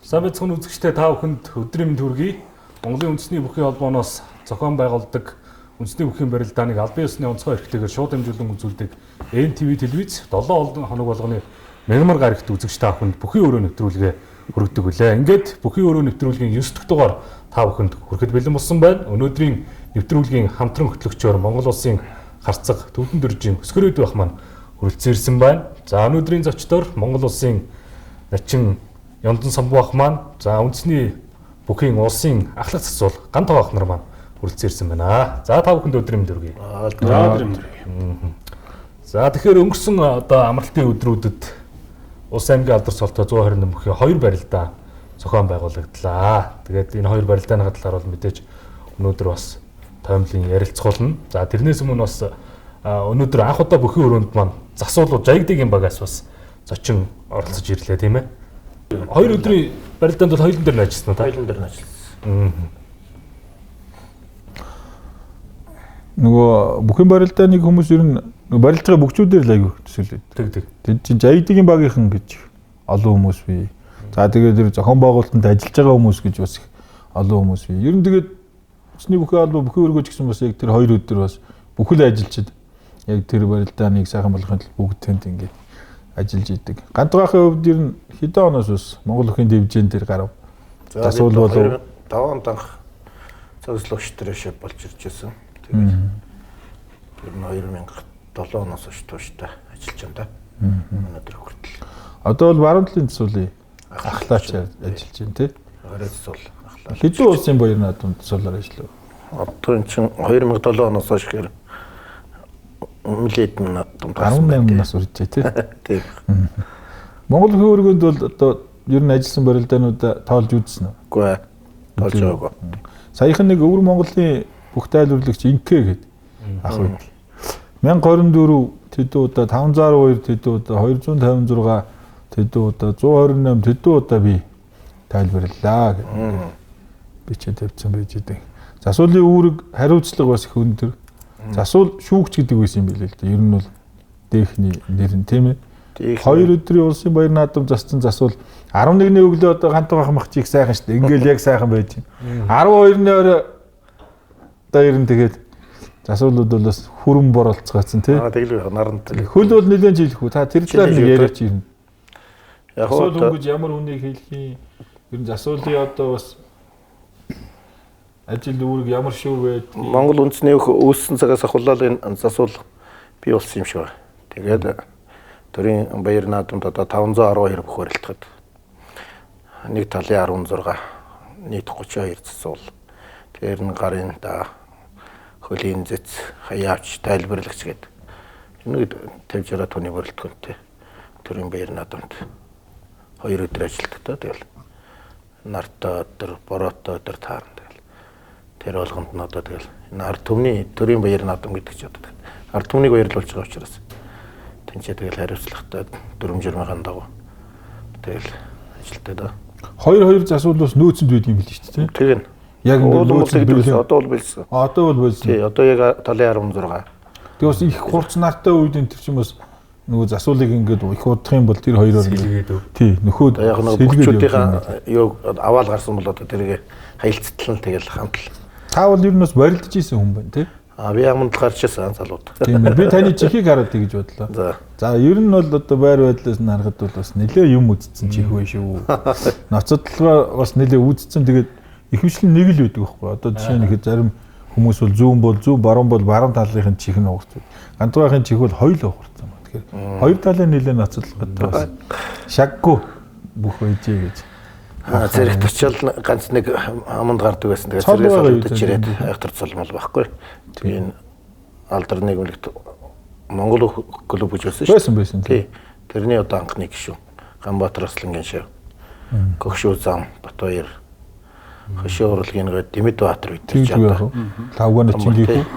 Сайн байцгаана үзэгчдээ, та бүхэнд өдрийн мэнд хүргэе. Монголын үндэсний бүхий холбооноос зохион байгуулдаг үндэсний бүхийн барилдааныг албан ёсны онцгой эрхтэйгээр шууд дамжуулан үзүүлдэг NTV телевиз 7 хоног болгоны мягмар гарагт үзэгч та бүхэнд бүхий өрөө нэвтрүүлгээ хүргэдэг үлээ. Ингээд бүхий өрөө нэвтрүүлгийн 9 дахь дугаар та бүхэнд хүрэхэд бэлэн болсон байна. Өнөөдрийн нэвтрүүлгийн хамтран хөтлөгчөөр Монгол улсын харцаг төвдөн дөржийн өсгөрөөд байх маань хүрэлцэн ирсэн байна. За, өнөөдрийн зочдоор Монгол улсын начин Ёндон самбуу ах маань, за үндэсний бүхийн улсын ахлах засвал Гантоо ах нар маань хүрэлцэн ирсэн байна. За, та бүхэнд өдрийн мэнд хүргэе. Өдрийн мэнд хүргэе. За, тэгэхээр өнгөрсөн одоо амралтын өдрүүдэд Улс аймгийн алдар цолтой 128 бүхийн хоёр барилдаа зохион байгуулагдлаа. Тэгээд энэ хоёр барилдааны талаар бол мэдээж өнөөдөр бас тоймлын ярилцах болно. За, тэрнээс өмнө бас өнөөдөр анх удаа бүхийн өрөөнд маань засуулууд Жаягдгийн багаас бас зочин оролцож ирлээ, тийм ээ. Хоёр өдрийн барилдаанд бол хоёулын дээр нь ажилласан уу та? Хоёулын дээр нь ажилласан. Нөгөө бүхэн барилдааныг хүмүүс ер нь барилж байгаа бөхчүүдээр л аягүй төсөөлөд. Тэг тэг. Тэд чинь Жаягдгийн багийнхан гэж олон хүмүүс бий. За, тэгээд тэр зохион байгуулалтанд ажиллаж байгаа хүмүүс гэж бас их олон хүмүүс бий. Ер нь тэгээд үндэсний бүхэн холбоо бүхэн өргөж гэсэн бас яг тэр хоёр өдөр бас бүхэл ажилчид яг тэр барилдааныг сайхан болгохын тулд бүгд тэнд ингээд ажиллаж идэг. Гантгаахын хувьд ер нь хэдэн оноос бас Монгол бүхийн дивжин дээр гарав? Засвал болов 5 онд анх цогцлогч дээр болж ирж байсан. Тэгээд ер нь 2007 оноос хойш тууштай ажиллаж байна да. Өнөөдөр хүртэл. Одоо бол баруун талын засвалын ахлаач ажиллаж байна, тий? Орой засвал ахлаач. Хэдэн улсын баяр наадамд засвалаар ажиллав? Одоо эн чинь 2007 оноос хойш гэхээр нэлээд наадам 18 нас үржээ, тий? Тийм. Монгол бүхийн өргөнд бол одоо ер нь ажилласан барилдаануудаа тоолж үзсэн үү? Үгүй ээ. Тоолж байгаагүй. Саяхан нэг өвөр Монголын бүх тайлбарлагч Инкэ гэдэг ах байд. 1024 тэдэн удаа, 512 тэдэн удаа, 256 тэдэн удаа, 128 тэдэн удаа би тайлбарлаа гэдэг. Би ч тавьсан байж идэг. Засвалын үүрэг хариуцлага бас их өндөр. Засвал шүүгч гэдэг байсан юм билээ л дээ. Ер нь бол дээхний нэр нь, тийм ээ. Хоёр өдрийн улсын баяр наадам зассан засвал 11-ний өглөө одоо Гантуу ах мах чи их сайхан шүү дээ. Ингээл яг сайхан байж байна. 12-ны орой одоо ер нь тэгээд засвалууд бол бас хүрэн боролцгаацсан, тий. Аа, тэгэл наранд. Хөл бол нэлээд жилэх үү. Та тэр талаар нэг яриач ирнэ. Яг засвал хүн гэж ямар хүнийг хэлэх юм? Ер нь засвалын одоо бас ажил үүрэг ямар шүү вэ? Монгол үндэсний үүссэн цагаас ахуулаад энэ засвал бий болсон юм шиг байна. Тэгээд төрийн баяр наадамд одоо 512 бүх барилдахад нэг талын 16, нийт 32 засвал. Тэр нь гарын да, хөлийн зэц, хаяавч, тайлбарлагч гэдэг. Энэ 50 60 тонны бүрэлдэхүүнтэй төрийн баяр наадамд хоёр өдөр ажилладаг та. Тэгэл нартай өдөр, бороотой өдөр таарна. Тэгэл тэр болгонд нь одоо тэгэл энэ ард түмний төрийн баяр наадам гэдэг чинь одоо ард түмнийг баярлуулж байгаа учраас тэнцээ тэгэл хариуцлагатай дүрм журмын дагуу тэгэл ажилтдаг да. Хоёр засвал бас нөөцөнд байдаг юм билээ шүү дээ, тийм. Тэгнь. Яг ингээд нөөцөнд байсан. Одоо бол болсон. Одоо бол болсон. Тий, одоо яг талын 16. Тэгээ бас их хурц нартай үед энэ төр чинь бас нөгөө засвалыг ингээд их удах юм бол тэр хоёроор сэлгээд өг. Тий, нөхөөд яг нөгөө бөхчүүдийнхаа юу аваал гарсан бол одоо тэрийг хаялцтал нь тэгэл хамтал. Та бол ер нь бас барилдаж исэн хүн байна, тий? Аа, би аманд гарч ирсэн залууд. Тийм ээ. Би таны чихийг хараад тэгж бодлоо. За, ер нь бол одоо байр байдлаас нь харахад бол бас нэлээ юм үдцсэн чих бай шүү. Ноцодлогоо бас нэлээ үдцсэн. Тэгээд ихэвчлэн нэг л байдаг байхгүй. Одоо жишээ нь ихэд зарим хүмүүс бол зүүн бол зүүн, баруун бол баруун талынхын чих нь уурцсан. Гантуугийнхын чих бол хоёул уурцсан. Тэгэхээр хоёр талын нэлээ ноцодлоготой бас шаггүй бүх байжээ гэж. Зэрэгт очил ганц нэг аманд гардаг байсан. Тэгээд зэрэгээс олдож ирээд айхтар цолмол байхгүй. Тэгээ энэ алдар нийгэмлэгт Монгол клуб гэж байсан шүү. Байсан. Тий. Тэрний одоо анхны гишүүн Ганбаатар Аслангийн шив. Гөгшүү зам, Батбаяр, Хөшөө урлагийн гээд Дэмэд Баатар бид нар ч одоо. Лавганы чингийх.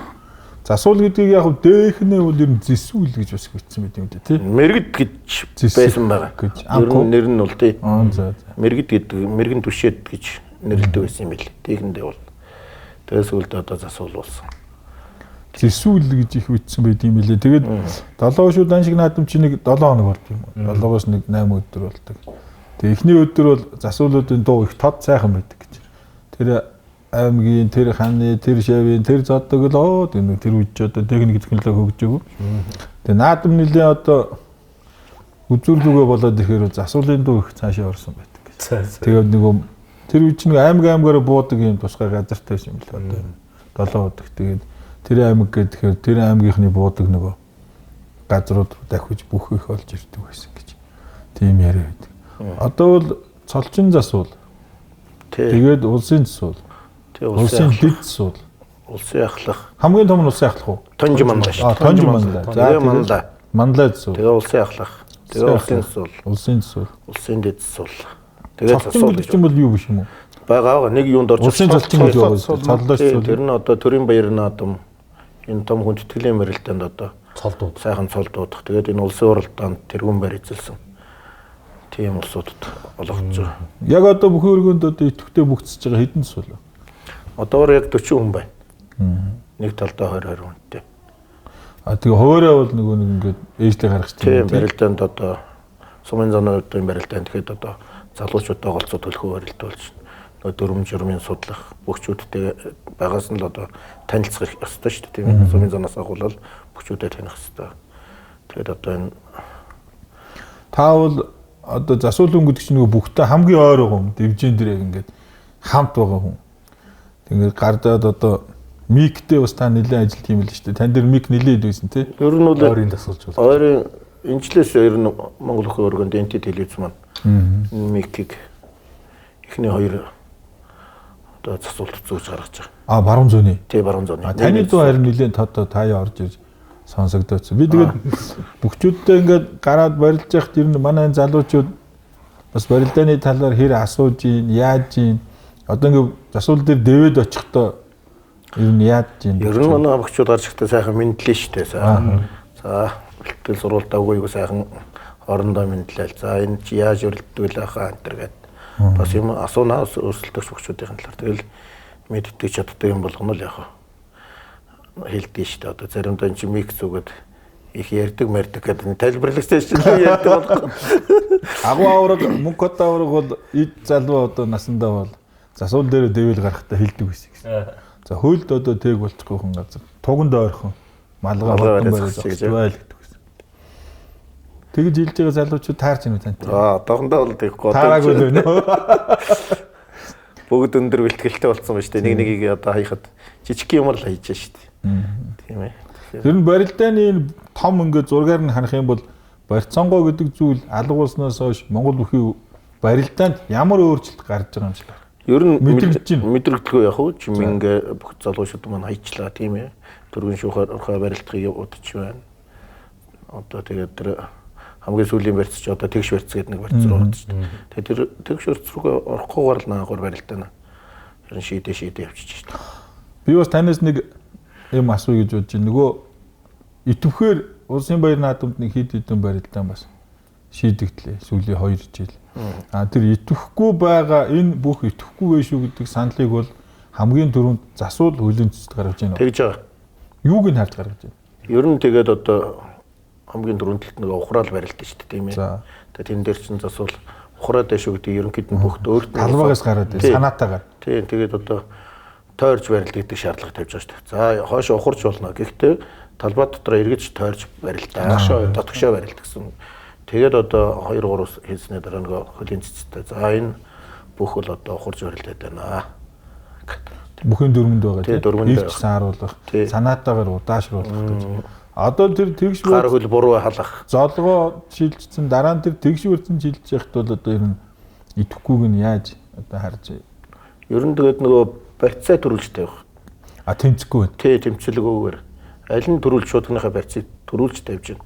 Засвал гэдгийг яг дээхнээ бол ер нь зэсүүл гэж бас хэлсэн байт юм дээ, тий. Мэргэд гэж байсан байгаа. Ер нь нэр нь бол тий. Аа, за. Мэргэд гэдэг, мэргэн түшээд гэж нэрлэдэг байсан юм бэл. Тийхэндээ бол. Тэгээс үлд одоо засвал болсон. Зэсүүл гэж их үтсэн байт юм билээ. Тэгээд 7 шүд дан шиг наадам чи нэг 7 хоног болд юм уу? 7-оос нэг 8 өдөр болдог. Тэгээ эхний өдөр бол засуулуудын дуу их тод сайхан байдаг гэж. Тэр аймгийн, тэр ханы, тэр шавийн, тэр зоддог л оо тэр үед ч одоо техник технологи хөгжөөгүй. Тэгээ наадам нэлээ одоо үзүүрлүүгээ болоод ирэхээр засуулын дуу их цаашаа орсон байдаг гэж. Тэгээд нөгөө тэр үед чинь аймаг аймгаараа буудаг юм тусгай газартай байсан юм л одоо 7 удаг. Тэгээд тэр аймаг гэхээр тэр аймгийнхны буудаг нөгөө газрууд дахиж бүх их олж ирдэг байсан гэж. Тийм яриа байдаг. Одоо бол цолчин засуул. Тэгээд улсын засуул. Улсын дэд засуул. Улсын ахлах. Хамгийн том нь улсын ахлах уу? Тонж манлаа шүү. Тонж манлаа. За манлаа. Манлаа засуул. Тэгээ улсын ахлах. Тэгээ улсын засуул. Улсын засуул. Улсын дэд засуул. Тэгээ засуул гэж юм бол юу биш юм уу? Байгаа нэг юунд орж улсын цолчин гэж байгаа. Цоллооч засуул. Тэр нь одоо төрийн баяр наадам энэ том хүндэтгэлийн барилдаанд одоо цолдууд сайхан цолдуудах. Тэгээд энэ улсын уралдаанд тэргүүн байр эзэлсэн. Тийм улсуудад олгогдож байгаа. Яг одоо бүхэн өргөнд одоо идэвхтэй бүгдсэж байгаа хэдэн засуул вэ? Одоогор яг 40 хүн байна. Нэг талдаа 20 20 хүнтэй. А тэгээ хуваараа бол нөгөө нэг ингээд ээжлээ гаргах тийм барилдаанд одоо сумын зоны барилдаанд тэгэхэд одоо залуучуудаа голцоо төлхөө барилдуулж нөгөө дүрм журмын судлах бөхчүүдтэй байгаас нь л одоо танилцах ёстой шүү дээ тийм ээ. Сумын зоноос агуулал бөхчүүдэд таних ёстой. Тэгээд одоо энэ та бол одоо засуулан гэдэг чинь нөгөө бүхтэй хамгийн ойр байгаа хүн дэвжин дээр яг ингээд хамт байгаа хүн. Тэгээд гардаад одоо миктэй бас та нэлээд ажилт юм л шүү дээ. Тан дээр мик нэлээд байсан тий. Ер нь бол ойрын дасгалж бол. Ойрын энэчлээс ер нь Монгол Өхөө өргөнд НТ телевиз маань микийг эхний хоёр одоо засуулт зүүж гаргаж байгаа. А баруун зүүнний. Тий баруун зүүнний. А таны дуу харин нэлээд тод таяа орж ирж сонсогдоодсон. Би тэгээд бөхчүүдтэй ингээд гараад барилж яхад ер нь манай энэ залуучууд бас барилдааны талаар хэр асууж ийн, яаж ийн. Одоо ингээд засуул дээр дэвэд очихдоо ер нь яаж ийн. Ер нь манай бөхчүүд гарч ирэхдээ сайхан мэдлээ шүү дээ. Сайхан. За бэлтгэл сурвалдаа үгүй сайхан орондоо мэдлээл. За энэ чи яаж өрөлддөг л ахаа энэ төр гээд бас юм асуунаа өрсөлдөгч бөхчүүдийн талаар. Тэгэл мэддэг чаддаг юм болгоно л яах вэ? Хэлдэг шүү дээ. Одоо заримдаа энэ чи мик зүгээд их ярьдаг мэрдэг гэдэг тайлбарлагчтай шүү дээ ярьдаг болохгүй. Агуу авраг мөнх хот авраг бол эд залуу одоо насандаа бол засуул дээр дэвэл гарахтаа хэлдэг байсан гэсэн. За хуйлд одоо тэг болчихгүй хүн газар туганд ойрхон малгай хотон бариад зогсож байл гэдэг байсан. Тэгж хэлж байгаа залуучууд таарч юм тантай. Аа одоохондоо бол тэгэхгүй. Таараагүй л байна уу? Бүгд өндөр бэлтгэлтэй болсон ба шүү дээ. Нэг нэгийг одоо хаяхад жижиг юмар л хайж шүү дээ. Тийм ээ. Тэр нь барилдааны энэ том ингээд зургаар нь харах юм бол барьцаангуй гэдэг зүйл алга болсноос хойш Монгол бүхий барилдаанд ямар өөрчлөлт гарч байгаа юм шиг байна. Ер нь мэдрэгдэлгүй яг уу чимингээ бүх залуучууд маань хайчлаа тийм ээ. Түргэн шүүхээр орхой барилдахыг удаж байна. Одоо тэгээд тэр хамгийн сүүлийн барьц чи одоо тэгш барьц гэдэг нэг барьц руу ордог шүү дээ. Тэгээд тэр тэгш барьц руу орохгүйгээр л наагур барилдаана. Ер нь шийдээ явчих шүү дээ. Би бас танаас нэг юм асууя гэж бодож байна. Нөгөө идэвхээр улсын баяр наадамд нэг хэд хэдэн барилдаан бас шийдэгдлээ сүүлийн 2 жил. А тэр идэвхгүй байгаа энэ бүх идэвхгүй вэ шүү гэдэг саналыг бол хамгийн түрүүнд засуул хөлийн цэцэд гаргаж байна. Тэгж байгаа. Юуг нь харж гаргаж байна? Ер нь тэгээд одоо хамгийн түрүүнд талд нэг ухраал барилдаа шүү дээ тийм ээ. Тэгээд тэн дээр чинь засуул ухраад байх шүү гэдэг ерөнхийд нь бүгд өөрт нь талбайгаас гараад санаатаагаар. Тийм тэгээд одоо тойрж барилд гэдэг шаардлага тавьж байгаа шүү дээ. За хойш ухарч болно. Гэхдээ талбай дотор эргэж тойрж барилдаа. Дотгошоо барилд гэсэн. Тэгээд одоо 2 3 хийсний дараа нөгөө хөлийн цэцтэй. За энэ бүх бол одоо ухарч барилдаад байна. Бүхэн дөрмөнд байгаа тийм. Ирж сааруулах, санаатаагаар удаашруулах гэж. Одоо тэр тэгш гар хөл буруу халах. Золгоо шилжсэн дараа нь тэр тэгш үрцэн шилжиж яхад бол одоо ер нь идэвхгүйг нь яаж одоо харж. Ер нь тэгээд нөгөө барьцаа төрүүлж тавих. А тэмцэхгүй байна. Тий, тэмцэлгүйгээр. Аль нь төрүүлж шуудгийнхаа барьцыг төрүүлж тавьж байна.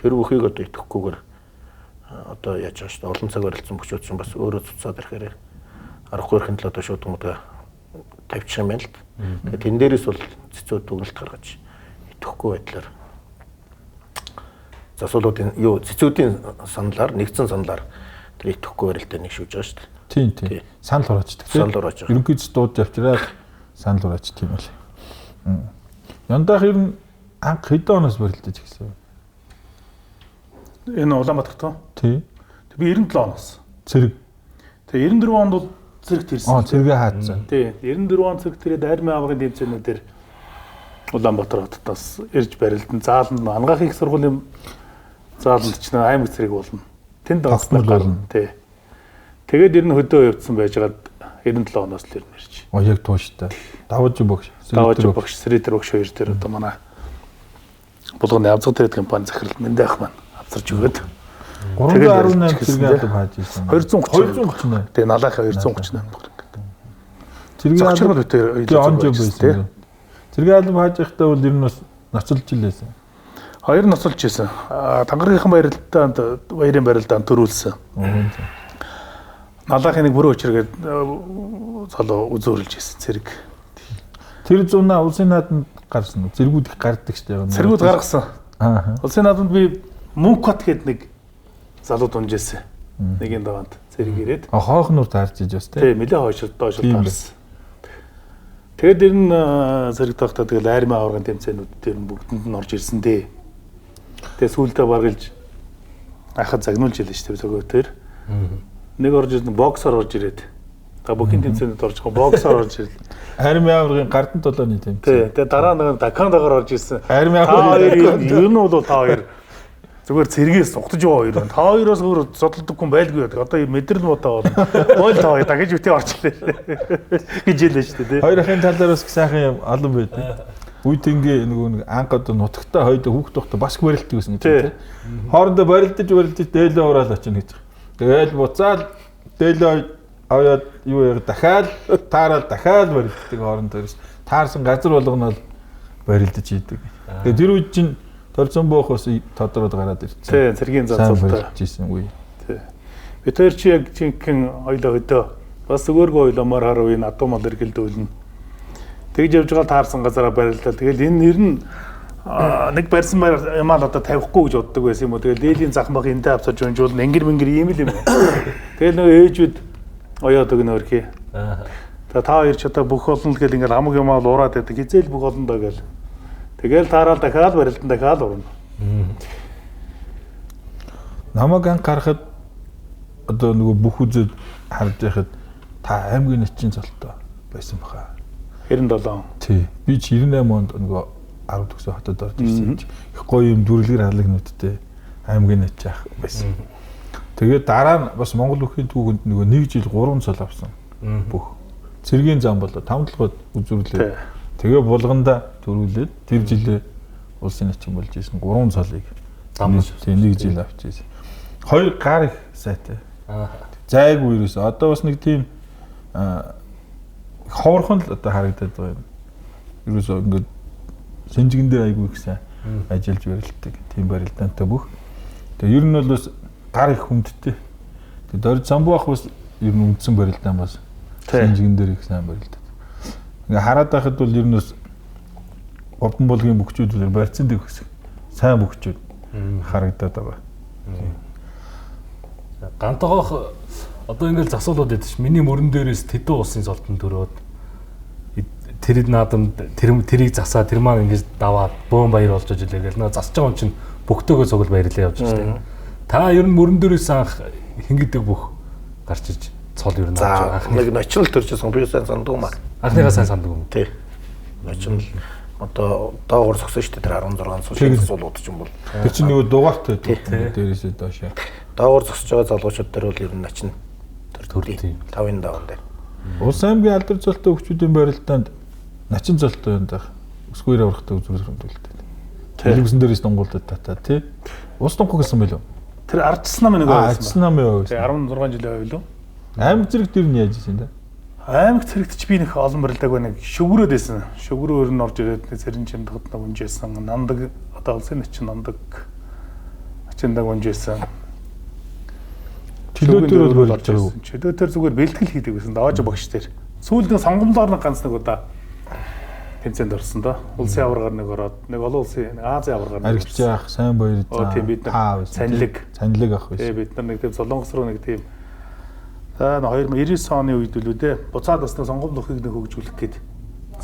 Тэр бүхийг одоо идэвхгүйгээр одоо яаж байгаа шүү дээ. Олон цаг барилцсан бөхчүүд чинь бас өөрөө цуцаад ирэхээр аргагүй ирэхэд л одоо шуудгуудаа тавьчих юм байна л. Тэгээд тэн дээрээс бол цэцүүд дүгнэлт гаргаж идэвхгүй байдлаар засуулуудын юу цэцүүдийн саналаар нэгдсэн саналаар тэр идэвхгүй барилтаа нэг шүүж байгаа шүү дээ. Тийм тийм. Санал хураачдаг тийм. Санал хурааж байгаа. Ерөнхийдөө дуудаж авчираад санал хураачдаг юм байна. Яндаах ер нь анх хэдэн оноос барилдаж эхэлсэн вэ? Энэ Улаанбаатарт уу? Тий. Би 97 оноос. Цэрэг. Тэгээ 94 онд бол цэрэгт ирсэн. Цэргээ хаацсан. Тий. 94 он цэрэгт ирээд армийн аврагын тэмцээнүүдээр Улаанбаатар хотоос ирж барилдан зааланд Ангаахын их сургуулийн зааланд ч аймаг цэрэг болно. Тэнд онцлог болно. Тий. Тэгээд ер нь хөдөө явцсан байжгаад 97 оноос л ер нь ирж. Яг тууштай. Давж багш, Давж багш, Сритер багш хоёр дээр одоо манай Булганы авцаг тэрэг компани захирал Мэндэ ах маань авцарч өгөөд 318 цэргийн алба хааж ирсэн. 238. Тэгээ налаахаа 238 төгрөг ингээд. Цэргийн алба битэр онж байсан. Цэргийн алба хааж байхдаа бол ер нь бас ноцолж илээсэн. Хоёр ноцолж исэн. Тангарагийнхан баярлалдаанд баярын барилдаанд төрүүлсэн. Налаахын нэг бүрэн өчргээд залуу үзүүрлж исэн цэрэг. Тэр зунаа улсын наадамд гарсан уу? Цэргүүд их гардаг шүү дээ. Цэргүүд гаргасан. Улсын наадамд би Мөнхбат гээд нэг залуу дунжсэн. Нэгийн даваанд цэрэг ирээд. Хойхнуур таарч иж бас тий. Тий, нэлээ хойш доош таарсан. Тэгээд ер нь цэрэг таахтаа тэгэл армийн аваргын тэмцээнүүд дээр нь бүгдэнд нь орж ирсэн дээ. Тэгээ сүүлдээ баргалж ахад загнуулж илээ шүү дээ зөгөө тэр. Нэг орж ирсэн боксоор орж ирээд. Та бүхэн тэмцээнд орж байгаа боксоор орж ирэл. Армийн аваргын гардан толооны тэмцээн. Тий. Тэгээ дараа нэг дакан дагаар орж ирсэн. Армийн аваргын ер нь бол та хоёр зүгээр цэргээс сугтаж байгаа хоёр байна. Та хоёроос өөр зодолдог хүн байлгүй байдаг. Одоо мэдрэл муутай болно. Бойл та хоёр дахиж үтээ орчлээ гэж хэлээ шүү дээ, тий. Хоёр ахын талаар бас сайхан юм олон байдаг. Үе тэнгээ нөгөө нэг анх одоо нутагтай хойд хүүхд тухтай бас барилддаг гэсэн гэж тий. Хоорондоо барилдаж дээлээ ураал очино гэж. Тэгээл буцаал дээлээ аваад юу яг дахиад таарал дахиад барилддаг хоорондоо ерөөс таарсан газар болгоно л барилдаж хийдэг. Тэгээ тэр үед чинь Торцон боох бас тодроод гараад ирсэн. Тий, цэргийн зацуултай хийсэн үе. Тий. Бид хоёр чи яг жинхэнэ хоёлоо хөдөө бас өөргөө хоёлоо мор хар үе надуу мал эргэлдүүлнэ. Тэгж явж байгаа таарсан газараа барилдаа. Тэгэл энэ нэр нь нэг барьсан юмаа л одоо тавихгүй гэж боддог байсан юм уу. Тэгэл лээлийн зах мах эндээ авцаж унжуулна. Энгэр мэнгэр ийм л юм. Тэгэл нөгөө ээжүүд оёод өгнө өрхий. За та хоёр ч одоо бүх олон л гэл ингээл амаг юмаа л ураад байдаг. Хизээл бүх олон доо гэл. Тэгэл таарал дахиад барилдан дахиад урна. Намайг анх харахад одоо нөгөө бүх үзээд харж байхад та аймгийн начин цолтой байсан баха. 97. Тий. Би ч 98 онд нөгөө 10 төгсөө хотод орж ирсэн. Их гоё юм дүрлэгэр халагнуудтай аймгийн начин ах байсан. Тэгээд дараа нь бас Монгол бүхийн түүхэнд нөгөө нэг жил 3 цол авсан. Бүх. Цэргийн зам болоо 5 толгойд үзүүрлээ. Тэгээ булганда төрүүлээд тэр жилээ улсын начин болж исэн 3 цолыг тийм нэг жил авч исэн. Хоёр гар их сайтай. Зайгүй ерөөсөө одоо бас нэг тийм ховорхон л одоо харагдаад байгаа юм. Ерөөсөө ингээд сэнжигэн дээр айгүй их сайн ажиллаж барилддаг. Тийм барилдаантай бүх. Тэгээ ер нь бол бас гар их хүндтэй. Тэгээ Дорж Самбуу ах бас ер нь үндсэн барилдаан бас сэнжигэн дээр их сайн барилдаг. Ингээ хараад байхад бол ер нь бас Гурван булгийн бөхчүүд барьцсан дэг хэсэг сайн бөхчүүд харагдаад байгаа. Гантогоох одоо ингээл засуулаад байдаг ш. Миний мөрөн дээрээс тэдэн улсын золтон төрөөд тэр наадамд тэрийг засаа тэр маань ингэж даваад бөөн баяр болж ижлээ гэл нөө засаж байгаа юм чинь бөхтөөгөө цугл баярлаа явж штэ. Та ер нь мөрөн дээрээс анх хингидэг бүх гарч иж цол ер нь авч байгаа. Нэг ночрол төржсэн би сайн санддаг юм аа. Анхныхаа сайн санддаг юм. Тий. Ночрол одоо доогоор зогсон шүү дээ тэр 16 сул засуулууд ч юм бол. Тэр чинь нөгөө дугаартай дээрээсээ доош. Доогоор зогсож байгаа залуучууд дээр бол ер нь начин төрдөө. 5-ын даван дээр. Улс аймгийн алдар золтой хөгжүүдийн барилдаанд начин золтой юм даа. Өсгөөр аврахтай үзүүр хөндлөлтэй. Телевизэн дээрээс дунгуулдаг татаа тий. Улс дунхаг гэсэн байлоо. Тэр ардчсан нам нэг байсан. Ардчсан нам юу байсан. 16 жилийн байлоо. Аймаг зэрэг дээр нь яаж исэн дээ? Аймаг зэрэгт ч би нэг олон барилдааг нэг шүгрөөд байсан. Шүгрөөр нь орж ирээд нэг цэрэн чимдгад нэг унжсэн. Нандаг одоо улсын начин нандаг начиндаг унжсэн. Чөлөө дээр бол барилж байгаагүй. Чөлөө дээр зүгээр бэлтгэл хийдэг байсан. Давааж багш дээр. Сүүлд нь сонгомлоор нэг ганц нэг удаа тэмцээнд орсон доо. Улсын аваргаар нэг ороод нэг олон улсын Азийн аваргаар нэг орсон. Аригч ах, сайн баяр заа. Тийм бид нар Санилэг. Санилэг ах байсан. Тийм бид нар нэг тийм Солонгос руу нэг тийм за 2099 оны үед үлээ дээ. Буцаад бас нэг сонгомл нөхийг нэг хөгжүүлэх гээд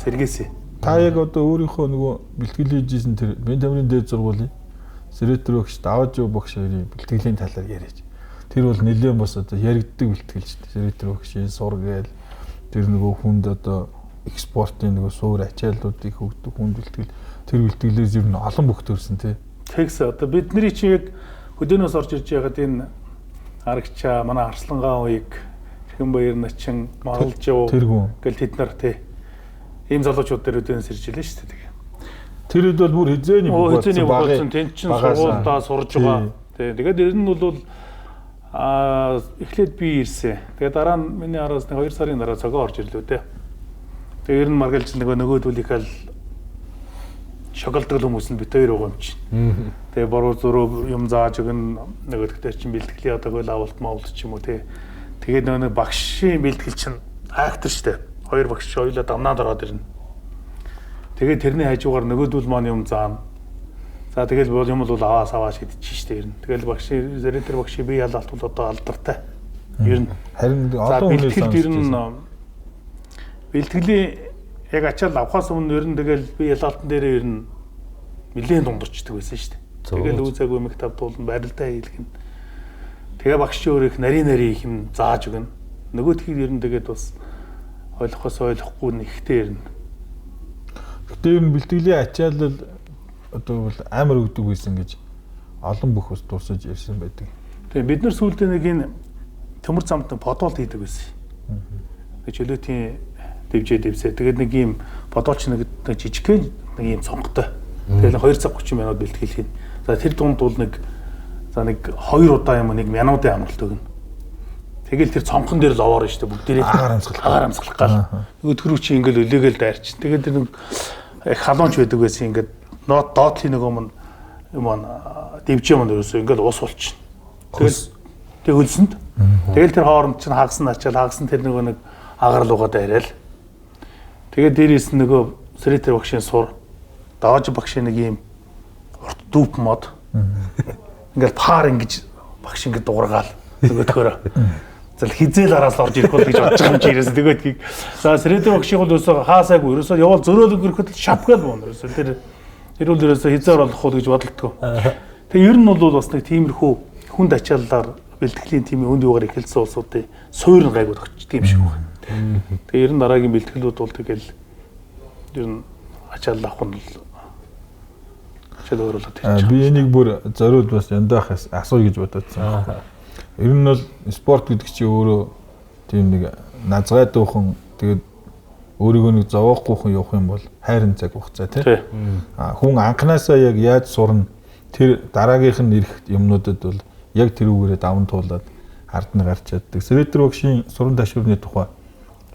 сэргээсэ. Та яг одоо өөрийнхөө нөгөө бэлтгэл хийж исэн тэр Бентамрын дээд сургуулийн Сэрэтэр багш, Даваажуу багш хоёрын бэлтгэлийн талаар яриач. Тэр бол нэлээд бас одоо яригддаг бэлтгэл шүү дээ. Сэрэтэр багшийн сур гээл тэр нөгөө хүнд одоо экспортын нөгөө суур ачааллуудыг өгдөг хүнд бэлтгэл тэр бэлтгэлээс ер нь олон бүх төрсэн тий. Тэгс одоо бидний чи яг хөдөөнөөс орж ирж байгаад энэ Арагчаа манай Арслангаан уйг Хэн баяр начин Монголжуу гэл тэд нар тий ийм залуучууд дээр өдөөнөөс ирж илээ шүү дээ. Тэр үед бол бүр хизээний бүх болсон тэнд чинь сургуульдаа сурж байгаа. Тий тэгээд ер нь бол эхлээд би ирсэн. Тэгээд дараа нь миний араас нэг 2 сарын дараа цогоо орж ирлээ дээ. Тэгээд ер нь маргалж нөгөөдүүлийнхээ л шоголдог хүмүүс нь бит хоёр байгаа юм чинь. Тэгээ буруу зуруу юм зааж өгнө нөгөөдөгтэй чинь бэлтгэлийн одоо хөл авалт маавалт ч юм уу тий. Тэгээд нөгөө нэг багшийн бэлтгэл чинь айхтар штэ. Хоёр багш хоёулаа дамнаад ороод ирнэ. Тэгээд тэрний хажуугаар нөгөөдөл маань юм заана. За тэгэл бол юм бол аваас аваа шидчих штэ ер нь. Тэгэл багшийн зэрэг багшийн бие ялалт бол одоо алдартай. Ер нь харин олон хүний бэлтгэлд ер нь бэлтгэлийн яг ачаал авахаас өмнө ер нь тэгэл бие ялалтан дээрээ ер нь нэлээд дундарчдаг байсан штэ. Тэгэл үе цаггүй мэг тавдуулна, барилдаа хийлгэн. Тэгээ багш чи өөр их нарийн нарийн их юм зааж өгнө. Нөгөөдхийг ер нь тэгээд бас ойлгохоос ойлгохгүй нь ихтэй ер нь. Гэтэ ер нь бэлтгэлийн ачаалал одоо бол амар өгдөг байсан гэж олон бүх ус дурсаж ирсэн байдаг. Тэгээ бид нар сүүлдээ нэг энэ төмөр замд подволт хийдэг байсан. Тэг чөлөөтийн дэвжээ дэвсээ. Тэгээд нэг ийм подволч нэг жижигхэн нэг ийм цонхтой. Тэгэл 2 цаг 30 минут бэлтгэл хийн. За тэр дунд бол нэг за нэг 2 удаа юм уу нэг минутын амралт өгнө. Тэгэл тэр цонхон дээр л овоорно шүү дээ бүгдээрээ агаар амсгалах гал. Нөгөө рүү чи ингээл өлөөгээл дайрчин. Тэгээд тэр нэг их халуунч байдаг байсан ингээд нот доотлын нөгөө мөн юм аа дэвжээ мөн ерөөсөө ингээл ус болчихно. Тэгэл тэг хөлсөнд. Тэгэл тэр хооронд чинь хагас нь ачаал хагас нь тэр нөгөө нэг агаар лугаа дайраал. Тэгээд дээрээс нь нөгөө Сэрэтэр багшийн сур Дааж багшийн нэг ийм урт дүүп мод. Ингээл паар ингэж багш ингэ дуургаал нөгөөдхөөрөө. Зал хизээл араас л орж ирэх бол гэж бодож байгаа юм чи ерөөсөө нөгөөдгийг. За Сэрэтэр багшийн бол ерөөсөө хаасайгүй ерөөсөө явал зөрөөл өнгөрөхөд л шапгаал буун ерөөсөө тэр тэр бол ерөөсөө хизээр болох уу гэж бодолтгоо. Тэгээ ер нь бол бас нэг тиймэрхүү хүнд ачааллаар бэлтгэлийн тимийн хүнд юугаар эхэлсэн улсуудын суур нь гайгүй тогтчдөг юм шиг байна. Тэгээ ер нь дараагийн бэлтгэлүүд бол тэгэл ер нь ачаал авах нь бол өөрөөлөд хэлж. Би энийг бүр зориуд бас яндаах асууя гэж бодоодсан. Ер нь бол спорт гэдэг чинь өөрөө тийм нэг назгай дуухан тэгээд өөрийгөө нэг зовоохгүйхэн явах юм бол хайрын цаг хугацаа тий. Хүн анханасаа яг яаж сурна тэр дараагийнх нь ирэх юмнуудад бол яг тэрүүгээрээ даван туулаад ард нь гарч чаддаг. Сэрэтэр багшийн суран ташуурны тухай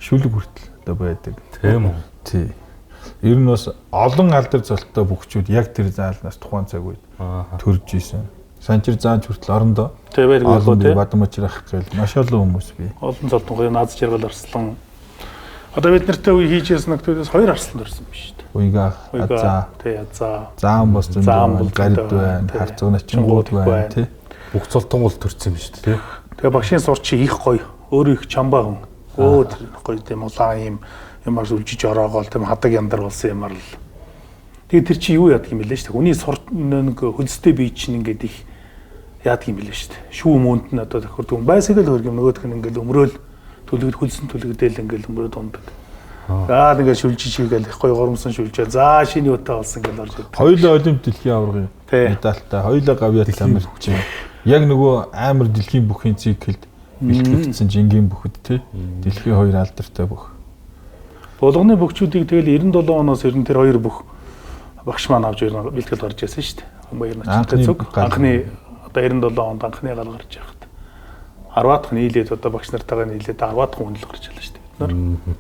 шүлэг хүртэл одоо байдаг. Тийм үү? Тий. Ер нь бас олон алдар золттой бөхчүүд яг тэр заалнаас тухайн цаг үед төрж исэн. Санчир заанч хүртэл орондоо. Тий байдаг болоо тий. Бадамжрах гээл маш олон хүмүүс бий. Олон золтон наад жаргал арслан. Одоо бид нартай үе хийжсэн нөхдөөс хоёр арслан төрсэн биш үү? Уйгаах, Азаа. Тий, Азаа. Заан бас зөндөө гарид байна, харцгана чингууд байна тий. Бүх золтонгол төрсэн юм шүү дээ тий. Тэгээ багшийн сур чи их гоё, өөрөө их чамбаа хүн. Өө тэр гоё тийм улаан юм юмар үлжиж ороогоол тийм хадаг яндар болсон юмар л. Тэгээ тэр чи юу яадаг юм бэлээ шүү дээ. Хүний сур нэг хөлстэй бие чинь ингээд их яадаг юм бэлээ шүү дээ. Шүү мөнд нь одоо тохирдог юм. Байсаг л хөрг юм нөгөөх нь ингээд өмрөөл түлэгд хөлсөн түлэгдээл ингээд өмрөөд ундаг. За ингээд шүлжиж хийгээл их гоё горомсон шүлжээ. За шинэ юутай болсон ингээд орж ирдэг. Хоёулаа олимп дэлхийн аваргын медальтай, хоёулаа гавьяат тамирч. Яг нөгөө амар дэлхийн бүхийн циклд бэлтгэгдсэн жингийн бүхэд тий. Дэлхийн хоёр алдартай бүх. Булганы бөхчүүдийг тэгэл 97 оноос 90 тэр хоёр бүх багш маань авч бэлтгэл гарч ирсэн шүү дээ. Баяр начтай зүг. Анхны одоо 97 онд анхны гал гарч байхад 10 дахь нийлээд одоо багш нартайгаа нийлээд 10 дахь хүн л гарч ирлээ шүү дээ бид нар.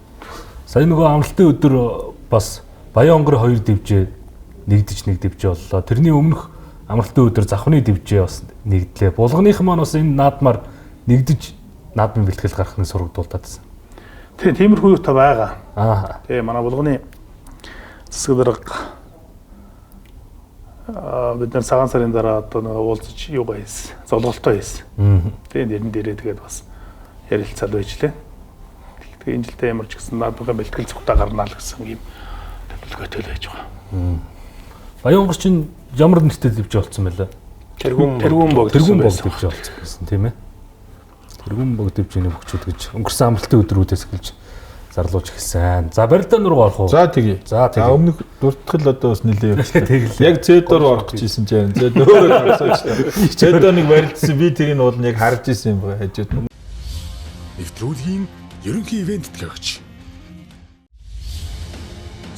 Сая нөгөө амралтын өдөр бас Баян онгорын хоёр дэвжээ нэгдэж нэг дэвжээ боллоо. Тэрний өмнөх амралтын өдөр завхны дэвжээ бас нэгдлээ. Булганых маань бас энэ наадмаар нэгдэж наадмын бэлтгэл гаргах нь сургагдуулаад байсан. Тий, тиймэрхүү юутай байгаа. Аа. Тий, манай булганы засаг дарга бид нар цагаан сарын дараа одоо нэг уулзаж юугаа хийсэн. Золголтоо хийсэн. Тий, нэрэн дээрээ тэгээд бас ярилцаад байж лээ. Тэгээ энэ жилдээ ямар ч гэсэн наадмын бэлтгэл зүгтээ гарнаа л гэсэн ийм төлөвлөгөөтэй л байж байгаа. Баян онгор чинь ямар нэртэй дэвжээ болсон байлаа? Тэргүүн бог дэвжээ болсон байсан тийм ээ. Тэргүүн богдвжийн бөхчүүд гэж өнгөрсөн амралтын өдрүүдээс эхэлж зарлуулж эхэлсэн. За барилдаан руу орох уу? За тэгье. За За тэгье. өмнөх дуртгал одоо бас нэлээ явчихлаа. Тэглээ. Яг Цэдор руу орох гэж исэн чинь Цэдор өөрөө гарсан шүү дээ. Цэдор нэг барилдсан би тэрийг уул нь яг харж исэн юм байна хажууд нь. Нэвтрүүлгийн ерөнхий ивент тэтгэгч.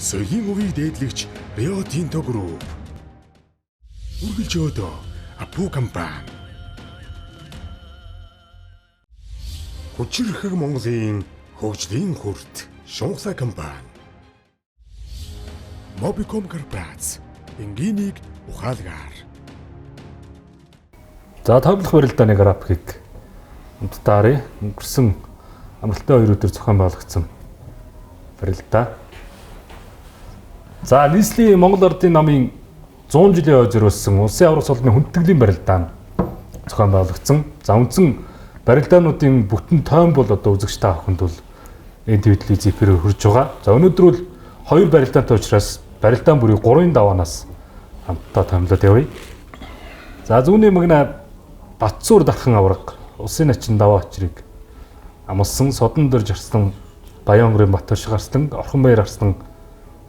Соёлын өвийг дээдлэгч Рио Тинто Group. Үргэлж өөдөө Апу компани. Хүчирхэг Монголын хөгжлийн хүрт Шунхлаа компани. Mobicom Корпорац. Энгийнийг ухаалгаар. За тоглох барилдааны графикийг хамтдаа харъя. Өнгөрсөн амралтын хоёр өдөр зохион байгуулагдсан барилдаа. За нийслэлийн Монгол Ардын намын 100 жилийн ой зориулсан улсын аварга цолны хүндэтгэлийн барилдаа нь зохион байгуулагдсан. За үндсэн барилдаануудын бүтэн тойм бол одоо үзэгч та бүхэнд бол энэ телевиз эфирээр хүрж байгаа. За өнөөдөр бол хоёр барилдаантай учраас барилдаан бүрийг 3-ын даваанаас хамтдаа томилоод явъя. За зүүнний магна Батцуур дархан аварга улсын начин даваа очрыг амлсан содон дөрж арслан Баянгөрийн Батөршиг арслан Орхонбаяр арслан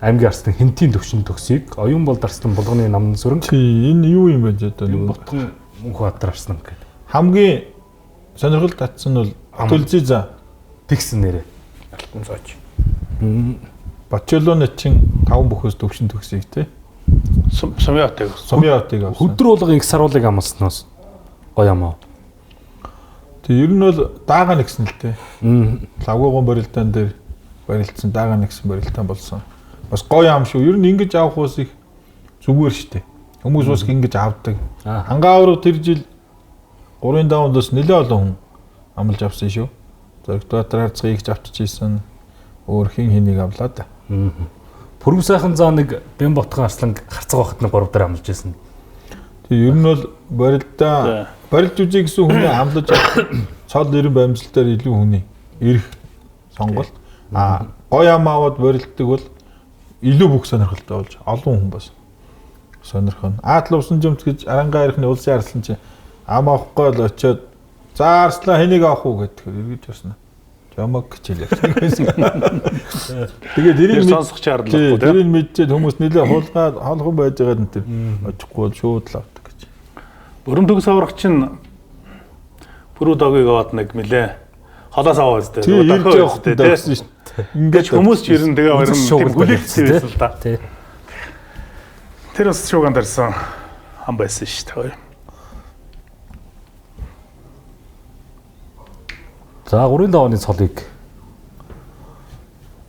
аймгийн арслан хинтийн төвшин төгсийг оюун болд арслан булганы намн сүрэн Тий, энэ юу юм бэ одоо нөгөө Ботхон Мөнхбаатар арслан гэдэг. хамгийн сонирхол татсан нь бол Батүлзий зан. Тэгсэн нэрээ. Алтан зооч. Бачелоны чин таван бүхөөс төвшин төгсийг тий. Сумын хотыг. Сумын хотыг авсан. Хөдөр уулгын их саруулыг амлсноос гоё юм аа. Тий, ер нь бол даага нэгсэн л тий. Лавгууган барилдаан дээр барилдсан даага нэгсэн барилдаан болсон. Бас гоё ам шүү. Ер нь ингэж авах бас их зүгээр штэ. Хүмүүс бас ингэж авдаг. Аа. Хангаа авраг тэр жил 3-ын даванд бас нэлээд олон хүн амлаж авсан шүү. Зоригт Баатар харцгийг их авчиж исэн. Өөр хин хэнийг авлаа да. Пүрэв сайхан заа нэг Бэн Ботхон арслан харцгаа байхад нэг 3 дээр амлаж исэн. Тий, ер нь бол барилдаа барилж үзье гэсэн хүний амлаж авах цол эрен баримтлалтаар илүү хүний эрх сонголт. А гоё ам аваад барилддаг бол илүү бүх сонирхолтой болж олон хүн бас сонирхоно. Аатал усан жимс гэж арангаа эрхний улсын арслан чи ам авахгүй л очиод за арслан хэнийг авах уу гэтгэр эргэж явсан. Жамаг гэж хэлээ. Тэгээд Тэр тэрийг сонсох шаардлагагүй тийм. тэрийг мэдчихэд хүмүүс нэлээ хулгаад холхон байж байгаад энэ тэр очихгүй бол шууд л авдаг гэж. Өрөм төгс аврах чинь бүрүү догийг аваад нэг нилээ холоос аваа үстэй. Тий, ирж явах гэсэн шүү дээ. Ингээд хүмүүс ч ер нь тэгээ хоёр нь тийм хүлээлттэй байсан л да. Тий. Тэр бас шууган дарсан ам байсан шүү дээ. За 3-ын давааны цолыг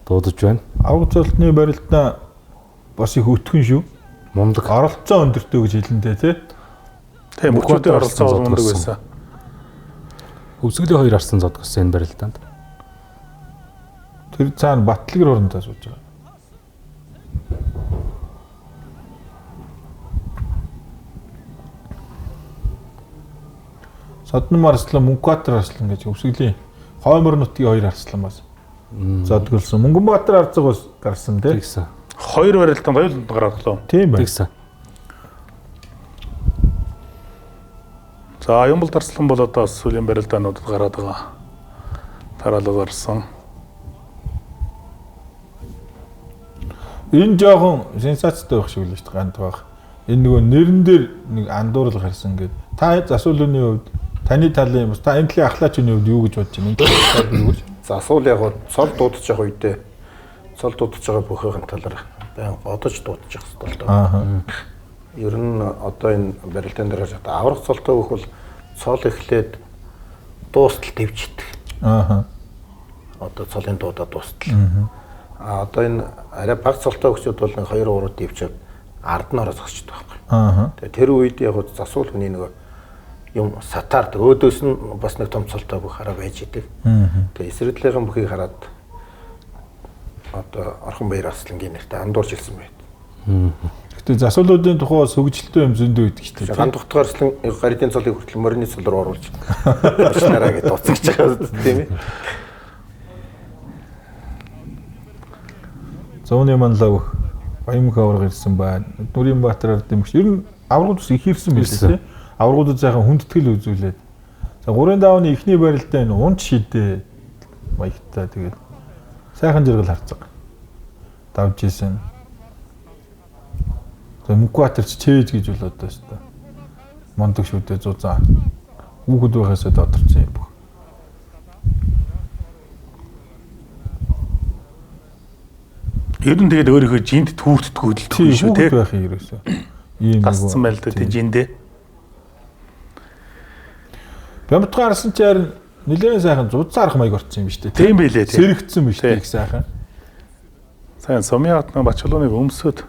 дуудаж байна. Авраг цолтны барилдаа бас их өтгөн шүү. Мундаг. Оролцоо өндөртэй гэж хэлэндээ тий. Тийм, мөрчүүдийн оролцоо бол мундаг байсан. Өвсгөлийн хоёр арсан зодгосон энэ барилдаанд. Тэр цаана Батлагэр хурандаа сууж байгаа. Содном арслан, Мөнхбаатар арслан гэж өвсгөлийн Хоймор нутгийн хоёр арслан бас зодглсон. Мөнгөнбаатар арцаг бас гарсан тий. Тэгсэн. Хоёр барилдаанд хоёуланд гараад лөө. Тийм байна. Тэгсэн. За, Аюунбол дарслан бол одоо сүүлийн барилдаануудад гараад байгаа. Тараалал гарсан. Энэ жоохон сенсацтай байх шиг л шүү дээ ганд байх. Энэ нөгөө нэрэн дээр нэг андуурал гарсан гээд та засуулны хувьд таны талын бас та энэ талын ахлаач хүний хувьд юу гэж бодож байна? Энэ талаар юу гэж? Засуул яг гоо цол дуудаж байгаа үедээ цол дуудаж байгаа бүхийнхэн талаар байн бодож дуудаж явах хэрэгтэй л доо. Аа. Ер нь одоо энэ барилдаан дээр харж байгаа аврах цолтой бүх бол цол эхлээд дуустал твждэг. Аа. Одоо цолын дуудаа дуустал. А одоо энэ арай баг цолтой өгчүүд бол нэг 2 3 твжээд ард нь ороо зогсчод байхгүй. Аа. Тэгээ тэр үед яг гоо засуул хүний нөгөө юм сатаар өөдөөс нь бас нэг том цолтой бүх хараа байж идэг. Тэгээ эсрэглэгийн бүхийг хараад одоо Орхон Баяр арслангийн нэртэй андуурч ирсэн байт. Гэтэ засуулуудын тухай бас хөгжилтэй юм зөндөө байдаг шүү дээ. Гандухтгаар арслан гаридын цолыг хүртэл морины цол руу оруулж очнараа гэж дуцгаж байгаа тийм ээ. Зууны манлаа бүх Баямх авраг ирсэн байна. Нүрийн Баатар ард юм шиг. Ер нь аврагууд бас их ирсэн байлээ тий. Аврагуудад сайхан хүндэтгэл үзүүлээд. За 3-ын давны эхний барилдаа энэ унт шидэ маягтай тэгээд сайхан жиргэл харцаг давж исэн. За Мөнхбаатар ч чээж гэж бол одоо өстой. Мундаг шүү дээ зузаан. Хүүхэд байхасаа додорсон юм бүх. Ер нь тэгээд өөрийнхөө жинд түүртдэггүй л Тийм шүү шүү тий. байх юм ерөөсөө. Ийм Тасцсан байл л дээ тий жиндээ. Бямтгаа харсан чи харин нэлээд сайхан зузаан арах маяг орсон юм шүү дээ. Тийм билээ тий. Сэрэгдсэн биш Тий. үү их сайхан. Сайн Сумын хот нэг Бачулууныг өмсөд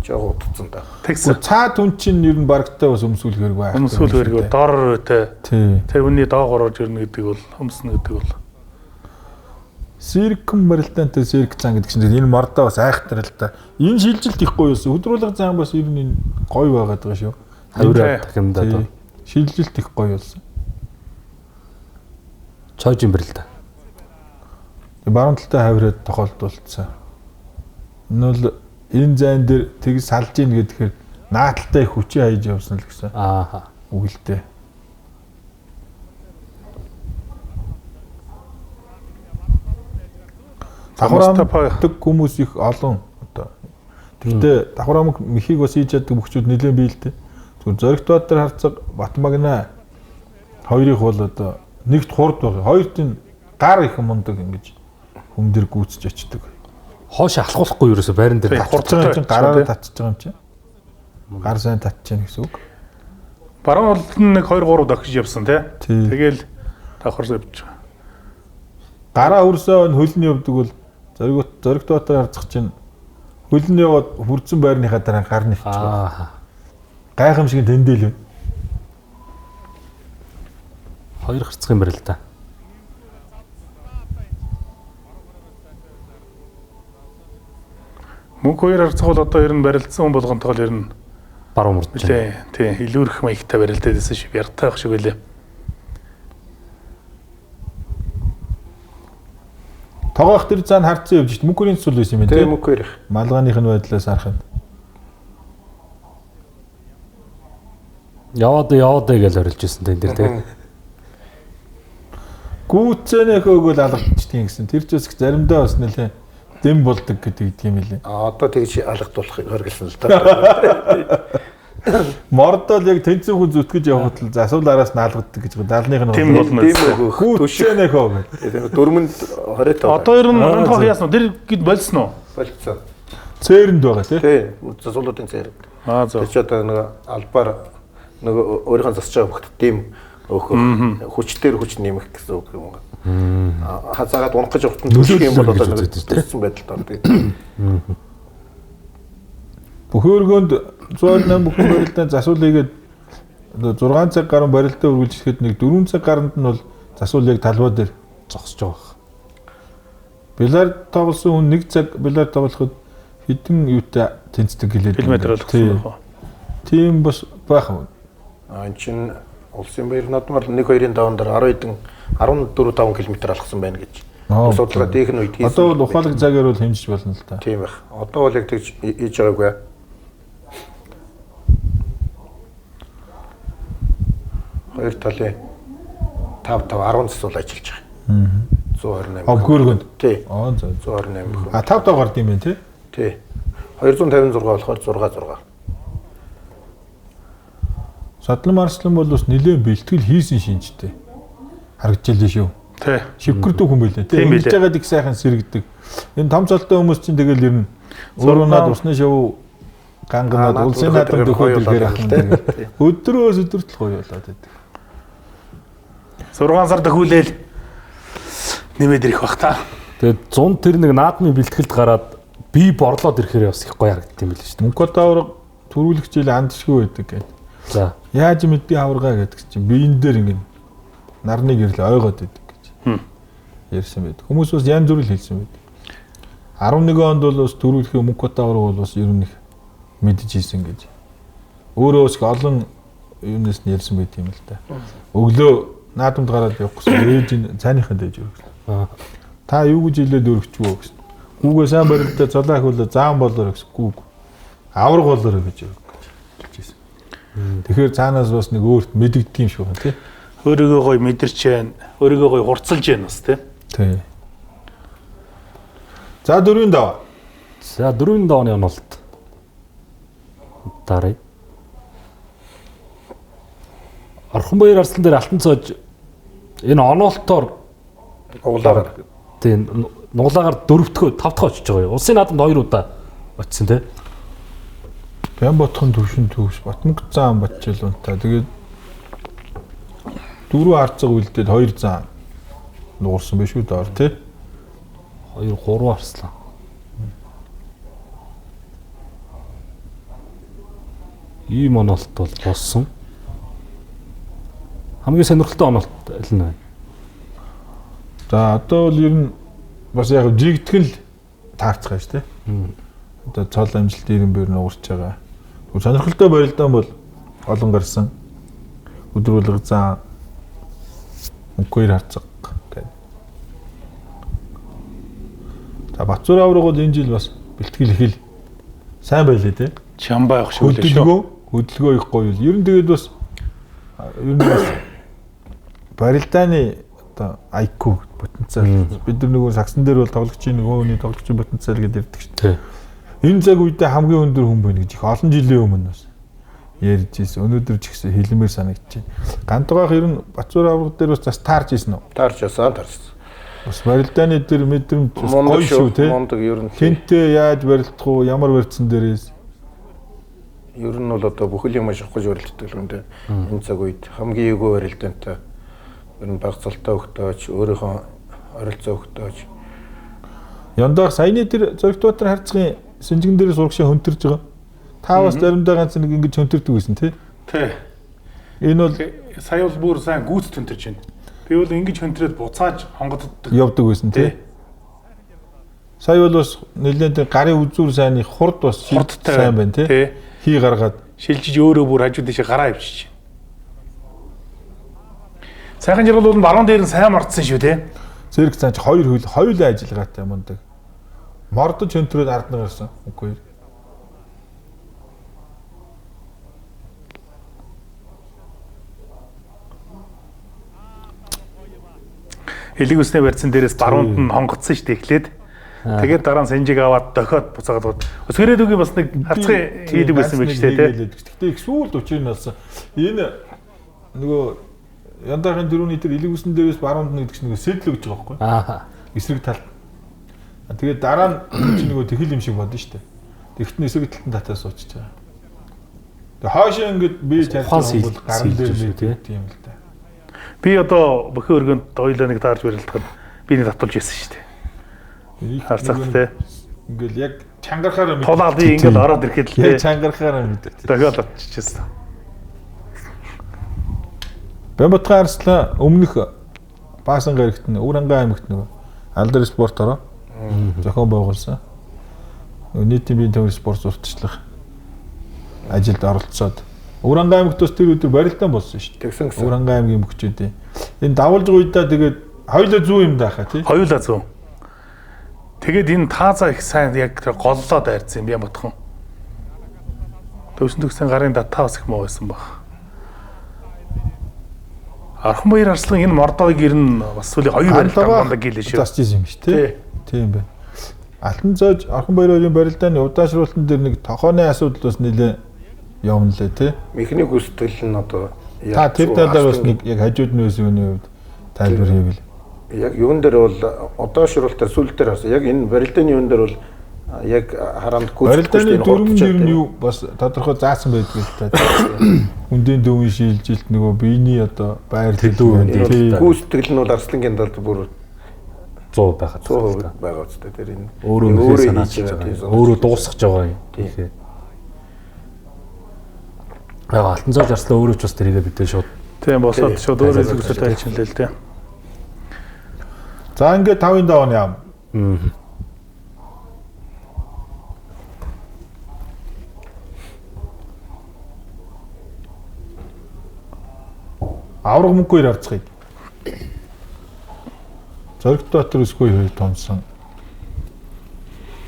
Жог утцсан да. тэгсэн. Цаад хүн чинь ер нь барагтай бас өмсүүлэхэргүй байх. Өмсүүлэхэргүй дор өрөөтэй. Тий. Тэр хүний доогоор орж ирнэ гэдэг бол өмснө гэдэг бол Сэркэн барилдаантай сэрк зан гэдэг чинь энэ мордоо бас айхтар л да. Энэ шилжилт их гоё байсан. Өдрүүлэг зан бас ер нь энэ гоё байгаад байгаа шүү. Хавраа дахимдаа Тий. Шилжилт их гоё болсон. Чойжин барилдаа. Тэг баруун талтай хавраад тохиолдуулсан. Энэ бол энэ зайн дээр тэг салж ийн гэхээр нааталтай их хүчээ хайж явсан л гэсэн Аа. үг л дээ. Давхар Мустафа амдаг хүмүүс их олон одоо. Тэгтээ давхар амг мехийг бас хийж чаддаг бөхчүүд нэлээд бий л дээ. Зүгээр Зоригт Баатар харцаг Батмагна хоёрыг бол одоо нэгт хурд баг. Хоёрт нь гар их мундаг ингэж хүм дээр гүйцэж очдөг. Хоош алхуулахгүй ерөөсө байран дээр Тий, татчих. хурд Татчих юм чинь гараараа тий. татчих байгаа юм чинь. Гар сайн татчих юм гэсэн үг. Баруун талд нь нэг 2 3 дохиж явсан тий. Тий. Тэгэл давхар явж байгаа. Гараа өрсөө хөлн явдаг бол Зоригт Баатар харцах чинь хөлн яваад хүрдсэн байрныхаа дараа гар нэвчих. Аа. Гайхамшиг тэндэл юм. Хоёр харцах юм барилдаа. Мөнх хоёр харцах бол одоо ер нь барилдсан хүн болгонтойгоо ер нь Баруун мөрдөж. нэлээ тий илүүрх маягтай барилдаад байсан шиг яртай байх шиг байлээ. Тогоох тэр зан харцсан явж шít мөнхөрийн цул байсан юм Тэгээ тийм. мөнх хоёр их. Малгааных нь байдлаас харах юм. Яваад яваад гэж орилж ирсэн тэн дээр тий. Гүцэнэ хөөгөл алгадчихдгийг гэсэн. Тэр ч бас их заримдаа бас нэлээ дэм болдог гэдэг юм лээ. А одоо тэгж алгадуулах хоригдсан л да. Мордол яг тэнцэн хүн зүтгэж явхад л засвал араас наалгадаг гэж байгаа. Далных нь Тийм болно. Дэм өгөх түшиг Гүцэнэ хөө гэх. дөрмөнд 25. Одоо ер нь Аа, онцгой зөв. яасан уу? Тэр гээд болсон уу? болцсон. Цээрэнд байгаа тий. Тий, засуулуудын цээр. Аа зөв. Тэр чи одоо нэг албаар нэг өөрийнхөө засаж байгаа бүгд дэм өгөх хүчээр хүч нэмэх гэсэн үг юм байна. Хазаагаад унах гэж явахад нь түшиг юм бол одоо Нөлөөлөл нэг гэж үздэг, тий. төссөн байдалд ордог. Бүхэн өргөөнд 128 бүхэн барилдаан засвал хийгээд одоо 6 цаг гаруй барилдаа үргэлж ирэхэд нэг 4 цаг гаранд нь бол засвал яг талбай дээр Зогсож байгаа. Бильярд тоглосон хүн нэг цаг бильярд тоглоход хэдэн юутай тэнцдэг гэлээ. Километр болгосон байх уу? Тийм бас байх юм. А эн чин улсын баяр наадмаар 1 2-ын даван дээр 10 хэдэн 14 5 км алхсан байна гэж. Аа. Судалгаа дийнх нь үед хийсэн. Одоо бол ухаалаг цагаар бол хэмжиж болно л та. Тийм байх. Одоо бол яг тэгж хийж байгаагүй. Хоёр талын 5 5 10 засвал ажиллаж байгаа. 128. А бүхөргөнд. Тий. Аа за. 128 бүхэн. А 5 5 гард юм байна тий. Тий. 256 болохоор 6 6. Садлан Марслан бол бас нэлээд бэлтгэл хийсэн шинжтэй. Харагдчихлээ шүү. Тий. Шивгэрдэг хүн байлээ тий. Тийм Ингэж байлээ. байгаад их сайхан сэргдэг. Энэ том цолтой хүмүүс чинь тэгэл ер нь өөрөө над усны шоу ганганаад Аа, над улсын өөхөд наадам ирэхээр дөхөд гоё ирэхээр болоод ахын ирэв, тэгэл. Өдрөөс өдөрт л гоё болоод байдаг. 6 сар дөхүүлээл нэмээд ирэх бах та. Тэгээд 100 тэр нэг наадмын бэлтгэлд гараад би борлоод ирэхээр бас их гоё харагдсан юм билээ шүү дээ. Мөнхөд авраг төрүүлэх жил андшгүй байдаг гэдэг. За. Яаж мэддий аварга гэдэг чинь биен дээр ингэ нарны гэрэл ойгоод байдаг гэж. Ярьсан байдаг. Хүмүүс бас янз бүр л хэлсэн байдаг. 11 онд бол бас төрүүлэхийн Мөнхөд авраг бол бас ер нь их мэдчихсэн гэж. Өөрөө бас их олон юунаас нь ярьсан байт юм л да. Өглөө наадамд гараад явах гэсэн ээж нь цааныхаа дэж өргөсөн. Аа. Та юу гэж хэлээд өргөчвөө гэсэн. Гүүгээ сайн барилдаа цолоо ахиулаа заан болоор гэсэн. Гүүг. Авраг болоор гэж өргөх гэж хэлжсэн. Тэгэхээр цаанаас бас нэг өөрт мэдэгддэг юм шиг байна тий. Өөрийгөө гоё мэдэрч जैन, өөрийгөө гоё хурцлж जैन бас тий. Тий. За дөрвийн даваа. За дөрвийн давааны онолт. Даръя. Орхонбаяр арслан дээр алтан цоож энэ оноолтоор Углаар тийм нуглаагаар дөрөвдгөө тавдхаа очиж байгаа юм. Улсын наадамд хоёр удаа очсон тий. Бямботхон төвшин төвш Батмөнг заан Батчилуунтай. Тэгээд дөрөв арцаг үлдээд хоёр заан нуурсан биш үү доор тий. 2 3 арслан. Ийм оноолт бол болсон. Хамгийн сонирхолтой оноолт аль нь вэ? За одоо бол ер нь бас яг жигтгэл л таарцгаа шүү дээ. Одоо цол амжилт ирэн бэр нуурч байгаа. Сонирхолтой барилдаан бол олон гарсан. Өдрүүлэг заа мөнхөөр харцаг гэдэг. За Батзуур авраг бол энэ жил бас бэлтгэл их л сайн байлээ те. Чамбай явах шиг үлээ шүү. Хөдөлгөөн их гоё. Ер нь тэгээд бас ер нь бас барилдааны одоо IQ потенциал бид нар нөгөө сагсан дээр бол тоглогчийн нөгөө хүний тоглогчийн потенциал гэдээ ярьдаг шүү дээ. Энэ цаг үедээ хамгийн өндөр хүн байна гэж их олон жилийн өмнө бас ярьж ирсэн. Өнөөдөр ч гэсэн хэлмээр санагдаж байна. Гантгаах ер нь Батзуур авраг дээр бас зас таарч ирсэн үү? Таарч байсан, таарсан. Бас барилдааны тэр мэдрэмж бас гоё шүү те. Мундаг ер нь. Хинтээ яаж барилдах уу, ямар барьцсан дээрээс ер нь бол одоо бүхэл юм ашиглах гэж барилддаг юм дээ. Энэ цаг үед хамгийн эвгүй барилдаантай ер нь баг цалтай өгтөөч, өөрийнхөө оролцоо өгтөөч. Яндаах саяны тэр Зоригтбаатар харцгийн сэнжигэн дээрээс урагшаа хөнтөрж байгаа. Та бас заримдаа ганц нэг ингэж хөнтөрдөг байсан тий? Тий. Энэ бол сая бол бүр сайн гүйцэд хөнтөрж байна. Би бол ингэж хөнтрөөд буцааж хонгодддаг. Явдаг байсан тий. Сая бол бас нэлээд гарын үзүүр сайнны хурд бас хурдтай сайн байна тий. Хий гаргаад шилжиж өөрөө бүр хажуу тийшээ гараа авчиж. Сайхан жаргал бол баруун дээр нь сайн мордсон шүү тий. Зэрэг цаан чи хоёр хөл хоёулаа ажиллагаатай мундаг. Мордож хөнтрөөд ард нь гарсан. Үгүй. Элэг үсний барьцсан дээрээс баруунд нь хонгоцсон шүү дээ эхлээд. Тэгээд дараа нь сэнжиг аваад дохиод буцаагаад. Өсгөрөөд үгүй бас нэг харцгаа хийдэг байсан байх шүү дээ тий. Гэхдээ их сүүлд учир нь болсон. Энэ нөгөө Яндаахын дөрөвний тэр элэг үсэн дээрээс баруунд нь гэдэг чинь нөгөө сэтэл өгч байгаа байхгүй. Аа. Эсрэг талд. Тэгээд дараа нь чи нөгөө тэхэл юм шиг бодно шүү дээ. Тэгт нь эсрэг талд нь татаа суучиж байгаа. Тэгээд хойшоо ингээд би чадсан бол гарan дээр шүү тий. Тийм л дээ. Би одоо бөхөө өргөнд хоёулаа нэг таарж барилдахад би нэг татуулж байсан шүү дээ. Харцагт тий. Ингээл яг чангархаараа мэдээ. Тулаад би ингээл ороод ирэхэд л тий. Яг чангархаараа мэдээ. Дохиол очижсэн. Бямбатхан Арслан өмнөх Баасан гарагт нь Өвөр-Ангай аймагт нөгөө Алдар спортоор зохион байгуулсан. Нийтийн биеийн төвийн спорт сурталчлах ажилд оролцоод Өвөр-Ангай аймагт бас тэр өдөр барилдаан болсон шүү дээ. Тэгсэн гэсэн. Өвөр-Ангай аймгийн мөхчүүдийн. Энэ давалж гуйдаа тэгээд хоёулаа зүү юм даахаа тий. Хоёулаа зүү. Тэгээд энэ таазаа их сайн яг тэр голлоод айрцсан юм Бямбатхан. Төвсөн төгсөн гарын татаа бас их муу байсан баг. Орхонбаяр Арслан энэ мордоог ер нь бас сүүлийн хоёр барилдаан мундаг гэлээ шүү. Засч ирсэн юм шүү тий. Тийм байна. Алтан зоож Орхонбаяр хоёрын барилдааны удаашруултан дээр нэг тохооны асуудал бас нэлээ явна лээ тий. Механик гүйцэтгэл нь одоо та тэр талаар бас нэг яг хажууд нь байсан юуны хувьд тайлбар хийвэл. Яг юун дээр бол удаашруултаар сүүл дээр бас яг энэ барилдааны юун дээр бол яг хараанд гүйцэтгэх барилдааны дүрм нэр нь юу бас тодорхой заасан байдаг л та. Хүндийн дөвийн шилжилт нөгөө биений одоо байрлал гүйцэтгэл нь бол Арслангийн талд бүр 100 байхад 100% байгаа үстэй тэр энэ өөрөө өөрөө санаачилж байгаа. Өөрөө дуусгаж байгаа юм. Тийм. Яг Алтан зоож Арслан өөрөө ч бас тэрийгэ мэдээ шууд. Тийм босоод шууд өөрөө зүгсээ тайлчилээ л дээ. За ингээд 5-ын давааны ам. Авраг мөнгөөр авцгаая. Зоригтбаатар өсгөө хоёр томсон.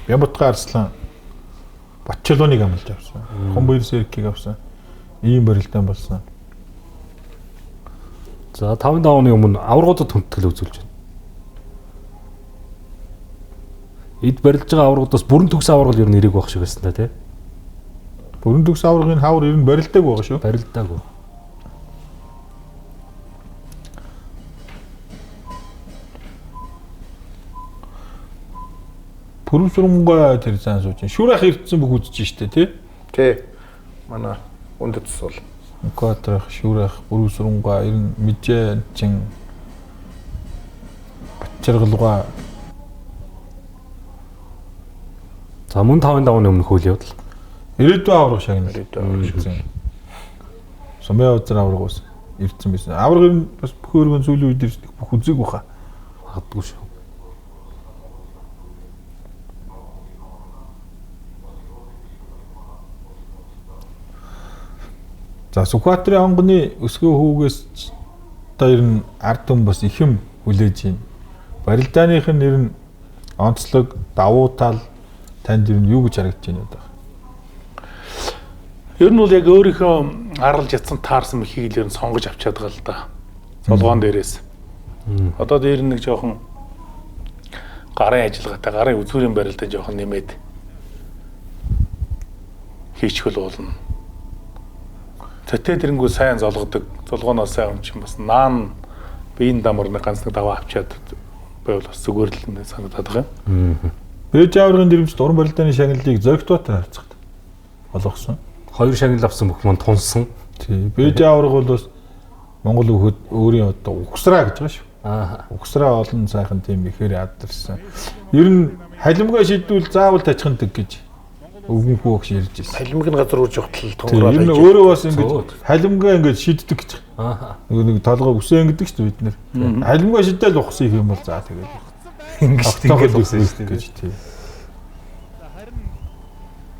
Бямбатга Арслан Батчилууныг амлаж авсан. Хомбойр Серкийг авсан. Ийм барилдаан болсон. За 5 давны өмнө аваргуудад хүндэтгэл үзүүлж байна. Эд барилж байгаа аваргуудаас бүрэн төгс аваргал ер нь ирэх байх шиг байсан да тий. Бүрэн төгс аваргын хавар ер нь барилдааг байгаа шүү. Барилдаагүй. Пүрвсүрэнгүй тэр зан сууж. Шүрэх ирдсэн бүх үзэж штэ тий. Тий. Манай өндөд сул. Квадрах, шүрэх, пүрвсүрэнгүй ер нь мэжээ чин Батчаргалгаа. За мөн 5 давны өмнөх үйл явдал. Ирээдүйн аварга шагнал. Ирээдүйн аварга. Сумын узар аварга бас ирдсэн байсан. Аварга ер нь бас бүх өргөн сүүлийн үед ирсэн бүх үзег баха. Магадгүй шүү. За Сүхбаатарын онгоны өсгөө хүүгээс одоо ер нь ард түмэн бас их юм хүлээж байна. Барилдааных нь ер нь онцлог, давуу тал танд ер нь юу гэж харагдаж байна вэ? Ер нь бол яг өөрийнхөө аргалж ятсан таарсан мөхийг л ер нь сонгож авчаад байгаа л да. Золгоон дээрээс. Одоо дээр нэг жоохон гарын ажиллагаатай, гарын үзүүрийн барилдаа жоохон нэмээд хийчихвэл уулна. Тэтэ тэрэнгүү сайн золгодог, золгооноос сайн юм чинь бас наан биеийн дамар нэг ганц нэг даваа авчаад байвал бас зүгээр л санагдаад байгаа юм. Бэж аваргын дэрэмжт уран барилдааны шагналыг Зоригтбаатар харьцагт олгосон. 2 шагнал авсан бүх мөн тунсан. Тий. Бэж аварга бол бас Монгол хүүхэд өөрийн одоо угсраа гэж байгаа шүү. Аа. Угсраа олон сайхан тийм ихээр ядарсан. Ер нь халимгаа шийдвэл заавал тачхандаг гэж өвгөн хүү огш ярьж байсан. Халимг нь газар үрж явахтал Тий. тунграад Ер нь хайж. өөрөө бас ингэж Зөө. халимгаа ингэж шийддэг гэж. Аа. Нөгөө нэг толгой үсэн ингэдэг шүү дээ бид нэр. Халимгаа шидэл ухсан их юм бол за тэгэл. Ингэж Тогтооход ингэж ухсан шүү дээ. гэж тий.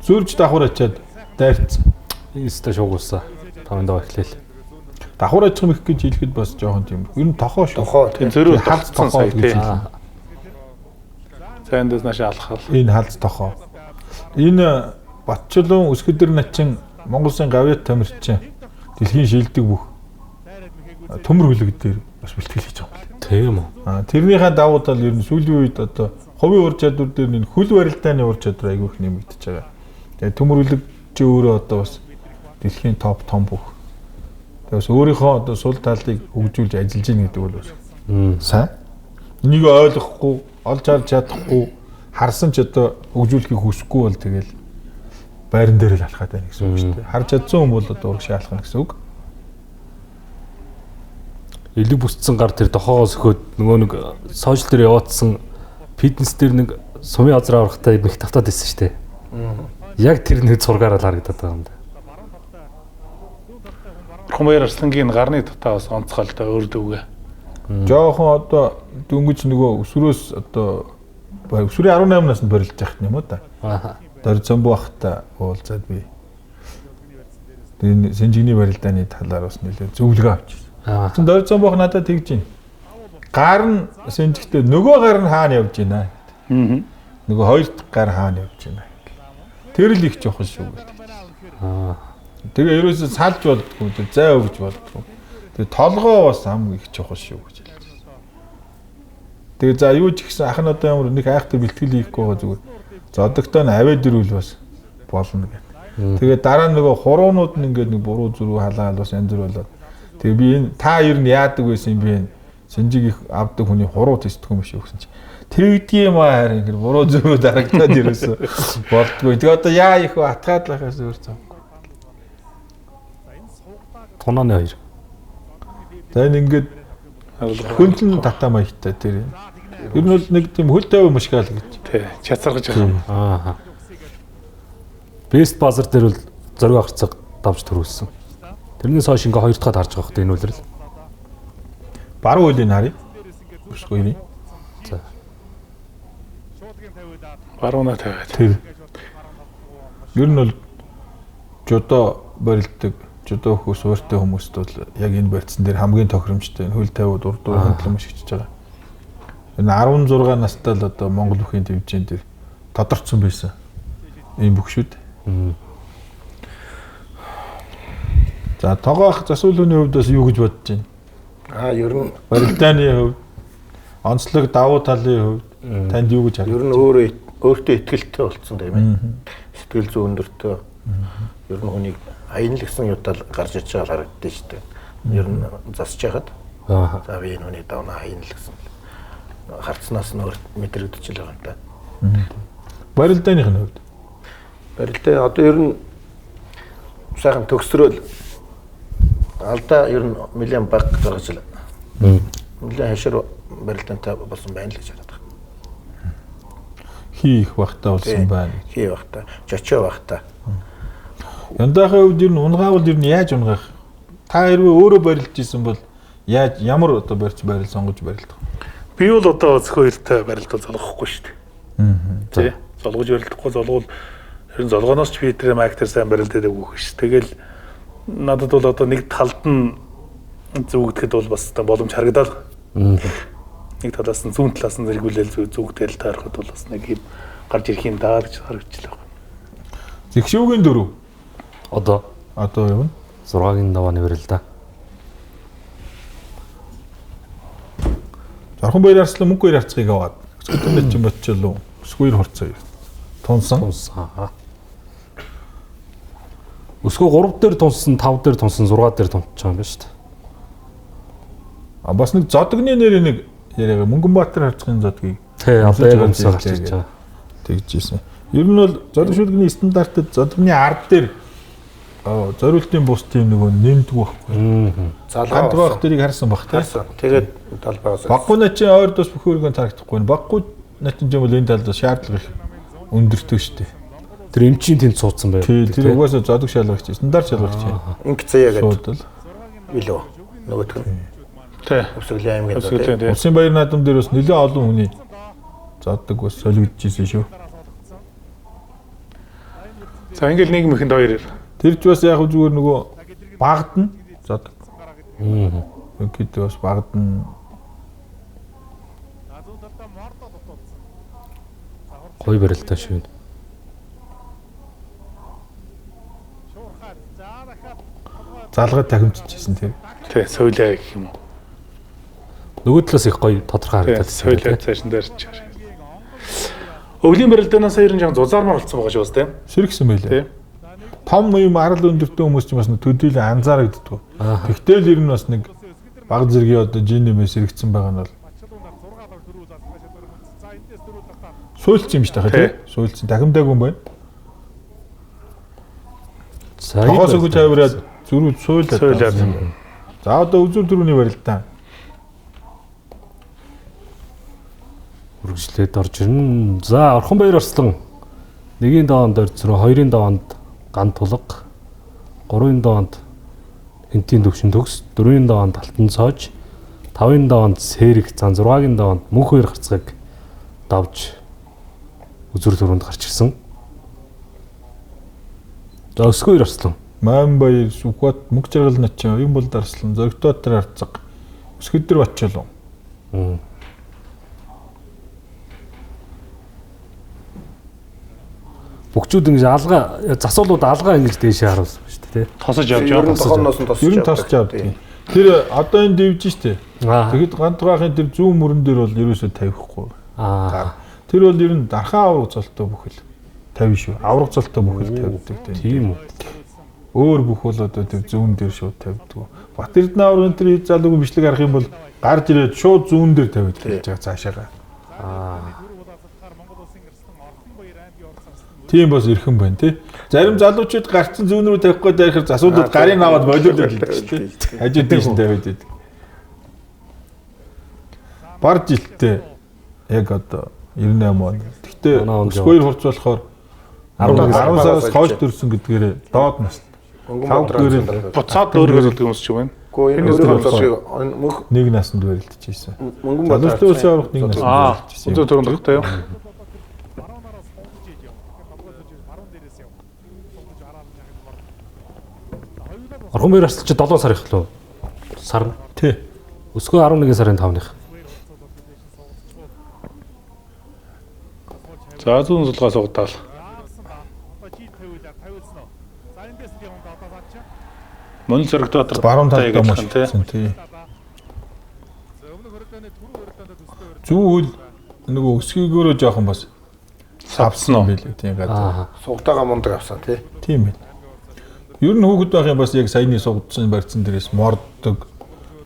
Зүрж давхар ачаад дайрцсан. Инста шуугуулсан. 5 дав эхлээл. Давхар ачих мэх гэж хэлэхэд бас жоохон тийм. Ер нь тохоо шүү. Тохоо Тийм зөрүү Халз тогтсон тохоо сая гэж тий. хэлнэ. Сайн дэс наашаа алхаал. Энэ халз тохоо. Энэ Батчулуун Өсгөдөр начин Монгол Улсын гавьяат тамирчин дэлхийн шилдэг бүх төмөр хөлөг дээр бас бэлтгэл хийж байгаа юм байна. Тийм үү. Аа тэрнийхээ давуу тал ер нь сүүлийн үед одоо хувийн ур чадвар дээр нь хөл барилдааны ур чадвар айгүй их нэмэгдэж байгаа. Тэгээ төмөр хөлөг чи өөрөө одоо бас дэлхийн топ том бүх. Тэгээ бас өөрийнхөө одоо сул талыг хөгжүүлж ажиллаж гин гэдэг бол бас сайн. Энийг ойлгохгүй, олж харж чадахгүй, харсан ч одоо хөгжүүлэхийг хүсэхгүй бол тэгэл байран дээр л алхаад байна гэсэн үг шүү дээ. Харж чадсан хүн бол одоо урагшаа алхах гэсэн үг. Элэг бүсцэн гар тэр дохоогоо сөхөөд нөгөө нэг сошиал дээр яваадсан фитнес дээр нэг сумын азар аврахтай мэх тавтаад байсан шүү дээ. Яг тэр нэг зургаараа л харагдаад байгаа юм да. Бурхан Арслангийн гарны татаа бас онцгойлтой өөр дөвгөө. Жохон одоо дөнгөж нөгөө өсвөрөөс одоо өсвөрийн 18 наснд барилж яхад юм уу да. Аа. Дорцомбо бахта уулзаад би. Тэгээ сэнжигний барилдааны талаар бас нэлээд зөвлөгөө авчихсан. Аа. Тэгсэн Дорцомбох надад тэгж байна. Гар нь сэнжигтэй нөгөө гар нь хаана явж байна? Аа. Нөгөө хоёр дахь гар хаана явж байна? Тэр л их чухал шүү гэлээ. Аа. Тэгээ ерөөсөө салж болдгоо, тэр зай өгж болдгоо. Тэгээ толгоо бас хамгийн их чухал шүү гэж хэлж байсан. Тэгээ за юу ч ихсэн ах нь одоо ямар нэг айхтар бэлтгэл хийхгүй байгаа зүгээр. Зодогтой нь аваад ирвэл бас болно гэх. Тэгээ дараа нь нөгөө хуруунууд нь ингээд нэг буруу зүрүү халаал бас янз бүр болоод. Тэгээ би энэ та ер нь яадаг байсан юм бэ? Сэнжиг их авдаг хүний хуруу тестдэг юм шиг өгсөн чи. Тэгдгийм юм аа харин ингээд буруу зүрүү дарагдаад ерөөсөө болдгоо. Тэгээ одоо яа их вэ атгаад л ахаас өөр зам. Тунааны хоёр. За энэ ингээд хөндлөн татаа маягтай тэр. Ер нь бол нэг тийм хөл тавиу мушгаал гэж. Тий, чацаргаж байгаа юм. Аа. Бест базар дээр бол зориг агцаг давж төрүүлсэн. Тэрнээс хойш ингээ хоёр дахь харж байгаа хөт энэ үлрэл. Баруун хөлийг харъя. Өсгөөрийн. За. Баруунаа тавиад. Тэр. Ер нь бол жудо барилдаг, жудо хөх суурьтай хүмүүст бол яг энэ барьцсан дээр хамгийн тохиромжтой энэ хөл тавиуд урд дуу хөндлөн мушигчж байгаа. Энэ 16 настай л одоо Монгол бүхийн төвжин дээр тодорцсон байсан. Ийм бүх шүүд. За тогоох засвал хүний хувьд бас юу гэж бодож байна? Ер нь барилдааны хувьд, онцлог давуу талын хувьд танд юу гэж харагдаж? Ер нь өөртөө ихтгэлтэй болцсон тийм ээ. Сэтгэл зүй өндөртөө ер нь хүнийг аянал гэсэн юутал гарч ирж байгаа харагддаг шүү дээ. Ер нь засч яхад. За би энэ хүнийг давна аянал гэсэн. Харцнаас нь өөр мэдрэгдэж л байгаа юм та. Барилдааных нь хувьд. Барилдаа одоо ер нь сайхан төгсрөөл алдаа ер нь нэлээд бага гаргаж л. Нэлээд хашир барилдаантай болсон байна л гэж хараад байгаа. Хий их багтаа болсон байна. Хий багтаа, жочоо багтаа. Яндаахын хувьд ер нь унгаавал ер нь яаж унгаах? Та хэрвээ өөрөө барилж исэн бол яаж ямар одоо барьц барил сонгож барилдах? Би бол одоо өсгөө хоёртой барилдвал золгохгүй шүү дээ. Тий. Золгож барилдахгүй золгуул ер нь золгооноос ч би тэр майк дээр сайн барилдаад өгөх ш. Тэгэл надад бол одоо нэг талд нь зүгдэхэд бол бас боломж харагдаад. Нэг талаас нь зүүн талаас нь зэрэгүүлэл зүгдэл таарахад бол бас нэг юм гарч ирэх юм даа гэж харагчлаа. Зэгшүүгийн дөрөв. Одоо юм. 6-гийн давааны барилдаа. Орхон баяр арслан мөнгө баяр арцгийг аваад өсгөтөн чинь ботчлоо. Өсгөөр хурцаа. Тунсан. Өсгөө 3 дээр тунсан, 5 дээр тунсан, 6 дээр тунчих юм байна шүү дээ. А бас нэг зодгны нэр нэг яриага Мөнгөнбаатар харцгийн зодгийг. Тий, одоо яг өмсөө гарч ирж байгаа. Тэгж ийсэн. Ер нь бол зодог шүлгний стандартад зодгны ард дээр зориултын бус тийм нөгөө нэмдэг байхгүй. Залгаа байх дэрийг харсан бах тий. Тэгээд талбайгаас. Баггүй наа чи ойрд бас бүх өргөн тарагдахгүй. Баггүй наа чинь бол энэ талд шаардлага их өндөртэй шүү дээ. Тэр эмчийн тэнд суудсан байв. Тий, тэр угаасаа зодог шалгагч, стандарт шалгагч. Инк заяа гэдэг. Билүү. Нөгөөх нь. Тий. Өвсгөлийн аймгийн зодог. Улсын баяр наадам дээр бас нэлээд олон хүний зодог бас солигдож исэн шүү. За ингээл нэг мэхэнд хоёр. Тэр ч бас яг зүгээр нөгөө багадна зодог. Ингээд бас багадна. Гоё барилдаа шүү. Залгаад тахимчижсэн тийм. Тий, соёлоо гэх юм уу. Нөгөө талаас их гоё тодорхой харагдаад. Соёлоо цааш нь дээрч. Өвлийн барилдаанаас ер нь жоохон зузаармар болсон байгаа шүү бас тийм. Сэргсэн байлээ. Тий. Том юм арал өндөртэй хүмүүс ч бас нэг төдийлөн анзаарагддаг. Тэгтэл ер нь бас нэг баг зэргийн одоо жин нэмээ сэргцэн байгаа нь бол суйлцсан юм шүү дээ тий. Суйлцсан дахимдаагүй юм байна. Тогоос өгөж авираад зүрүү суйлаад. За одоо үзүүр дөрөвний барилдаа. Үргэлжлээд орж ирнэ. За Орхон баяр арслан 1-ийн даваанд орцроо, 2-ын даваанд ган тулга, 3-ын даваанд хэнтийн төвшин төгс, 4-ийн даваанд алтан цоож, 5-ын даваанд сэрэг зан, 6-ын даваанд мөнх хоёр гарцгааг давж үзүр төрөнд гарч ирсэн. За өсгөө хоёр арслан. Ман баяр, Сүхбат, мөнх жаргал начин, оюун болд арслан, Зоригтбаатар арцаг, Өсгөдөр Батчулуу. Бүгчүүд ингэж алга засуулууд алга ингэж дээшээ харуулсан шүү дээ, тий. Тосож явж байгаа. Тосоноос нь тосож. Ер нь тосож явдаг. Тэр одоо энэ дэвж штэ. Тэгэхэд гантгаахын тэр зүүн мөрөн дээр бол ерөөсөө тавихгүй. Тэр бол ер нь дархаа авраг золтой бүхэл тавь шүү. Авраг золтой бүхэл тавьдаг. Тийм үү. Өөр бүх бол одоо тэр зүүн дээр шууд тавьдаг. Бат Эрдэнэ аврагын тэр залуугийн бичлэг харах юм бол гарч ирээд шууд зүүн дээр тавиад гэж байгаа цаашаага. Тийм бас эрхэн байна тий. Зарим залуучууд гарцсан зүүн рүү тавих гээд байхаар засуулууд гарын аваад болиулаад хэлдэг шүү дээ. Хажуу тийш нь тавиад байдаг. Бар жилтээ яг одоо 98 он. Гэхдээ өсгөөр хурц болохоор 10 сараас хойш төрсөн гэдгээр доод нас. Буцаад өөрийгөө золдог юм шиг байна. Үгүй энэ өөрийгөө золдог мөнх нэг насанд барилдаж ийсэн. Мөнгөн Баатар. Залуучдын улсын аврагт нэг насанд барилдаж ийсэн. Өдөр төрөнд тогтоо юу? Орхон баяр арслан чи 7 сар их лөө. Сар нь. Тий. Өсгөө 11 сарын 5-ных. За зүүн сулгаа сугдаал. Мөн Зоригдбаатар баруун талдаа маш тий. Зүүн хөл нөгөө өсгийгөөрөө жоохон бас савсан уу билээ тийм газар. Сугдаага мундаг авсан тий. Тийм ээ. Ер нь хүүхэд байх юм бас яг саяны сугдсан барьцсан дээрээс морддог,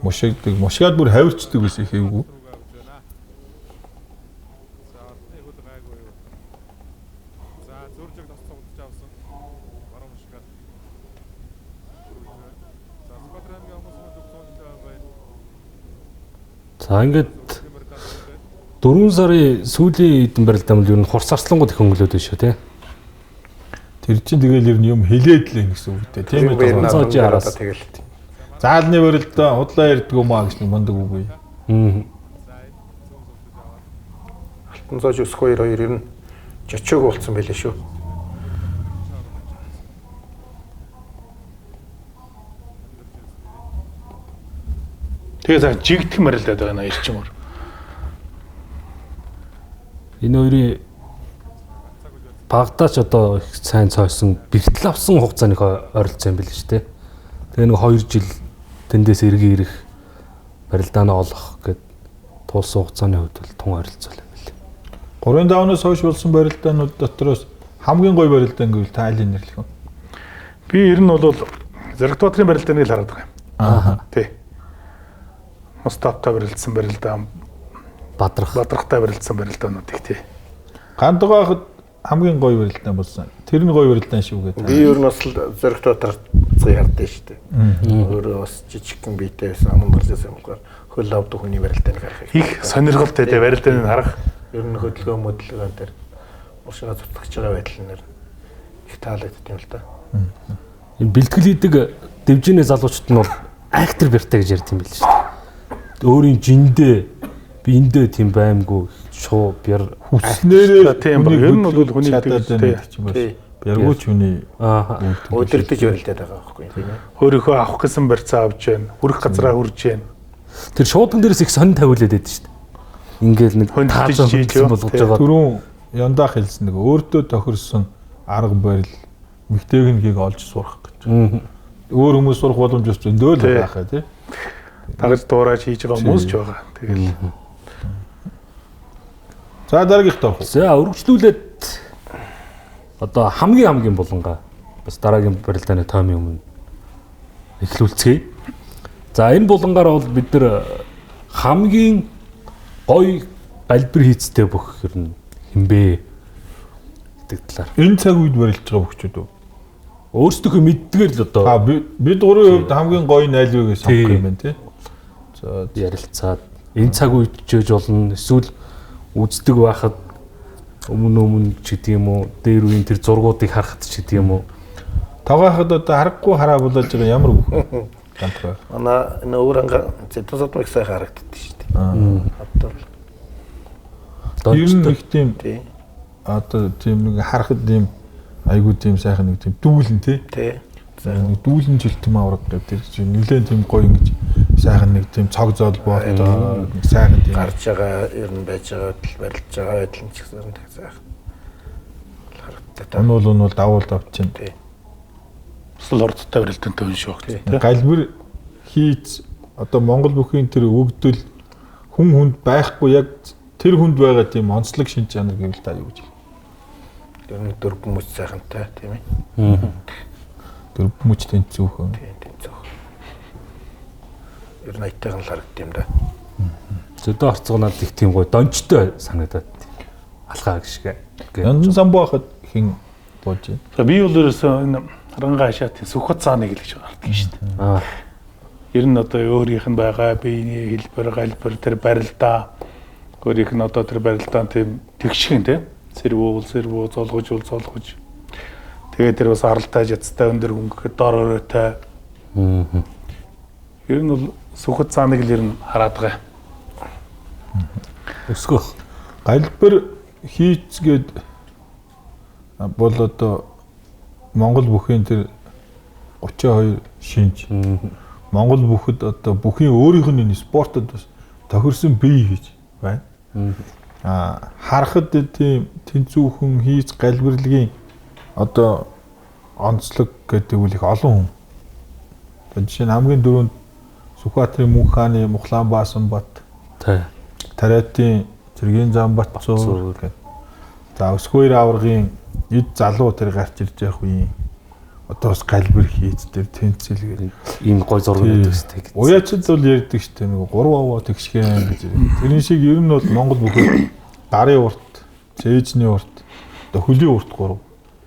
мушигдаг, мушгаад бүр хавирчдаг байсан их эвгүй. За ингээд 4 сарын сүүлийн эдэн барилдаан бол ер нь хурц арслангууд их өнгөлөөд байна шүү тий. Тэр чинь тэгэл ер нь юм хилээд л юм гэсэн үг дээ. Тийм ээ. Зоожийн араас. Тэгэл. Заалны барилдаа худлаа ярьдгүй маа гэж нэг мундаг үг үгүй. Алтан зоож өсөх хоёр хоёр ер нь жочоог болсон байлээ шүү. Тэгээ за жигдэх барилдаад байна ирчмөр. Энэ хоёрын багадаач одоо их сайн цойсон бэртэл авсан хугацааны ойролцоо юм билээ шүү дээ. Тэгээ нэг 2 жил тэндээс эргэн ирэх барилдаанаа олох гэд туулсан хугацааны хувьд бол тун ойролцоо юм билээ. 3 давнаас хойш болсон барилдаанууд дотроос хамгийн гоё барилдаан гэвэл та алийг нэрлэх вэ? Би ер нь бол Зоригдбаатарын барилдааныг л хараад байгаа юм. Аа. Тий. Мустафтай барилдсан барилдаан, Бадрах. Бадрахтай барилдсан барилдаанууд их тий. Гандгаа хамгийн гоё барилдаан болсон. Тэр нь гоё барилдаан шүү гэдэг. Би ер нь бас Зоригдбаатар цыг хардсан шүү дээ. Өөрөө бас жижигхэн биетэй байсан аман гарч байсан юм болохоор хөл авдаг хүний барилдааныг харах Их сонирхолтой тий барилдааныг харах. Ер нь хөдөлгөөн мөдлөгөөн тэр уршгаа цуцгаж байгаа байдал нь их таалагддаг юм л да. Энэ бэлтгэл хийдэг дэвжээний залуучууд нь бол актер бэртэй гэж ярьд юм билээ шүү дээ. Өөрийн жиндээ би эндээ тийм баймгүй шуу бяр Хүснээрээ Тийм ба. Ер нь бол хүний чадаад тий. байна гэдэг чинь бас. Тий. Бяргууч хүний аа Удирдах барилдаад байгаа байхгүй тийм ээ. Өөрийнхөө авах гэсэн барьцаа авч जैन, хүрэх газраа хүрж जैन. тэр шуудан дээрээс их сонин тавиулаад байдаг шүү дээ. Ингээл нэг Хөндлөж таазан хийж хөдөлсөн юу? болгож Тий. байгаа. түрүүн яндах хэлсэн нэг өөртөө тохирсон арга барил мэгтэйгнхийг олж сурах гэж. Өөр хүмүүс сурах боломж бас зөндөө л Тий. байх тий. Дагаж дуурайж хийж байгаа хүмүүс ч байгаа. Тэгэл За дараагийнх орох уу? За өргөжлүүлээд одоо хамгийн хамгийн булангаа бас дараагийн барилдааны тоймын өмнө эхлүүлцгээе. За энэ булангаар бол бид нар хамгийн гоё галбир хийцтэй бүх ер нь хинбэ гэдэг талаар. Энэ цаг үед барилж байгаа хөгчүүд үү? Өөрсдийнхөө мэддгээр л одоо А бид гурвын хувьд хамгийн гоё нь аль вэ гэж сонгох юм байна тий. За ярилцаад энэ цаг үед ч жиж болно эсвэл үздэг байхад өмнө ч гэдэг юм уу дээр үеийн тэр зургуудыг харахад ч гэдэг юм уу Тоогооход одоо харахгүй хараа булааж байгаа ямар бүх ганцхан. Манай энэ өвөр анга зэдэн содмыг сайхан харагддаг шүү дээ. Одоо л Ер нь их тийм тий. одоо тийм нэг харахад тийм айгуу тийм сайхан нэг тийм дүүлэн тий. Тий. Нэг дүүлэн жилтэн авраг гэдэг тэр чинь нэлээд тийм гоё ингэж сайхан нэг тийм цог зол боолтой нэг сайхан тийм Гарч байгаа ер нь байж байгаа байдал барилж байгаа байдал нь ч гэсэн тэг сайхан харагддаг. унуул давуул давчин. Тий. бас л ордтой барилдаантай хүн шүү. Тий. Галбир хийц одоо Монгол бүхийн тэр өгдөл хүн хүнд байхгүй яг тэр хүнд байгаа тийм онцлог шин чанар гэвэл та юу гэж хэлэх? Ер нь дөрвөн мөч сайхантай тийм ээ. Дөрв мөч тэнцвүүхэн. Тийм тэнцвүүх. Ер нь аятайхан л харагддаг юм да. зөдөө орцгоноод их тийм гоё дончтой санагдаад алхаа гიშгэ. Яндан самбуу хахад хэн бууж байна? За би бол ерөөсөө энэ ранга хашаатын Сүхбат цааныг л гэж гардаг шүү дээ. Аа Ер нь одоо өөрийнх нь байгаа биений хэлбэр, галбир тэр барилдаа өөрийнх нь одоо тэр барилдаан тийм тэгшгэн тий. Сэрвүүл, сэрвүү, золгож, үл золгож. Тэгээд тэр бас аралтай, жацтай, өндөр хөнгөхэд дор өрөөтэй. Ер нь бол Сүхбат цааныг л ер нь хараад байгаа. өсгөх. Галбир хийц гээд бол одоо Монгол бүхийн тэр 32 шинж. Монгол бүхэд одоо бүхийн өөрийнх нь энэ спортод бас тохирсон бие хийж байна. Аа харахад тийм тэнцүүхэн хийц галбирлагийн одоо онцлог гэдэг үл их олон хүн Жишээ нь хамгийн дөрөнд Сүхбаатарын Мөнх хааны Мухлан Баасан бат, Тариатын Цэргийн зам Батцуур гэх. За Өсгөөр аваргын эд залуу тэр гарч ирж явах үеийн одоо бас галбир хийц тэр тэнцэл гэх. Ийм гой зураг байдаг шүү дээ. Уяачд бол ярьдаг шүү дээ. Нэг 3 аваа тэгшгэн гэж. Тэрэн шиг ер нь бол Монгол бүхэд гарын урт, цээжний урт, одоо хөлийн урт 3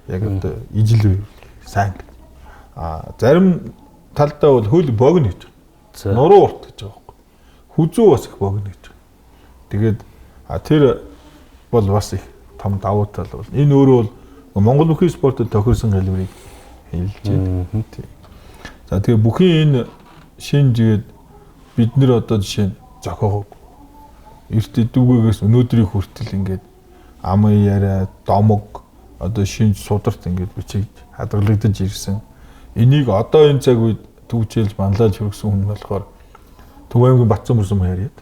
яг одоо ижил үе сайн. А зарим талдаа бол хөл богино гэж. Нуруу урт гэж байгаа байхгүй. Хүзүү бас их богино гэж. Тэгээд тэр бол бас их том давуу тал бол. Энэ өөрөө бол Монгол бүхийн спортод тохирсон галбирыг хэлж байна. За тэгээ бүхийн энэ шинж гээд бид нэр одоо жишээ нь зохиогоогүй. Эрт эдүүгээс өнөөдрийг хүртэл ингээд амын яриа, домог одоо шинж сударт ингээд бичигд хадгалагдаж ирсэн. Энийг одоо энэ цаг үед түгжээлж банлааж хүргэсэн хүн болохоор Төв аймгийн Батцсан мөрсөн яриад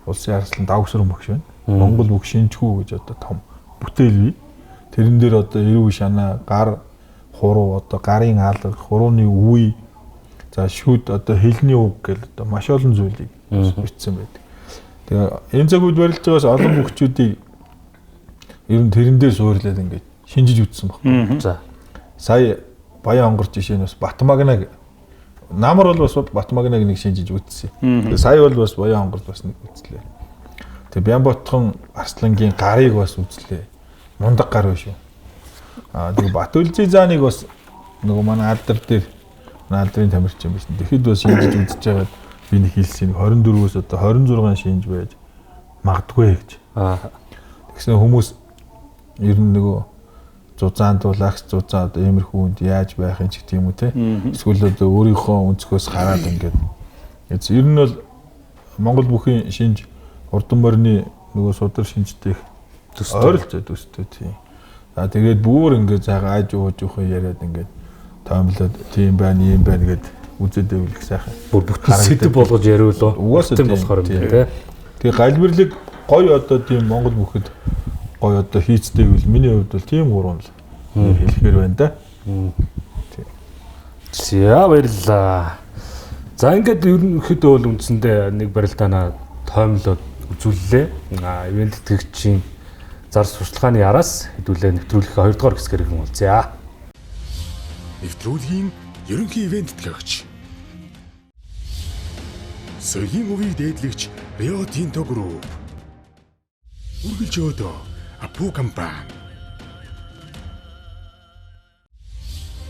улсын арслан давгсрын багш байна. Монгол бүх шинжхүү гэж одоо том бүтээл бий. Тэрэн дээр одоо эрүү шанаа, гар хуруу, одоо гарын алга, хурууны үе, за шүд, одоо хэлний үг гэл одоо маш олон зүйлийг бичсэн байдаг. Тэгээ энэ цаг үед барилж байгаас олон бөхчүүдийг ер нь тэрэн дээр суурлаад ингээд шинжиж үтсэн баггүй. За сая Баян онгор жишээ нь бас Батмагнаг намар бол бас Батмагнаг нэг шинжиж үтсэн. Тэгээ сая бол бас Баян онгорд бас нэг үзлээ. Тэгээ Бямботхон Арслангийн гарыг бас үзлээ. Мундаг гар биш үү? Аа тэгээ Батүлжи зааныг бас нөгөө манай алдар дээр манай алдрын тамирчин байсан. Тэгэхэд бас шинжиж үзэж байгаад би нэг хэлсэн 24-өөс одоо 26 шинж байж магадгүй гэж. Аа тэгсэн хүмүүс ер нь нөгөө зузаан дуулагч зузаан одоо иймэрхүү хүнд яаж байх юм ч гэдэг юм уу те. Эсвэл одоо өөрийнхөө өнцгөөс хараад ингээд ер нь бол Монгол бүхийн шинж урдан морины нөгөө судар шинжтэй их ойролцоо төстэй тийм. За тэгээд бүр ингээд сайхан аж ууж өхөө яриад ингээд тоомлоод тийм байна, ийм байна гэд үзээд байвал их сайхан. Бүр бүтэн сэдв болгож яриулаа. Угаасаа тийм болохоор юм байна те. Тэгээ галбирлыг гоё одоо тийм Монгол бүхэд гоё одоо хийцтэй гэвэл миний хувьд бол тийм гурван л хэлэхээр байна да. За баярлалаа. За ингээд ерөнхийдөө бол үндсэндээ нэг барилдаанаа тоомлоод үзүүллээ. Ивент тэтгэгчийн зар сурталчилгааны араас хэдүүлээ нэвтрүүлгийн 2 дугаар хэсгээр иргэн уулзъя. Нэвтрүүлгийн ерөнхий ивент тэтгэгч. Соёлын өвийг дээдлэгч Рио Тинто Group. Үргэлж өөдөө Апу компани.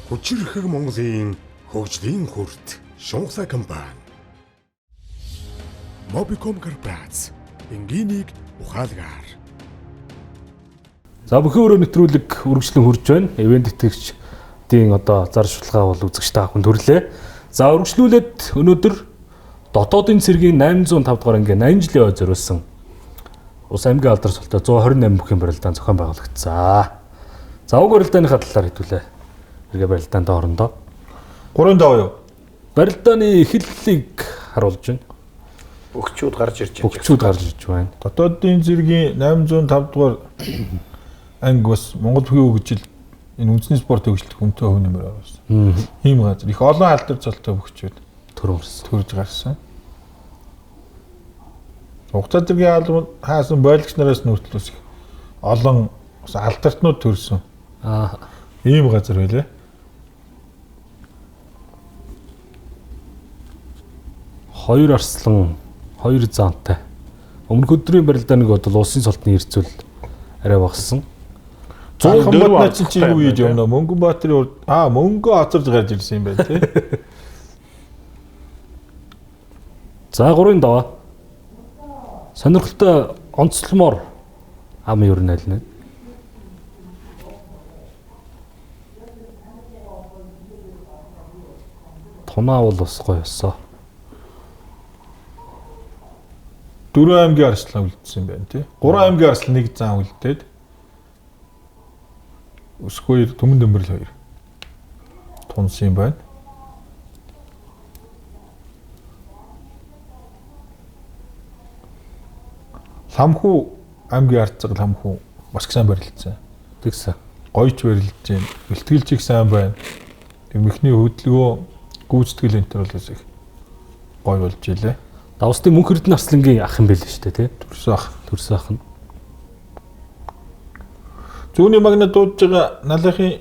Хүчирхэг Монголын хөгжлийн хүрт Шунхлаа компани. Mobicom Корпорац. Энгийнийг ухаалгаар. За бүхэн өрөө нэвтрүүлэг үргэлжлэн хурж байна. Ивент тэтгэгчдийн одоо зар сурталчилгаа бол үзэгч та бүхэн төрлөө. За үргэлжлүүлээд өнөөдөр дотоодын цэргийн 805 дугаар ангийн 80 жилийн ой зориулсан Ус аймгийн алдар султай 128 бүхийн барилдаан зохион байгуулагдсан. За уг барилдааныхаа талаар хэдүүлээ. Эргээ барилдаантай орондоо. 3 даваа юу? Барилдааны эхлэлийг харуулж байна. Бөхчүүд гарч ирж байна. Бөхчүүд гарч ирж байна. Дотоодын цэргийн 805 дугаар анги бас Монгол бүхийн хөгжил энэ үндэсний спорт хөгжилт хүнтэй хувь нэмэр оруулсан. Ийм газар их олон алдар цолтой бөхчүүд төрж гарсан. Хугацаа зэргийн албан хаасан бойлогч нараас нүртэл их олон бас алдартнууд төрсөн. Ийм газар байлээ. Хоёр арслан, хоёр заантай. Өмнөх өдрийн барилдааныг бол улсын цолтны эрцүүл арай багассан. 104 чи юу хийж явна? Мөнгөнбаатарын урд мөнгө оцорж гарч ирсэн юм байна тий. За 3-ын даваа. Сонирхолтой онцлмоор ам ер нь аль нэ? Тунаа бол бас гоё ёсоо. 4 аймгийн арслан үлдсэн юм байна тий. 3 аймгийн арслан нэг зан үлдээд Өсгөөр Түмэн Дэмбэрл 2 тунсан юм байна. Ламхүү аймгийн ардцаг Ламхүү бас их сайн барилдсан. Тэгсэн. Гоёч барилдж байна. Бэлтгэлч их сайн байна. Тэр мэхний хөдөлгөөн Гүйцэтгэл энэ төр бол их гоё болж илээ. Давсдын Мөнх Эрдэнэ Арслангийн ах юм байл шүү дээ, тий? Төрсөн ах. Төрсөн ах нь. Зүүнний магна дуудаж байгаа налынхын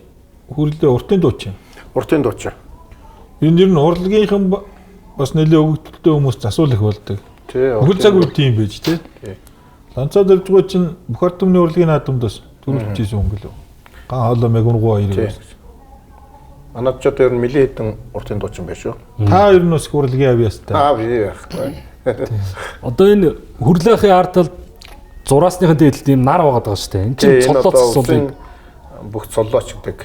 хүрлээ уртын дуучин. Уртын дуучин. Энэ нэр нь урлагийнхан бас нэлээ өгөгдөлтэй хүмүүс засвал их болдог. Тий. Бүхэл цаг үе тийм байж тий. Тий. Ланцаа дэржгөө чинь бүх ард түмний урлагийн наадамд бас төрүүлж исэн хүн гэлөө. Ган хоолой мэгүнгуу Тий. хоёрыг. Манад ч одоо ер нь нэлээд хэдэн уртын дуучин байна шүү. Та ер нь бас их урлагийн авьяастай. Аа би байхгүй. Одоо энэ хүрлээхийн ард талд зураасныхын дээдэлд ийм нар байгаад байгаа шүү дээ. Энэ Тий, чинь энэ цоллоо одоо засуулыг улсын бүх цоллооч гэдэг.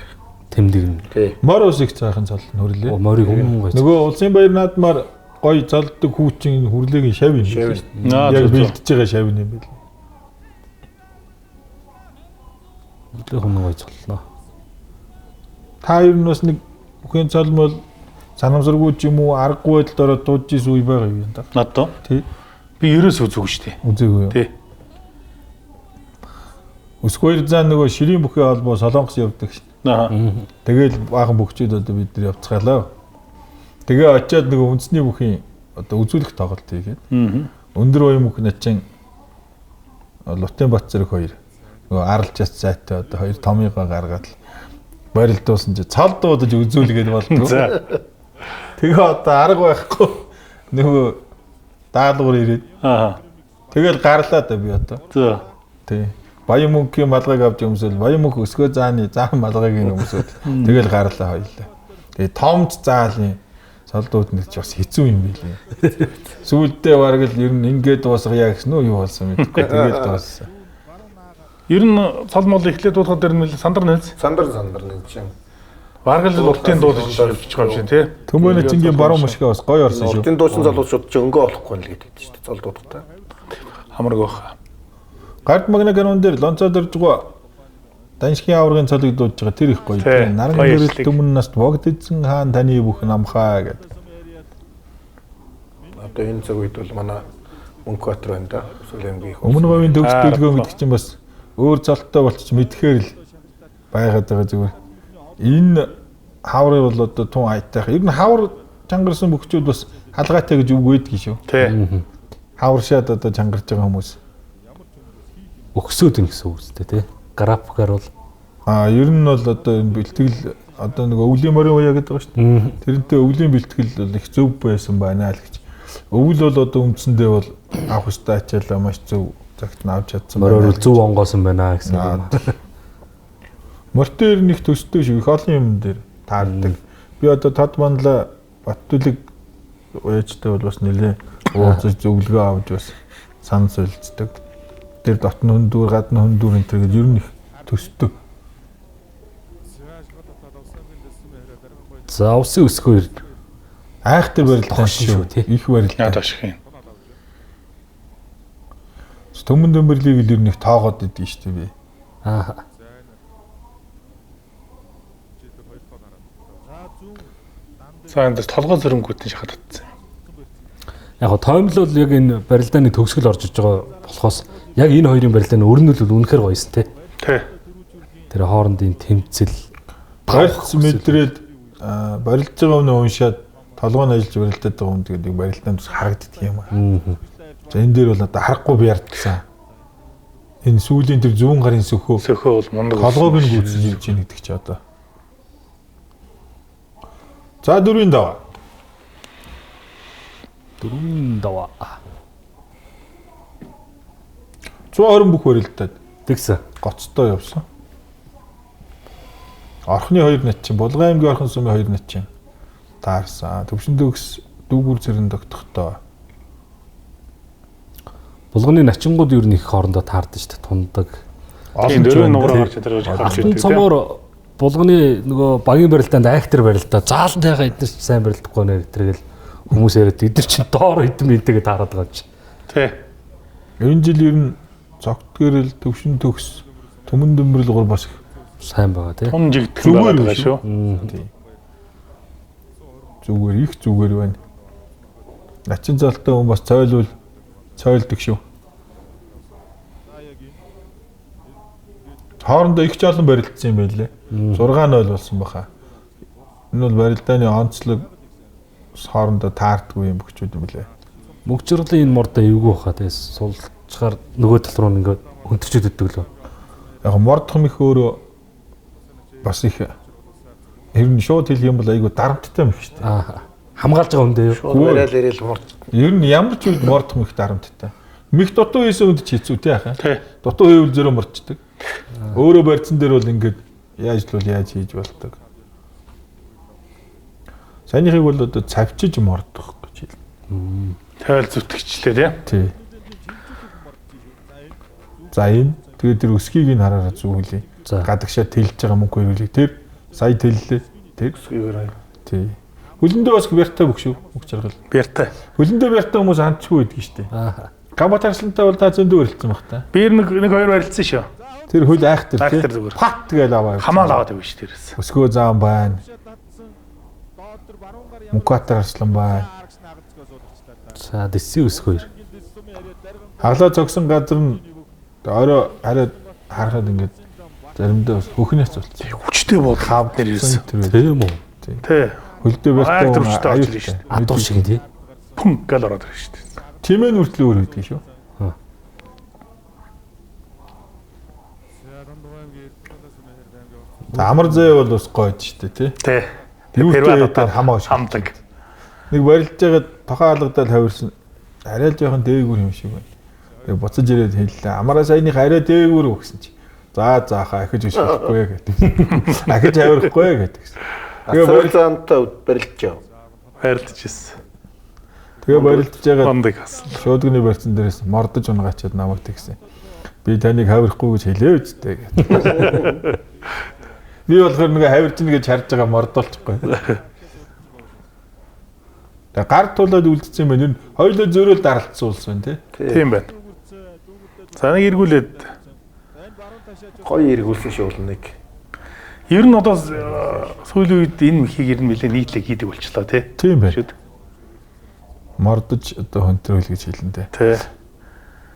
тэмдэг нь. Тий. Мор ус их цаахан цол нь хүрлээ. Оо, морийг өмнө гой. Нөгөө улсын баяр наадмаар гой золдог хүүчин хүрлээгийн шав юм Шав. байна шүү дээ. Аа, Яг зөв, зөв. бэлдэж байгаа шав юм байл. Хүрлээх өмнө гой цоллоо. Та ер нь бас нэг бүхэн цолмол санамсаргүй ч юм уу аргагүй байдалд ороод дуудаж исэн үе байгаа юм да. Над доо. Тий. Би ерөөс үзээгүй шүү дээ. Үзээгүй юу? Тий. Өсгөөр заа нөгөө ширийн бүхий холбоо Солонгос явдаг шин. Аа. Тэгэл баахан бөхчүүд одоо бид нар явцгаалаа. Тэгээ очиад нөгөө үндэсний бүхийн одоо үзүүлэх тоглолт хийгээд. Аа. Өндөр уян мөх начин Лутын бат зэрэг хоёр нөгөө аралж яц зайтай одоо хоёр томьёогоо гаргаад л барилдуулсан чи цал дуудаж үзүүлгээд болдгоо. За. Тэгээ одоо арга байхгүй нөгөө даалгавар ирээд Аа. тэгэл гарлаа да би одоо. За. Тий. Баян мөнхийн малгайг авч өмсөл, баян мөнх өсгөө зааны заан малгайг нь өмсөөл. Тэгэл гарлаа хоёлаа. Тэгээ томч заалын солдууд нэг ч бас хэцүү юм билээ. Сүүлдээ бараг л ер нь ингээд дуусгая гэсэн үү юу болсон мэдэхгүй. Тэгэл дууссан. Ер нь цол мол эхлээд дуулахад дэр нь сандар нэлз. Сандар сандар нэг чинь. Бараг л уртын дуулаж явж байгаа юм шиг тий. Төмөөнө чингийн баруун мушгаа бас гоё орсон шүү. Уртын дуучин залуучууд ч өнгөө олохгүй л гэдэг шүү дээ. Цол дуудахтаа. Хамарг байх. Гард магна канон дээр лонцоо дэржгөө Даншгийн аваргын цолыг дуудаж байгаа тэр их гоё. Тий, Наран гоё гэрэл ажлыг. төмөн наст богд эзэн хаан таны бүх намхаа гэдэг. Одоо энэ цаг үед бол манай Мөнхбаатар байна да. Эсвэл аймгийн их. Өмнө говийн төгс Аа, төлгөө гэдэг чинь бас өөр цолтой болчих мэдхээр л байгаад байгаа зүгээр. Энэ хаврыг бол одоо тун аятайх. Ер нь хавар чангарсан бөхчүүд бас халгаатай гэж үг байдаг шүү. Тий. Хавар шаад одоо чангарч байгаа хүмүүс. Өгсөөд ин гэсэн үг үстэй тий. Графикаар бол Аа ер нь бол одоо энэ бэлтгэл одоо нэг өвлийн морин уяа гэдэг байгаа шүү дээ. Тэрнтэй өвлийн бэлтгэл бол их зөв байсан байна л гэж. Өвөл бол одоо үндсэндээ бол авах ёстой ачаалаа маш зөв цагт нь авч чадсан мороор байна. бол зөв онгоосон байна гэсэн үг юм. Морьтой ер нь их төстэй шүү. Их олон юм дээр таардаг. Би одоо тод манлаа Баттүлэг уяажтай бол бас нэлээ уулзаж зөвлөгөө авч бас сан солилцдог. Тэр дотн хүндүүр, гадна хүндүүр энэ төр гэж ер нь их төстэй. За усын өсгөө Айхтар барилдаан Тогшин шүү шүү, тий. Их барилдаан. Яа таших юм. Төмөн дөмбөрлийг л ер нь их тоогоод идэв шүү дээ би. Аа. За энэ дэс толгой зөрөнгүүд нь шахаад татсан. Яг го тоомлол бол яг энэ барилдааны төгсгөл орж иж байгаа болохоос яг энэ хоёрын барилдааны өрнөл бол үнэхээр гоёсэн тий. Тий. Тэр хоорондын тэмцэл Барилц мэдрээд барилж байгаа өмнө уншаад толгой нь ажиллаж барилдаад байгаа юм тэгээд барилдаан бас харагддаг юм аа. За энэ дээр бол одоо харахгүй би ярьдсан. Энэ сүүлийн тэр зүүн гарын сөхөө Сөхөө бол мундаг. толгойг нь гүйцэж ирж гин гэдэг чи одоо. За дөрвийн даваа. дөрвийн даваа. 120 бүх барилдаад Тэгсэн. гоцтой явсан. Орхны хоёр начин, Булган аймгийн орхон сумын хоёр начин таарсан. Төвшин төгс дүүгүр цэрэн тогтохдоо. Булганы начингууд ер нь их хоорондоо таардаг шүү дээ. Тундаг. Тийм дөрвийн нугараа гарч тэр гарч Алтан ирдэг. цомоор булганы нөгөө багийн барилдаанд айхтар барилдаа заалантайгаа эдгээр ч сайн барилдахгүй нэ гэтэргээл хүмүүс яриад эдгээр чинь доор хэдэн минтэйгээ таарад байгаа юм чи. Тий. Энэ жил ер нь цогтгэрэл төвшин төгс төмөн дөмбөрл гур бас их Сайн байгаа тий. Тун жигдэх Зүгээр байгаа шүү. шүү. Тий. Зүгээр их зүгээр байна. Начин залтай хүн бас цойлвол цойлдог шүү. Хоорондоо их жолон барилдсан юм байлээ. 6-0 болсон баха. Энэ бол барилдааны онцлог хоорондоо таардгүй юм бөхчүүд юм лээ. Мөнх жаргалын энэ мордоо эвгүй баха тий сулчгаар нөгөө тал руу ингээд хөнтөрчөөд өгдөг лөө. Яг мордох мэх өөрөө бас их ер нь шууд хэлэх юм бол айгүй дарамттай мэх шүү дээ. Аа хамгаалж байгаа хүндээ юу? Шууд барайл ирээл морд. Ер нь ямар ч үед мордох мэх дарамттай. Мэх дутуу хийсэн үнд ч хэцүү тий ахаа. Тий. Дутуу хийвэл зөрөө мордчдаг. Өөрөө барьцсан дээр бол ингээд яаж л бол яаж хийж болдог. Саяныхыг бол одоо цавчиж мордох гэж хэлнэ. Тайл зүтгэжлээ тий. Тий. За энэ тэгээд тэр өсгийг нь хараараа зүг хүлээ. За. Гадагшаа тэлж байгаа мөнгө хоёрыг тэр сая тэллээ. Тэр Өсгийгээр тий. Хөлөндөө бас бяртай бүх шүү. Мөнх жаргал. бяртай. Хөлөндөө бяртай хүмүүс хандчгүй байдаг шүү дээ. Аа Гамбат арслантай бол та зөндөө барилцсан баг та. Би ер нь нэг хоёр барилцсан шүү. Тэр хөл айхтар тий. Айхтар зүгээр. Пат гэж аваа. Хамаал аваад явна шүү дээрээс. Өсгөө заан байна. Мөнхбаатар арслан байна. за дэсийн өсгөө хоёр. Хаглаа цогсон газар нь орой хараад харахад ингээд заримдаа бас хөхнөөс болчих. Хүчтэй бол хавд нэр ирсэн. Тийм үү? Тий. Хөлдөө барьтай Айхтар хүчтэй орж ирнэ шүү дээ. Адуу шиг тий. Пүн гал ороод ирнэ шүү дээ. Чимээ нүртэл өөр өгдөг шүү. За амар зээ бол бас гоё шүү дээ тий. Тий. Юу Первад дээр одоо хамаа шиг. хамдаг. Нэг барилж байгаад тохоо алгадаад хавирсан. Арай л жоохон дээгүүр юм шиг байна. Тэгээ буцаж ирээд хэллээ. Амараа саяных арай дээгүүр өгсөн чи. За за хаа ахиж өшөхгүй гэдэг. Ахиж авирахгүй гэдэг. Тэгээ Тэгээ барилж заантай барилж яв. Барилдаж ирсэн. тэгээ барилж байгаад Бандаг бас. шуудгны барьцсан дээрээс мордож унгаачаад намайг тэгсэн. Би таныг хавирахгүй гэж хэлээ үсттэй гэдэг. Би болохоор нэг хавирч ийн гэж харж байгаа мордолчихгүй. Тэгээ гар тулаад үлдсэн юм байна. Энэ хоёулаа зөөрөл даралцсан улс байна тий. Тийм байна. За нэг эргүүлээд Гоё эргүүлсэн шуул нэг. ер нь одоо сүүлийн үед энэ мхийг ер нь нэлээ нийтлэг хийдэг болчлоо тий. Тийм байна. Шүд. Мордож одоо хөнтрөөл гэж хэлнэ дээ. Тий.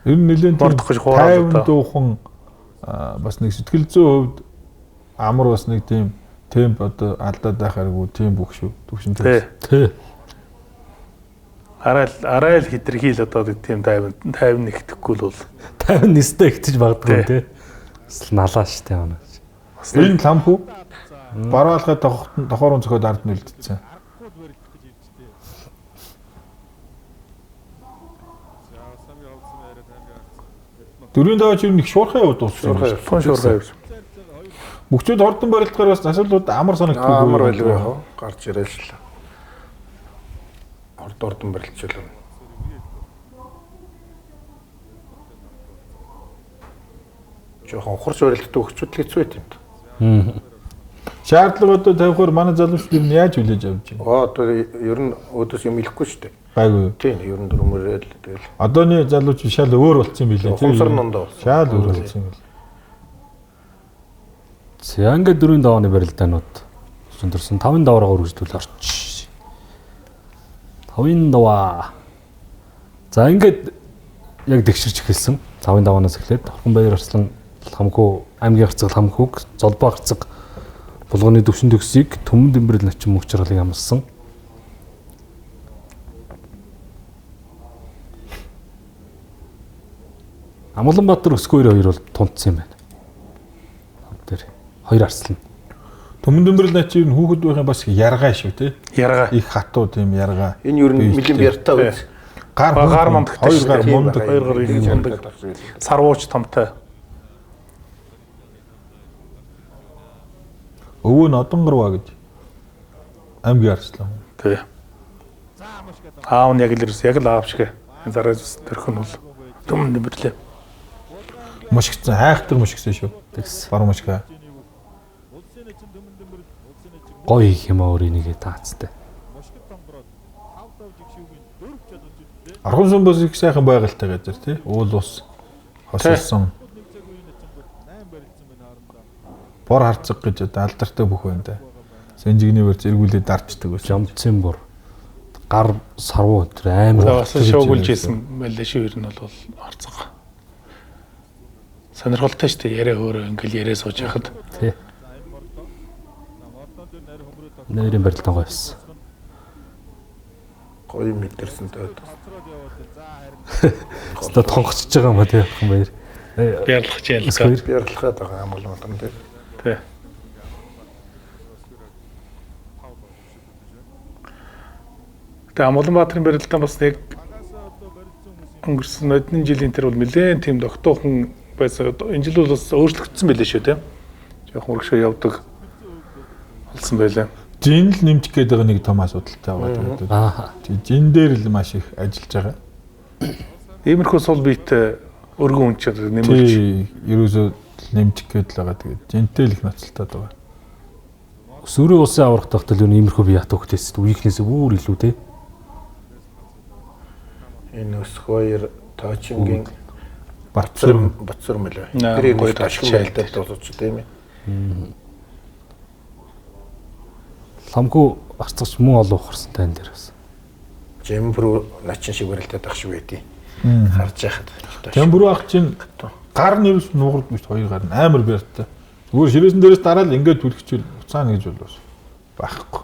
Ер нь нэлээд тийм Мордох гэж хуураад 50 одоо. дуухан бас нэг сэтгэл зүйн хувьд амар бас нэг тийм темп одоо алдаад байх аргагүй тийм бүх шүү. Төвшин Тий. Тий. Арай л арай л хитрхийл одоо тийм 50 50 нэгтгэхгүй л бол 50 нистэй ихтэж магадгүй Тий. тий. Бас л налаа штэ манай. бас нэг Энэ ламхүү бараалхай тохоорон цохиод ард нь үлдсэн. Дөрвийн даваач ер нь их шуурхай явд дууссан юм байна. фон шуурхай явж. Мөгчүүд хордон барилдахаар бас засварлууд амар санагддаг. Амар байлгүй яах вэ? Гарч ирээл л. Орд ордон барилчвал. Жохон ухарч барилддаг өгчүүд л хэцүү байт юм. Шаардлага одоо тавихаар манай залуучууд ер нь яаж хүлээж авч байна? Аа одоо ер нь өөдөөс юм илэхгүй шүү дээ. Гайгүй юу? Тийм ер нь дөрмөрөөл тэгэл Одооны залуучууд шал өөр болсон юм билээ. Ухамсар номдоо болсон. Шал өөр болсон юм билээ. За ингээд дөрвийн давааны барилдаанууд өндөрсөн 5-ын даваараа үргэлжлүүл орч. 5-ын даваа. За ингээд яг дэгширч эхэлсэн. 5-ын даваанаас эхлээд Орхон Баяр Арслан Ламхүү аймгийн гарцаг Ламхүүг Золбоо гарцаг булганы төвшин төгсийг Түмэн Дэмбэрэл начин мөнх жаргалыг амлсан. Амгаланбаатар өсгөөр хоёр бол тунцсан юм байна. Тав дээр хоёр арслан. Түмэн Дэмбэрэл начин ер нь хүүхэд байх юм бас яргаа шүү тий. Яргаа. Их хатуу тийм яргаа. Энэ ер нь Биелтэй. нэлээд бяртай үз. Гар Гар мундагтай Хоёр шүү гар дээ. мундаг. Хоёр гар их мундаг. Сарвууч томтой. Өвөө нь Одонгарваа гэж аймгийн арслан. Тий. Аав нь яг л ерөөс яг л аав шиг. Энэ зараа зүс төрх нь бол түмэн нэмэрлээ. Мушигдсан хайхтар мушигсан шүү. Тэгс. Бар мушгаа. Гоё их юм аа өөр энийгээ таацтай. Арган сүм бас их сайхан байгальтай газар тий. Уул ус хосолсон. Бор харцаг гэж одоо алдартай бүх байна да. Сэнжигний бор зэргүүлээ дарчдаг байсан. Жамцын бор гар сарвуу тэр амар За бас шуугуулж исэн байлээ шүү ер нь бол орцог. Сонирхолтой шүү дээ. Яриа өөрөө ингээл яриа сууж яхад. Тий. Нэрийн барилдаан гоё байсан. Гоё мэдэрсэн дөө. Өстө тонгоцож байгаа юм а тий Орхон баяр. Бярлах ялгаа. Бярлахад байгаа амгалан дээр. Тий. Тэгээ Амгаланбаатарын барилдаан бас нэг өнгөрсөн нодны жилийн тэр бол нэлээд тийм тогтоохон байсан. Энэ жил бол бас өөрчлөгдсөн байлээ шүү тийм. Жохон урагшаа явдаг болсон байлаа. Жин л нэмчих гээд байгаа нэг том асуудалтай байгаа. Тэгээд жин дээр л маш их ажиллаж байгаа. Иймэрхүү сул биетэй өргөн үнчээр нэмэлж. Ерөөсөө нэмчих гээд л байгаа. Тэгээд жинтэй л их ноцолтой байгаа. Сүрийн улсын аврах тогтол юу иймэрхүү бие хатуу хөтөөс үеийнхнээс бүр илүү те. Энэ өсгөөр тоочингийн Батцэр мөлөө. Тэр нэг ташгүй байлдаад дуусч тийм ээ. Ламгүй арцгач мөн олон ухарсан тань дээр бас. Жэмбрүү начин шиг барилдаад ах шиг байдیں۔ Харж яхад. Жэмбрүү ах чинь гар нь ерөөс нугард биш хоёр гар нь амар бяртай. Зүгээр ширээсэн дээрээс дараа л ингээд түлхчихвэл уцаана гэж бол бас байхгүй.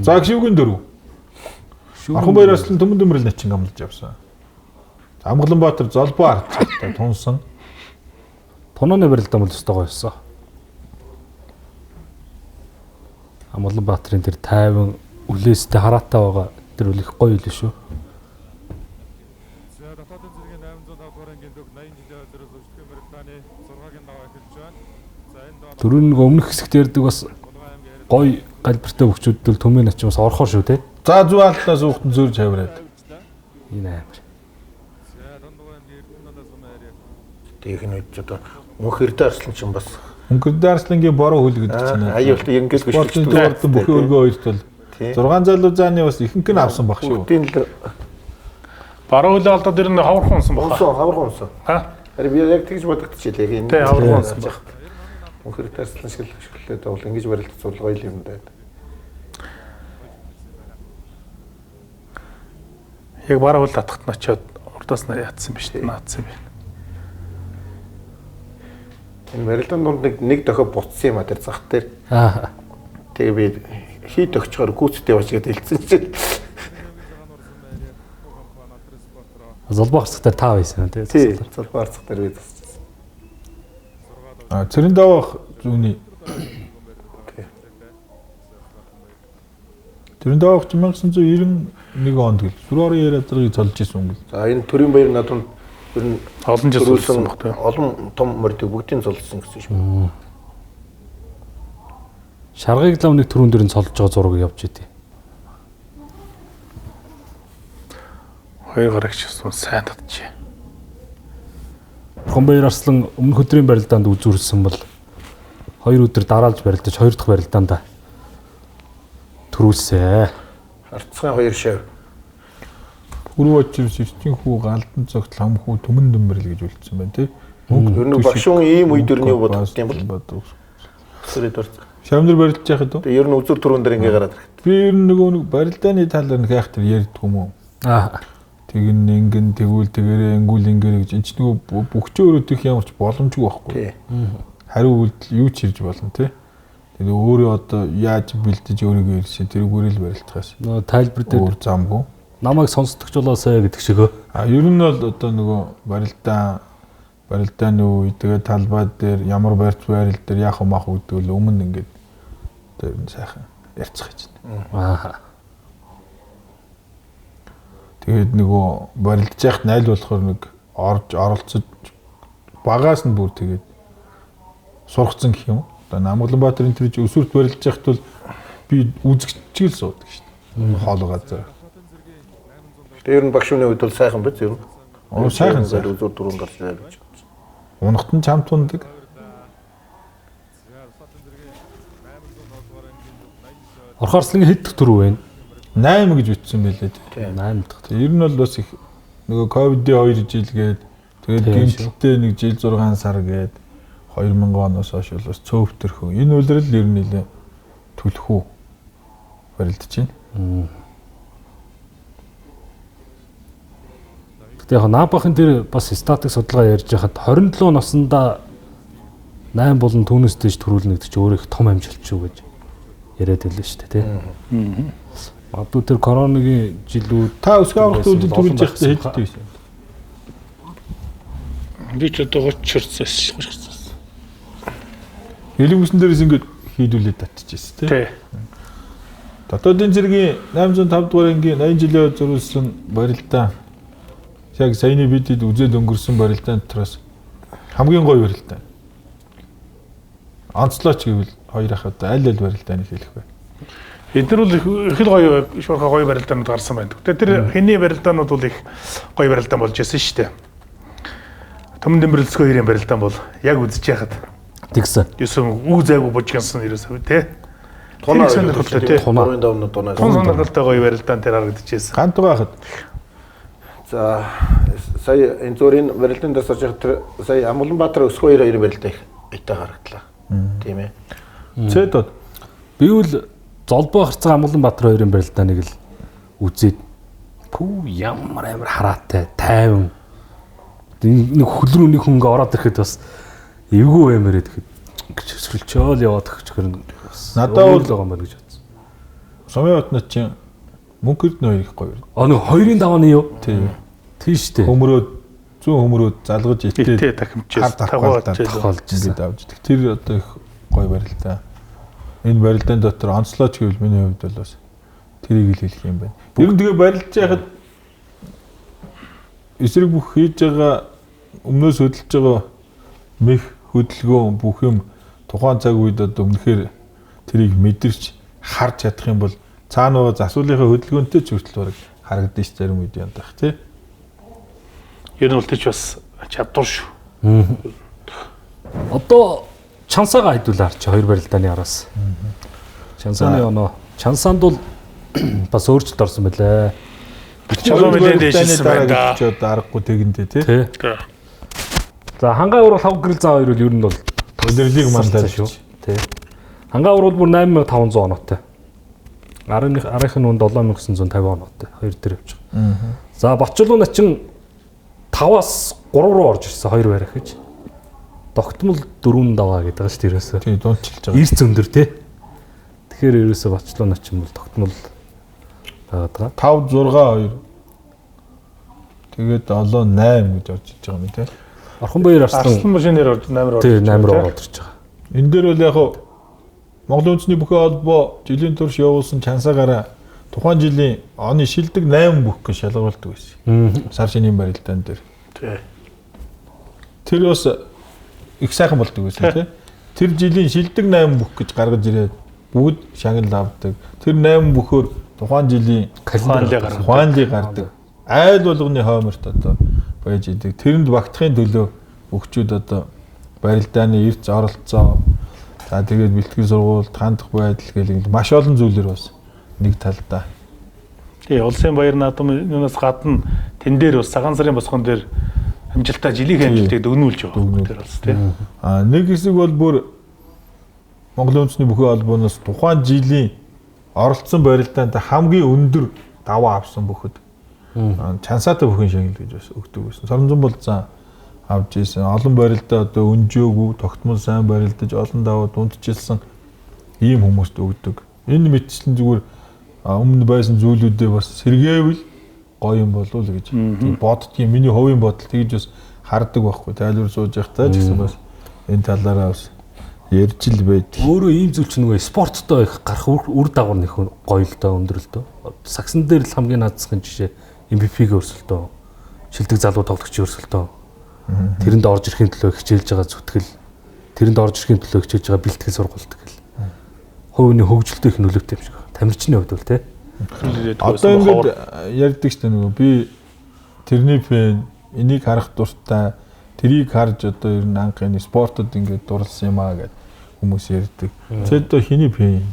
За гшивгийн дөрөв. Орхон баяр арслан төмөн төмрөл начин гамлаж явсан. Амгаланбаатар золбоо арцтай тунсан. Тунооны барилдаан бол өстой гоё ёсоо. Амгаланбаатарын тэр тайван үлээстэй хараатай байгаа тэр үл их гоё үлээ шүү. За дотоодын зэргийн 805 дугаар ангийн дөх 80 жилийн хойдроос өчтгөн барилдааны 6-гийн даваа эхэлж байна. За энэ доо Түрүүн нэг өмнөх хэсэгт ярьдаг бас гоё галбиртай хөгжүүлдэл төмөн начин бас орхоор шүү те. За зүүн алдлаас уухтан зөрж хавраад. Энэ амар. За Дундгой аймгийн Эрдэнэ сумын хайрыг Тэгэх нь үед одоо мөнх Эрдэнэ арслан чинь бас Мөнх Эрдэнэ арслангийн бороо хөл гэдэг чинь аюултай ингээд спортын дугаард бүхий өргөө хоёрт бол 6 залуу зааны бас ихэнх нь авсан баг шүү. Бүгдийн л Баруун хөлөө алдаад ер нь хавархан унсан баха. Унсан, хавархан унсан. Ха? Харин би яг тэгж бодогдчихлээ. Яг энэ. Тий, хавархан унсан баг. Мөнх Эрдэнэ арслан шиг л хөшөглөөд бол ингэж барилдах зур гоё юм даа. Яг баруун хөл татахт нь очиод урдаас нь ятсан биш наадсан юм байна. Энэ барилдаан дунд нэг дохио буцсан юм а тэр зах дээр. Аа. Тэгээ би хий төгчгөр гүйцэд яваач гэдээ хэлсэн чинь. Золбоо харцах дээр та байсан тий. Тий, золбоо харцах дээр би засчихсан. А цэрэн даваах зүүнний Тэрэн даваах 1991 онд гэл сүрөөрийн яриа зэргийг цолж исэн юм гэл. За энэ төрийн баяр наадамд ер нь олон жил сүүлсэн баг тий. Олон том морьдыг бүгдийг цолсон гэсэн шүү. Шаргыг лав нэг түрүүн дээр нь цолж байгаа зураг явж идэв. Хоёр гарагч гэсэн сайн татжээ. Орхон баяр арслан өмнөх өдрийн барилдаанд үзүүрсэн бол хоёр өдөр дараалж барилдаж хоёр дахь барилдаанд төрүүлсэ. Харцгаан хоёр шав. Пүрүү очирс эрчийн хүү галдан цогт лам хүү төмөн дөмбөрл гэж үлдсэн байна тий. Ер нь багшун ийм үед ер нь юу боддог юм бол? Сүрээд орц. Шавнар барилдаж яхад уу? Тэгээ ер нь үзүр түрүүн дээр ингээ гараад ирэхэд. Би ер нь нөгөө нэг барилдааны талаар нэг хайх тэр ярьдг юм уу? Аа. Тэгин ингэн тэгвэл тэгэрээ ингүүл ингэрээ гэж энэ ч нөгөө бөхчөө өрөөдөх ямар ч боломжгүй байхгүй. Тий. Хариу үйлдэл юу ч ирж болно тий. Тэгээ өөрөө одоо яаж бэлдэж өөрийгөө ирсэн тэрүүгээр л барилдахаас. Нөгөө тайлбар дээр өөр замгүй. Намайг сонсдогч болоосай гэдэг шиг өө. А ер нь бол одоо нөгөө барилдааны үе тэгээ талбай дээр ямар барьц байрал дээр яах юм ах гэдэг л өмнө ингээд одоо ер нь сайхан ярьцах гэж байна. Аа. Тэгээд нөгөө барилдаж яхад найл болохоор нэг орж оролцож багаас нь бүр тэгээд сургацсан гэх юм. Одоо Амгаланбаатарын тэр өсвөрт барилдаж яхад бол би үзэгчгэл суудаг шүү дээ. Хоол газар. Тэгээ ер нь багш хүний хувьд бол сайхан биз ер нь. Оо сайхан сайхан. Үзүр түрүүн гарч ирээ гэж. Унахт нь чамд тундаг. Орхон арслангийн хэд дэх түрүү вэ? 8 гэж бичсэн байлээ тий. 8 дахь. Ер нь бол бас их нөгөө ковидын 2 жил гээд тэгээд гэмтэлтэй нэг жил 6 сар гээд 2000 оноос хойш бол бас цөөвтөрхөн. Энэ улирал ер нь нэлээ түлхүү барилдаж байна. Гэтэ яг Наабахын тэр бас статик судалгаа ярьж байхад 27 наснда 8 болон түүнээс дээш төрүүлнэ гэдэг чинь өөрөө их том амжилт шүү гэж яриад байлаа шүү дээ тий. Магадгүй тэр коронагийн жилүүд Та өсгөө аврах зүйлд түрүүлж явахдаа хэд хэдтэй байсан? Би ч одоо 30 хүрсэн. 30 хүрсэн. Элэг бүсэн дээрээс ингээд хийдүүлээд татчихсэн тий. Тий. Дотоодын зэргийн 805 дугаар ангийн 80 жилийн зориулсан барилдаа яг саяны бидэд үзээд өнгөрсөн барилдаан дотроос хамгийн гоё барилдаа. Онцлооч гэвэл хоёр ах одоо аль аль барилдааныг хэлэх вэ? Эдгээр бол их л гоё шуурхай гоё барилдаанууд гарсан байна. Гэтэ тэр хэний барилдаанууд бол их гоё барилдаан болж байсан шүү дээ. Төмөн дэмбэрэлцгөө хоёрын барилдаан бол яг үзэж яхад тэгсэн. юусэн үг зайгүй бужигнсан ерөөсөө тий. Тунаа сонирхолтой тий. Гурвын давны тунаа. Тун сонирхолтой гоё барилдаан тэр харагдчихсэн. Гант байхад За сая энэ зүрийн барилдаан дээр сууж байгаа тэр сая Амгаланбаатар өсгөө хоёр хоёрын барилдаа их итэ харагдлаа. Тийм ээ. Цэдод Би үл золбоо харцгаа Амгаланбаатар хоёрын барилдааныг л үзээд пүү ямар амар хараатай тайван нэг хөл рүү нэг хүн ингээ ороод ирэхэд бас эвгүй баймаар ирэхэд гэж өсрөлчөөл яваад өгчхөр Надад бол- л байгаа юм байна гэж бодсон. Сумын хотноо чинь мөнх эрдэнэ хоёр их гоё барилдаа. А нэг хоёрын давааны юу? Тий. Тийш дээ. Хөмрөөд зүүн хөмрөөд залгаж Итээ итээ тахимчээс хар тагуулж Тахалж ингээд авч идэх. Тэр одоо их гоё барилдаа. Энэ барилдаан дотор онцлооч гэвэл миний хувьд бол бас тэрийг л хэлэх юм байна. Ер нь тэгээ барилдаж яхад эсрэг бүх хийж байгаа өмнөөс хөдөлж байгаа мэх хөдөлгөөн бүх юм тухайн цаг үед одоо үнэхээр тэрийг мэдэрч харж чадах юм бол цаана байгаа засварлынхаа хөдөлгөөнтэй ч хүртэл бараг харагдана ш зарим үед яндах тий. Ер нь бол тэр ч бас чадвар шүү. Одоо чансаагаа хэдүүлээ харч хоёр барилдааны араас. Чансааны оноо. Чансаанд бол бас өөрчлөлт орсон байлээ. Чулуу нэлээд дээшилсэн байна да. Чи одоо аргагүй тэгэндээ тий. Тий. За хангаа урал хав гэрэл заа хоёр бол ер нь бол Удирлыг мандаа шүү. Тий. Хангаа урал бүр 8500 оноотой. 10 арынх нь 7950 оноотой. Хоёр дээр явж байгаа. За Батчулуу начин 5-аас 3 руу орж ирсэн хоёр байрах гэж. Тогтмол 4 даваа гэдэг байгаа шүү дээ ерөөсөө. Тий, дундчилж байгаа. Ирц өндөр тий. Тэгэхээр ерөөсөө Батчулуу начин бол тогтмол байгаад байгаа. 5 6 2. Тэгээд 7 8 гэж орж иж байгаа юм тий. Орхон баяр арслан Арслан машинээр орж 8 руу тий 8 руу орж ирж байгаа. Энэ дээр бол яг хав Монголын үндэсний бүхэн холбоо жилийн турш явуулсан чансаагаараа тухайн жилийн оны шилдэг 8 бүх гэж шалгаруулдаг байсан. Сар шинийн барилдаан дээр. Тий. Тэр бас их сайхан болдог байсан тий. Тэр жилийн шилдэг 8 бүх гэж гаргаж ирээд бүгд шагнал авдаг. Тэр 8 бүхөөр тухайн жилийн Хуанли гаргадаг. Хуанли гардаг. Айл болгоны хойморт одоо байж идэг. Тэрэнд багтахын төлөө өгчүүд одоо барилдааны эрч оролцоо за тэгээд бэлтгэл сургуульд хандах байдал гэл ингээл маш олон зүйлэр бас нэг талдаа. Тий, улсын баяр наадмынаас гадна тэн дээр бас цагаан сарын босгон дээр амжилтаа жилийн амжилтыг дүгнүүлж байгаа. Дүгнүүлж. Тэр бас тий. А нэг хэсэг бол бүр Монголын үндэсний бүхэн холбооноос тухайн жилийн оролцсон барилдаанд хамгийн өндөр даваа авсан бүхэд чансаатай бүхэн шагнал гэж бас өгдөг байсан. Соронзон болзан авч ийсэн. Олон барилдаа одоо өнжөөгүй, тогтмол сайн барилдаж, олон даваа дундчилсан ийм хүмүүст өгдөг. Энэ мэтчлэн зүгээр өмнө байсан зүйлүүдээ бас сэргээвэл гоё юм болов уу гэж тийм боддгийн миний хувийн бодол тэгж бас хардаг байхгүй. Тайлбар сууж явахдаа ч гэсэн бас энэ талаараа бас ярьж л байдаг. Өөрөө ийм зүйл чинь нөгөө спорттой их гарах үр дагавар нэх гоё л доо өндөр л доо. Сагсан дээр л хамгийн наадсахын жишээ MVP-ийн өрсөлдөө, шилдэг залуу тоглогчийн өрсөлдөө. Тэрэнд орж ирэхин төлөө хичээлж байгаа зүтгэл, тэрэнд орж ирэхин төлөө хичээлж байгаа бэлтгэл сургалт гэл. Хувийн хөгжилтэй их нөлөөтэй юм шиг байна. Тамирчны хувьд бол тий. Одоо ингээд ярьдаг шүү дээ нөгөө би тэрний фэн энийг харах дуртай тэрийг харж одоо ер нь анх энэ спортод ингээд дурлсан юм аа гэд хүмүүс ярьдаг. Тэгэд хиний фэн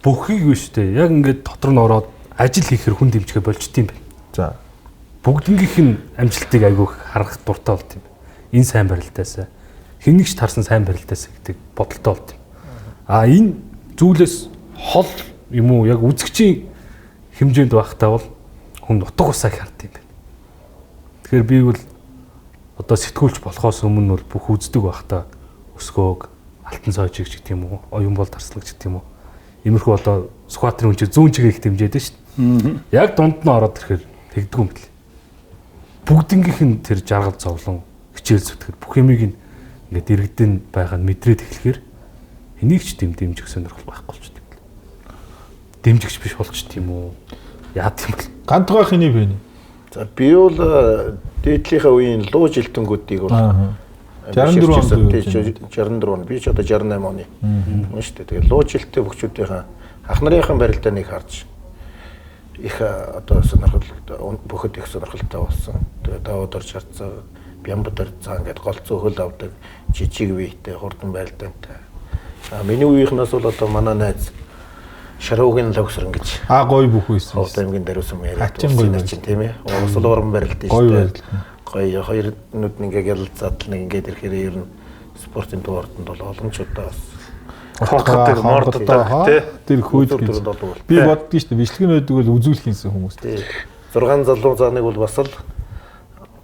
Бүхийг биш үү? Яг ингээд дотор нь ороод ажил хийхэр хүн дэмжигэ болчтой юм байна. За Бүгднгийнх нь амжилтыг айгүйх харах дуртай болт юм. Энэ сайн барилдаасаа хэнгэгч тарсан сайн барилдаасаа гэдэг бодолтой болт юм. А энэ зүйлээс хол юм уу яг үзэгчийн хэмжээнд байхдаа бол хүн нутаг усааг хард юм байна. Тэгэхээр би бол одоо сэтгүүлч болохоос өмнө бол бүх үздэг байхдаа өсгөөг алтан сойжиг ч гэдэг юм уу, оюун бол тарслаг ч гэдэг юм уу. Иймэрхүү одоо Сүхбаатарын хүн чинь зүүн чигээ их дэмжээд шүү дээ. Яг дунд нь ороод ирэхээр тэгдэггүй юм бэл. Бүгднгийнх нь тэр жаргал зовлон хичээл зүтгэхэд бүх юмыг ингээд иргэдэн байгаа нь мэдрээд эхлэхээр энийг ч дэмжих сонирхол байхгүй болчихдог. Дэмжигч биш болчих тийм үү? Яад юм бэл. Гантгой хэний бэ? За би бол дээдлийнхаа үеийн луу жилтэнгүүдийг бол 64 онд 64 он би ч одоо 68 оны юм шүү дээ. Тэгээд луу жилтэй бөхчүүдийнхаа ах нарынхаа барилдааныг харж их одоо сонирхол бүхэд их сонирхолтой болсон. Тэгээд Давууд орж харцаа, Бямбад орцаа ингээд голцоо хөл авдаг жижиг биетэй хурдан барилдаантай. А миний үеийнхнээс бол одоо манай найз Шаруугийн логсрон гэж. А гоё бүх байсан. Ховд аймгийн даруйсан яриад. Хачин гоё чинь тийм ээ. Уусал уран барилдсан шүү дээ. Гоё хоёр нүд нь ингээ гялалзаад л нэг ингээд ирэхээр ер нь спортын төв ордонд бол олон ч удаа бас хоогддог, морддог тий. Тэр хөөж гэж. Би боддгийн шүү дээ. Бичлэг нь байдаг бол үзүүлэх юмсан хүмүүс. Тий. 6 залуу зааныг бол бас л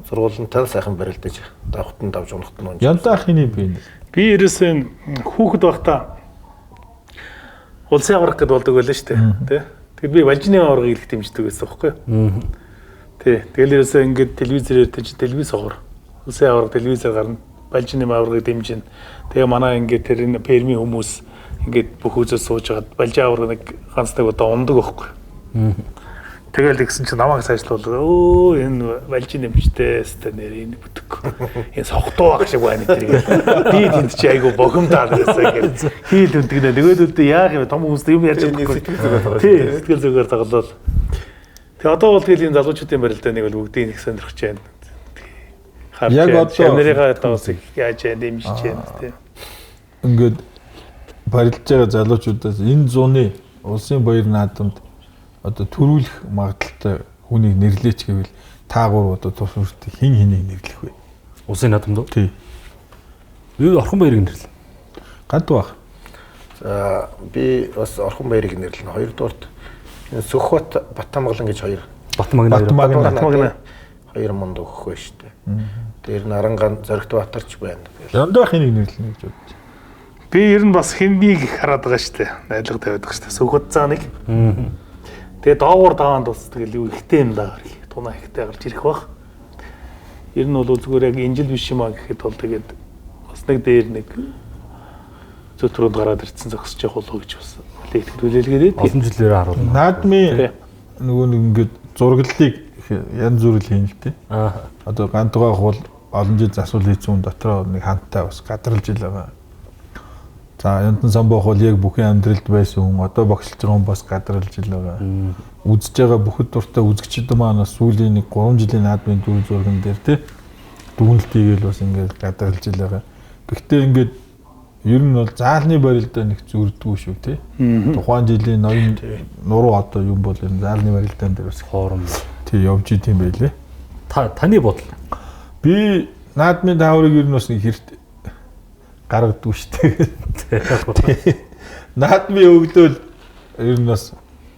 сургуулинтай сайхан барилдаж давхтан давж унахтан унж. Яндаах хэний бэ? Би ерөөсөн хүүхэд байхдаа улсын аварга гэдээ болдог байлаа шүү дээ. Тэ. Тэгэд би Балжины аваргыг их дэмждэг байсан байхгүй юу? Тий. Тэгэл ерөөсөө ингээд телевизээр тийч телевиз авар. Улсын аварга телевизээр гарна. Балжины аваргыг дэмжинэ. Тэгээ манай ингээд тэр энэ фермийн хүмүүс ингээд бүх үзэл сууж хагаад Балжин аварга нэг ганц нэг удаа ундаг байхгүй юу? Тэгэл тэгсэн чинь намайг сайжлуул. Өө энэ Балжин дэмжтэй өстэй нэр энэ бүтэхгүй. Энэ сохтуу ах шиг байна тэр. Би тэнд чи айгу бохомдаад гэсэн ингээд хийл үндгэнэ. Нөгөөд үдэ яах юм том хүмүүс юм ярьж чадахгүй. Тий, сэтгэл зүгээр тоглол. Тэгээ одоо бол тэгэл энэ залуучуудын барилдааныг бол бүгдийг их сонирхож байна. Харж Яг одоо шавнырынхаа одоо бас яаж яа дэмжиж байна тий. Ингээд барилж байгаа залуучуудаас энэ зуны улсын баяр наадамд одоо төрүүлэх магадлалтай хүнийг нэрлээч гэвэл та гурав одоо тус бүртээ хин хэнийг нэрлэх вэ? Улсын наадамд уу? Тий. Би Орхон баярыг нэрлээ. Гант байх. За би бас Орхон баярыг нэрлэнэ. Хоёрдугаарт энэ Сүхбат Батамгалан гэж хоёр Батмагна хоёр мунд өгөх вэ шүү дээ. Тэр нь Аранган Зоригт Баатарч байна. Яндаа хэнийг нэрлэнэ гэж бодож. Би ер нь бас хиннийг хараад байгаа шүү дээ. Найдлага тавиад байгаа шүү дээ. Сүхбат зааныг. Тэгээ доогуур даваанд бас тэгэл юу ихтэй юм даа. Тунаа ихтэй гарч ирэх бах. Ер нь бол зүгээр яг инжил биш юм а гэхэд бол тэгээд бас нэг дээр нэг зөтрөнд гараад ирсэн зогсож явах болов гэж бас итгэл хүлээлгээд. Олон жилээр харуулна. Наадмын нөгөө нэг ингээд зураглалыг янз бүр л хийн л дээ. Аа. Одоо гантгаах бол олон жил засвал хийсэн хүн дотроо нэг ханттай бас гадралж ил байгаа. За Яндан самбоох бол яг бүхэн амьдралд байсан хүн одоо багшлж байгаа хүн бас гадралж ил байгаа. Үзэж байгаа бүхэд дуртай үзэгчд маань бас сүүлийн нэг 3 жилийн наадмын дүр зурган дээр тий дүгнэлт хийгээл бас ингээд гадралж ил байгаа. Гэхдээ ингээд ер нь бол заалны барилдаа нэг зүрдэггүй шүү тий. Тухайн жилийн ноён нуруу одоо юм бол энэ заалны барилдаан дээр бас хоорон тий явж идэм байлээ. Та таны бодол. Би наадмын тааврыг ер нь бас нэг хэрт гаргадгүй шүү дээ. Наадмын өглөөл ер нь бас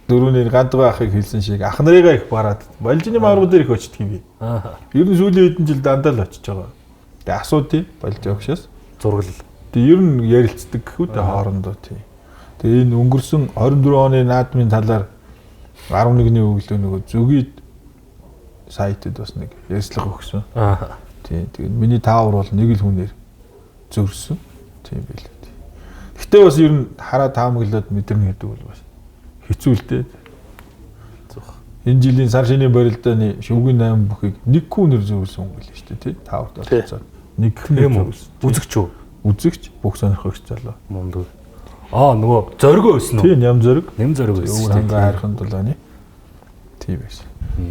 дөрөвний гандгай ахыг хэлсэн шиг ах нарыгаа их бараад Балжины маргуу дээр их очдөг юм би. Аа. Ер нь сүүлийн хэдэн жил дандаа л очиж байгаа. Тэгээ асуудیں۔ Балж огшоос. Зураглал. Тэгээ ер нь ярилцдаг гэхүү дээ хоорондоо тий. Тэгээ энэ өнгөрсөн 24 оны наадмын талаар 11-ний өглөө нөгөө зүгийн сайтад бас нэг ярьцлага өгсөн. Аа. Тий. Тэгээд миний таавар бол нэг л хүнээр зөрсөн. Тийм байлээ. Гэтэ бас ер нь хараа таамаглаад мэдэрнэ гэдэг бол бас хэцүү л дээ. Зүх. Энэ жилийн сар шинийн барилдааны шөвгийн 8 бүхийг нэг хүнээр зөрсөн хүн гэлээ шүү дээ тий. Тааварт оролцоод нэг хүнээр зөрсөн. Үзэгч үү? Үзэгч бүх сонирхогч залуу. Мундаг. Аа нөгөө зоригоо өснө үү? Тий, ням зориг. Нэм зориг өссөн Өвөр шүү хангаа дээ. хайрхан дулааны. Тийм байсан.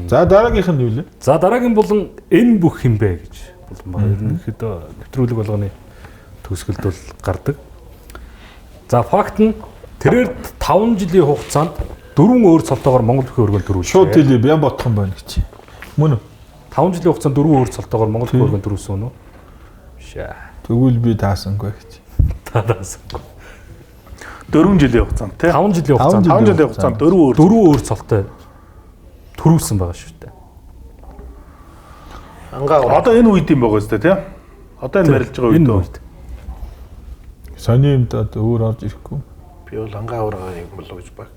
За дараагийнх нь юу лээ? За дараагийн булан энэ бүх юм бэ гэж булан байна. Ерөнхийдөө нэвтрүүлэг болгоны төгсгөлд бол гардаг. За факт нь тэрээр 5 жилийн хугацаанд дөрвөн өөр цолтойгоор Монгол бүхий өргөн төрүүлжээ. Шууд хэлье бян бодох юм байна гэж. Мөн үү? 5 жилийн хугацаанд дөрвөн өөр цолтойгоор Монгол бүхий өргөн төрүүлсэн үү? Шаа. Тэгвэл би таасангүй гэж. Тараас. 4 жилийн хугацаанд тий. 5 жилийн хугацаанд 5 жилийн хугацаанд дөрвөн өөр дөрвөн өөр цолтой төрүүлсэн байгаа шүү дээ. Ангаа Одоо энэ үед юм байгаа зү тий. Одоо энэ барилж байгаа үед Энэ үү? үед. Сони юмд одоо өөр орж ирэхгүй. би бол ангаа аварга юм болов гэж баг.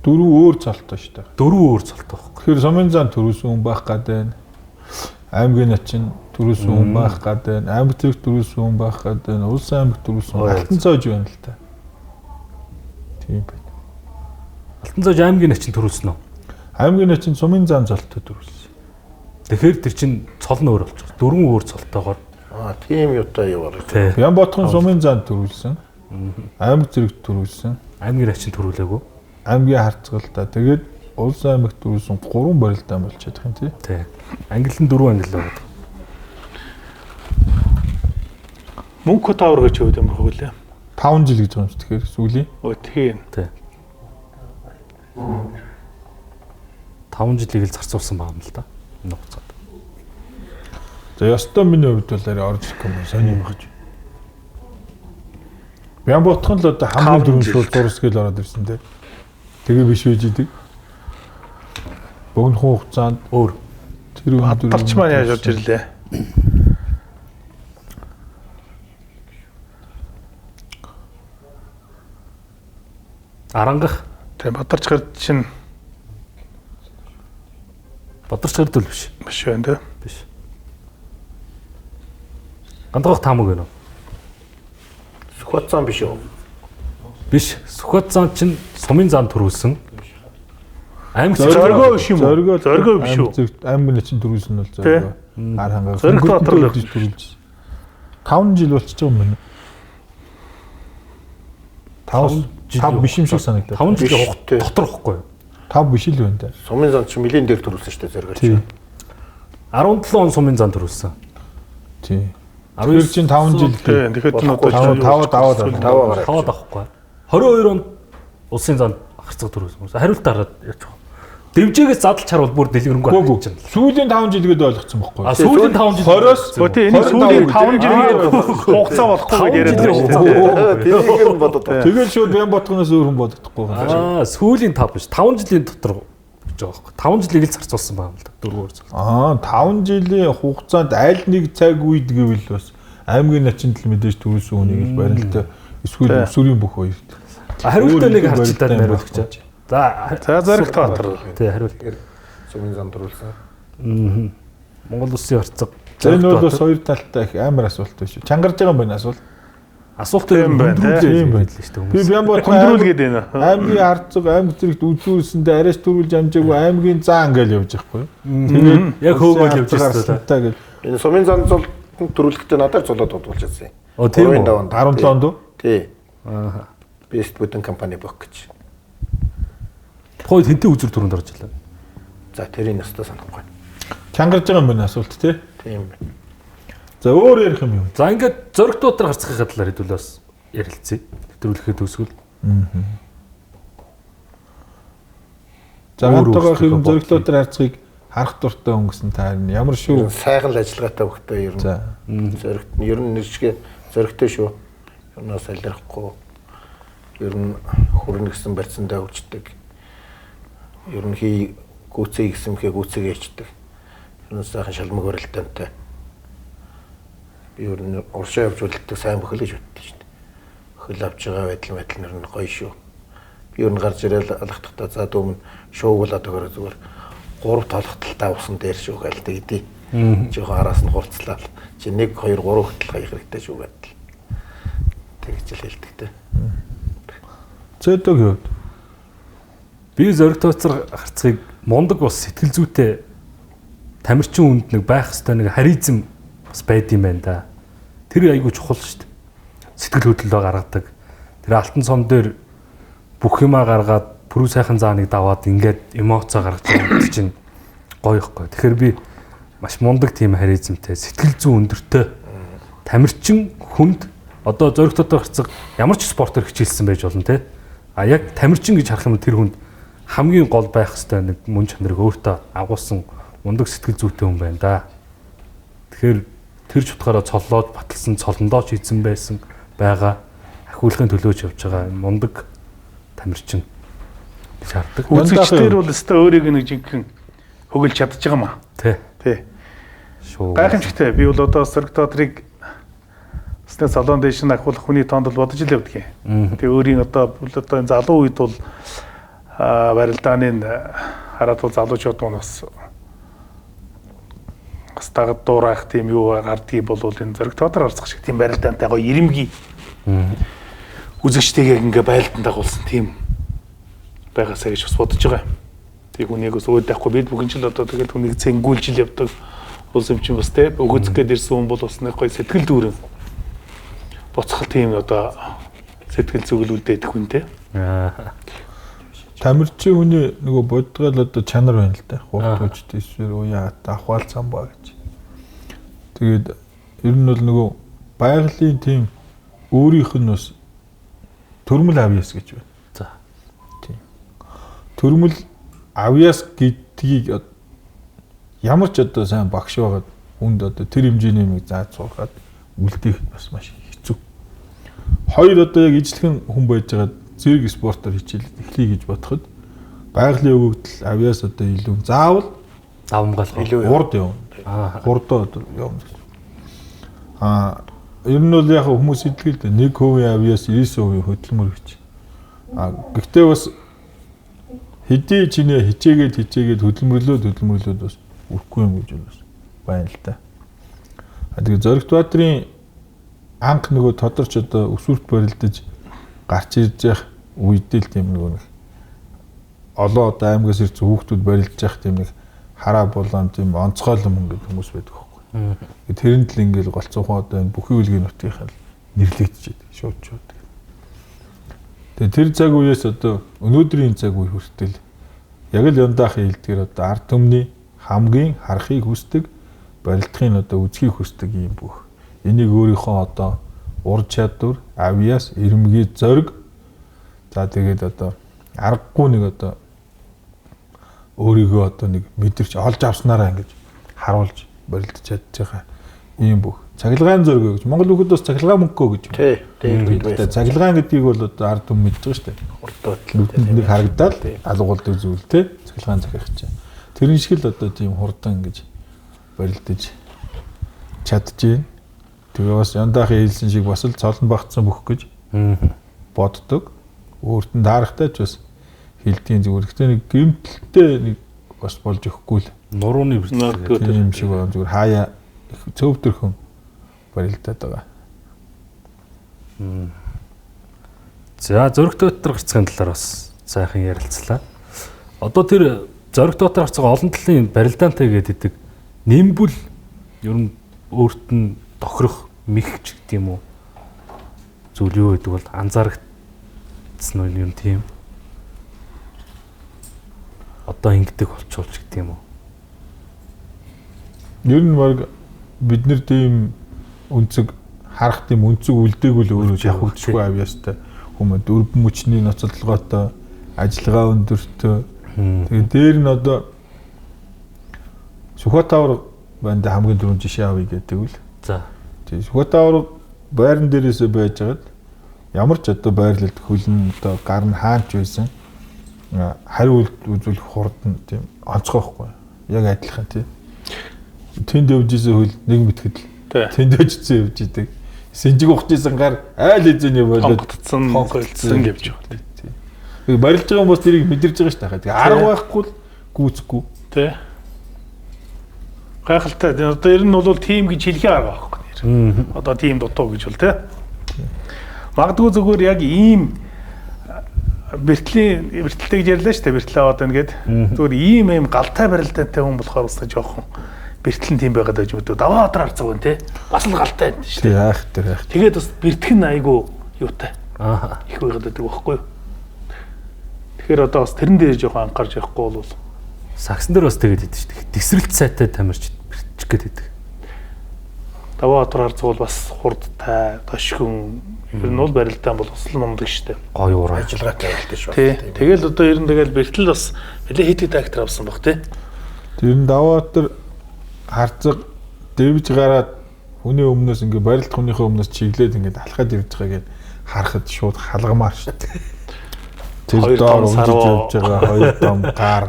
Дөрөв өөр цолтой шүү дээ. Дөрөв өөр цолтой байхгүй. Тэгэхээр сумын зан төрүүлсэн хүн байх гад байна. Аймгийн начин төрүүлсэн хүн байх гад байна. Аймаг зэрэг төрүүлсэн хүн байх гад байна. Улс аймаг төрүүлсэн хүн Алтан цоож байна л та. Тийм байна. Алтан цоож аймгийн начин төрүүлсэн үү? Аймгийн начин сумын зан цолтой төрүүлсэн. Тэгэхээр тэр чинь цол нь өөр болчих. Дөрвөн өөр цолтойгоор. Аа тийм юутай юу болоо. Тий. Бямботхон сумын зан төрүүлсэн. Аймаг зэрэг төрүүлсэн. Аймгийн начин төрүүлээгүй. Аймгийн харцгалдаа. Тэгээд улс аймагт төрүүлсэн 3 барилдаан болж чадах юм тий. Тий. Англи нь дөрвөн англи байгаа. Мөнхө тавар гэж хувьд ямар хөлөө. 5 жил гэж байгаа юм чи тэгэхээр сүүлийн. Өө тийм. Тий. 5 жилийг л зарцуулсан байгаа юм л да. Энэ хугацаанд. За ёстой миний хувьд бол арай орж ирэх юм сони юм гэж. Бямботхон л одоо хамгийн дөрөв шууд зурс гэл ороод ирсэн тий. Тэгээ биш байж идэг. Богино хугацаанд өөр тэр өндөр Бадарч маань яаж орж ирлээ? Арангах Тийм Бадарч гард чинь Бадарч гард л биш. Биш байна те. Биш. Гандгах таамаг байна уу? Сүхбат зам биш үү? Биш. Сүхбат зам чинь сумын зам төрүүлсэн. Аймаг Зоргоо биш юм уу? Зоргоо биш үү? Аймаг начин төрүүлсэн нь бол зоргоо. Хар хангаа. Зоригт Баатар л төрүүлж. 5 жил болчихж байгаа юм байна. 5 биш юм шиг санагдаад. 5 жилийн хугацаа дотор ихгүй юу? 5 биш л байна да. Сумын зам чинь мөлийн дээр төрүүлсэн шүү дээ зоргоор чинь. 17 он сумын зам төрүүлсэн. Тий. 19 чинь 5 жил. Тийм. Тэгэхээр чинь одоо 5 даваад 5 5 авахгүй. 22 онд улсын зам харцаг төрүүлсэн. Хариулт хараад яачих вэ? Дэвжээгээс задлж харуул бүр дэлгэрэнгүй харагдаж байна. Сүүлийн 5 жил гээд ойлгоцсон байхгүй юу? Сүүлийн 5 жил 20-оос тий энэ сүүлийн 5 жилийн хугацаа болохгүй гэж яриад байна шүү дээ. Тэрийг нь бодод. Тэгэл шууд Бямботхоноос өөр хүн бодохдохгүй байна. Сүүлийн 5 биш 5 жилийн дотор гэж байгаа байхгүй. 5 жилийг л зарцуулсан байгаа юм л да. Дөрвөөр зал. 5 жилийн хугацаанд аль нэг цаг үед гэвэл бас аймгийн начинд л мэдээж төрүүлсэн хүнийг л барина л та. Эсвэл өсвөрийн бүх хоёрт. Хариултаа нэг харчтаад найруулагч. За Зоригт Баатар. Тий, хариулт. Сумын зам төрүүлсэн. Монгол улсын харцаг. За энэ бол бас хоёр талтай их амар асуулт биш үү? Чангарж байгаа юм байна асуулт. Асуулт юм байна тийм байна л шүү дээ. Би Бямботхон хүндрүүл гэдэг энэ. Аймгийн харцаг, аймаг зэрэгт үзүүлсэндээ арайч төрүүлж амжаагүй аймгийн заа ингээл явж байхгүй. Тэгээд яг хөөгөөл явж байсан та гэл. Энэ сумын зам зул төрүүлэхдээ надаар зулаад бодуулж байсан. Оо тийм үү? 17 онд уу? Тий. Аа. Бест бүдэн компани бөх гэж. Тухайд хэнтэй үзүр төрөнд орж илаа. За тэрийг өстө санахгүй. Чангарж байгаа юм байна асуулт тий. Тийм байна. За өөр ярих юм юу? За ингээд Зоригт Баатар харцгахын талаар хэдүүлээ бас ярилцъя. Нэвтрүүлэхэд төсгөл. За гантайгаа хэм Зоригт Баатар харцгийг харах дуртай өнгөсөн та ямар шүү? Сайхан л ажиллагаатай хөхтэй ер нь. Зоригт нь ер нь нэршгэ зоригтой шүү. Юунаас алирахгүй. Ер нь хүрнэ гэсэн барьцандаа хурцдаг. Ер нь хий гүйцээ гэсэн мэхээ гүйцээгээ ичдэг. Ер нь сайхан шалмаг барилтантай. Би ер нь уршаа явж үлддэг сайн бөхөл гэж боддог шүү дээ. Хөл авч байгаа байдал ер нь гоё шүү. Би ер нь гарч ирээл алгахдаа за дүүм шуугуулад өгөөрэй зүгээр. 3 толготолтой усан дээр шүү гээл тэгдий. Жохон араас нь хурцлаа. Чи 1 2 3 хөтөл хаях хэрэгтэй шүү гэдэл. Тэгж л хэлдэг те. Зөдөг хувьд Би Зоригт Баатар харцгийг мундаг бас сэтгэл зүйтэй тамирчин хүнд нэг байх ёстой нэг харизм бас байд юм байна да. Тэр айгүй чухал шүү дээ. Сэтгэл хөдлөлөө гаргадаг. Тэр алтан сом дээр бүх юмаа гаргаад пүрүү сайхан зааныг даваад ингээд эмоцоо гаргаж байгаа юм чинь гоё ихгүй. Тэгэхээр би маш мундаг тийм харизмтай, сэтгэл зүй өндөртэй тамирчин хүнд одоо Зоригт Баатар харцаг ямар ч спортоор хичээлсэн байж болно те. А яг тамирчин гэж харах юм тэр хүнд хамгийн гол байх ёстой нэг мөн чанарыг өөртөө агуулсан мундаг сэтгэл зүйтэй хүн байна да. Тэгэхээр тэр ч утгаараа цоллоод баталсан цолондоо ч эзэн байсан байгаа ахиулахын төлөөч явж байгаа мундаг тамирчин гэж хардаг. Үзэгчдэр бол өстой өөрийг нэг жинхэнэ хөглж чадж байгаа маа. Тий. Тий. Шүү. Гайхамшигтай. Би бол одоо Зоригт Баатрыг өстой салон дэш нь ахиулах хүний тоонд бол бодож л явдаг юм. Тэгээ өөрийн одоо энэ залуу үед бол Барилдааны хараад бол залуучууд маань бас дагад дуурайх тийм юу гардгийг бол энэ Зоригт Баатар харцах шиг тийм барилдаантай гоё ирэмгий үзэгчтэйгээ ингээ байлдан дагуулсан тийм байгаасаа гэж бас бодож байгаа. Тэг хүнийг бас өөд байхгүй бид бүгэн ч л одоо тэгэл хүнийг цэнгүүлж л явдаг улс юм чинь бас те өгөөцөх гээд ирсэн хүн бол бас нэг гоё сэтгэл дүүрэн буцах тийм одоо сэтгэл зүгэл үлдээдэг хүн те. Тамирчин хүний нөгөө бодгаал одоо чанар байна л да. Хурд хүчтэй эсвэл уяа ахвал самбаа гэж. Тэгээд ер нь бол нөгөө байгалийн тийм өөрийнх нь бас төрмөл авьяас гэж байна. За. Тийм. Төрмөл авьяас гэдгийг ямар ч одоо сайн багш байгаад хүнд одоо тэр хэмжээний юмыг зааж сургаад үлдээх бас маш хэцүү. Хоёр одоо яг ижлэхэн хүн байж байгаа зэрэг спортоор хичээл эхлэе гэж бодоход байгалийн өгөгдөл авьяас одоо илүү заавал давмгаалах илүү урд явна. Хурдаа одоо явна. Аа ер нь бол яг хүмүүс итгэл дээ 1% авьяас 99% хөдөлмөр гэж. Аа гэхдээ бас хэдий чинээ хичээгээд хөдөлмөрлөөд бас өрөхгүй юм гэж бас байна л да. Аа тэгээ Зоригт Баатрын анх нөгөө тодорч одоо өсвөрт барилдаж гарч ирж явах үедээ л тийм нөгөө нэг олон одоо аймагаас ирсэн хүүхдүүд барилдаж явах тийм нэг хараа булаан тийм онцгой юм гэдэг хүмүүс байдаг байхгүй. Тэрэнд л ингээл голцоохон одоо энэ бүхий үлгийн нутгийнхаа нэрлэгдэж шууд шууд. Тэгээ тэр цаг үеэс одоо өнөөдрийн цаг үе хүртэл яг л Яндаахын хэлдгээр одоо ард түмний хамгийн харахыг хүсдэг, барилдахын одоо үзхийг хүсдэг юм бүх. Энийг өөрийнхөө одоо ур чадвар, авьяас, ирмэгий зориг за тэгээд одоо аргагүй нэг одоо өөрийгөө одоо нэг мэдэрч олж авснараа ингэж харуулж барилдаж чадж байгаа ийм бүх. Цахилгаан зориг гэж Монгол хүүхэд бас цахилгаан мөнгөө гэж. Тий. Тийм. Цахилгаан гэдгийг бол одоо ард түмэн мэдж байгаа шүү дээ. Хурдууд нүдэнд нэг харагдаад алгуулдаг зүйл те цахилгаан захих чинь. Тэрэн шиг л одоо тийм хурдан ингэж барилдаж чадчихээн. Тэгээ бас Яндаахын хэлсэн шиг бас л цолн багтсан бүх гэж боддог. Өөрт нь таарахтай ч бас хэлдгийн зүгээр. Гэхдээ нэг гэмтэлтэй нэг бас болж өгөхгүй л нурууны бэртэл тийм шиг байна. Зүгээр хаяа цөвдөрхөн барилдаад байгаа. За Зоригт Баатар гарцгийн талаар бас сайхан ярилцлаа. Одоо тэр Зоригт Баатар гарцгаа олон талын барилдаантай гэдэг нэмбүл ер нь өөрт нь тохирох мэх ч гэдэг юм уу зүйл юу гэдэг бол анзаарагдсан уу юм тийм одоо ингэдэг болчихвол ч гэдэг юм уу. Ер нь баг бид нэр тийм өнцөг харах тийм өнцөг үлдээгүй л өөрөө явагдчихгүй авьяастай хүмүүс дөрвөн мөчний ноцолгоотой ажиллагаа өндөртэй. Тэгээ дээр нь одоо Сүхбаатар банд хамгийн түрүүнд жишээ авъя гэдэг үл. За. Тэгээ Сүхбаатар байран дээрээсээ байжгаад ямар ч одоо байрлалд хөлн одоо гар нь хаанч байсан хариу үзүүлэх хурд нь тийм онцгой байхгүй. Яг адилхан тийм. Тэнд явж исэн хөл нэг мэтгэл. Тэнд очсон явж идэг. Сэнжиг ухаж исэн гар айл хэзээний болоод хонгоцсон гэж байгаа. Тийм. Барилж байгаа хүмүүс тэрийг мэдэрч байгаа шүү дээ. Тэгээ арга байхгүй л гүйцэхгүй. Тий. Гайхалтай. Одоо ер нь бол тим гэж хэлхийн арга байхгүй нэр. Одоо тим дутуу гэж бол тий. Магадгүй зүгээр яг ийм бэртлийн бэртэлтэй гэж ярьлаа шүү дээ. Бэртэл аваад байна гэд. Зүгээр ийм галтай барилдаантай хүн болохоор бас жоохон бэртэл нь тийм байгаад байж мэдээ. Даваа өдөр харцаг байна тий. Бас л галтай байна шүү дээ. Яах тэр яах. Тэгээд бас бэртэх нь айгүй юутай. Аа. Их байгаад байдаг байхгүй юу? Тэгэхээр одоо бас тэрэн дээр жоохон анхаарч явахгүй бол сагсан дээр бас тэгээд идэв шүү дээ. Тэсрэлт сайтай тамирч бэртчих гээд идэг. Даваа өдөр харцаг бол бас хурдтай, тошгон ер нь бол барилдаан бол бас л мундаг шүү дээ. Гоё ураа. Ажиллагаатай барилдаж шүү. Тий. Тэгэл одоо ер нь тэгэл бэртэл бас нэлээ хит хит актер авсан баг тий. Тэр нь даваа өдөр харцаг дэвж гараад хүний өмнөөс ингээ барилт хүнийхээ өмнөөс чиглээд ингээ алхаад явж байгааг харахад шууд халгамаар шүү дээ. Тэр доор унжиж явж байгаа хоёр том гар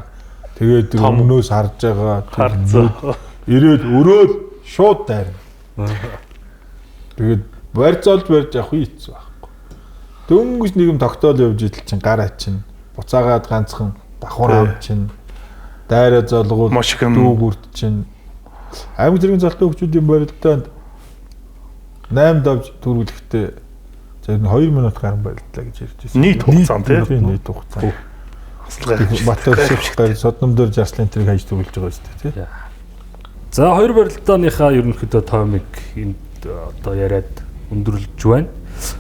тэгээд тэр өмнөөс харж байгаа тэр ирээд өрөөл шууд дайрна. Тэгээд барьцаалж барьж явах хэцүү байхгүй. Дөнгөж нэг юм тогтоол явж идэл чинь гар ачин Буцаагаад ганцхан давхар ам чинь дайраа золгуул дүүгүрт чинь аймаг зэргийн золтой хөгжүүдийн барилдаанд 8 давж түрүүлэхдээ за ер нь 2 минут гарan барилдлаа гэж ярьж байсан. Нийт хугацаанд тийм нийт хугацаанд. Батөр гар содном дээр жарслын тэрийг хайж түрүүлж байгаа юм шүү дээ тий. За хоёр барилдааныхаа ерөнхийдөө тоомыг энд одоо яриад өндөрлөж байна.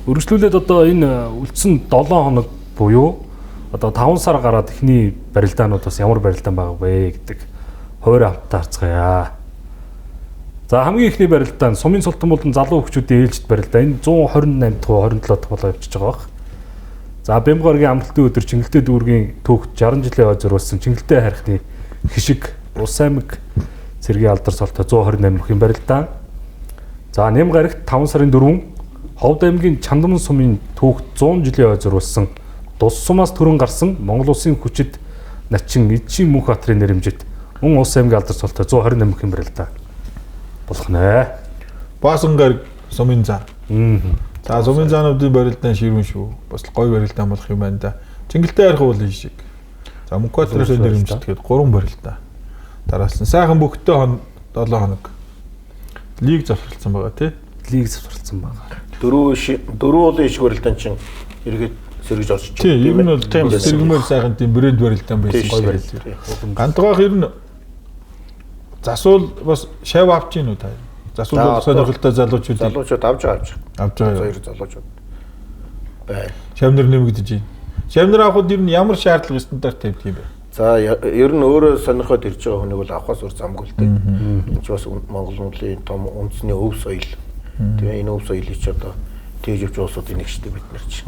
Өргөжлүүлээд одоо энэ үлдсэн 7 хоног буюу одоо 5 сар гараад эхний барилдаанууд бас ямар барилдаан байгаа вэ гэдэг хуваарь хамтдаа харцгаая. За хамгийн эхний барилдаан Сумын Султан болон залуу хүүхчүүдийн ээлжит барилдаа энэ 128 дахь 27 дахь болоо явчихж байгаа бах. За Бямгаргийн амралтын өдөр Чингэлтэй дүүргийн түүхт 60 жилийн хойно зориулсан Чингэлтэй хайрхны хишиг Улс аймаг цэргийн алдар солтой 128 бүхийн барилдаан. За Нэм гарагт 5 сарын 4 Ховд аймгийн Чандаман сумын түүхт 100 жилийн хойно зориулсан Дус сумаас төрөн гарсан Монгол улсын хүчит начин Эдшийн мөнх баатрын нэрэмжит мөн Улс аймгийн алдар солтой 128 бүхийн барилдаа болох нэ. Баасан гараг сумын заа. За сумын заануудын барилдаан ширүүн шүү. Бас л гоё барилдаан болох юм байна да. Чингэлтэй хайрхан уулын шиг. За Мөнхбаатарын нэрэмжит гээд 3 барилдаа. Дараалсан. Сайхан бөхтэй 7 хоног. Лиг завсарласан байгаа тий. Лиг завсарласан байгаа. Дөрөв уулын ишиг барилдаан чинь эргээд сэргэж орж Тийм, ер нь бол сэргмээр сайхан тийм брэнд барилдаан байсан гоё барилдаа. Гандгаах ер нь засвал бас шав авч гин үү та? Засвал бол сонирхолтой залуучуудыг залуучууд авч байгаа. Авч байгаа. Хоёр залуучууд байна. Шавнар нэмэгдэж байна. Шавнар авахд ер нь ямар шаардлага стандарт тавьдаг юм бэ? За ер нь өөрөө сонирхоод ирж байгаа хүнийг бол авахаас өөр замгүй л дээ. Энэ ч бас Монгол улсын том үндэсний өв соёл. Тэгээ энэ өв соёлыг ч одоо тэгж явж улсуудын нэг шүү дээ бид нар чинь.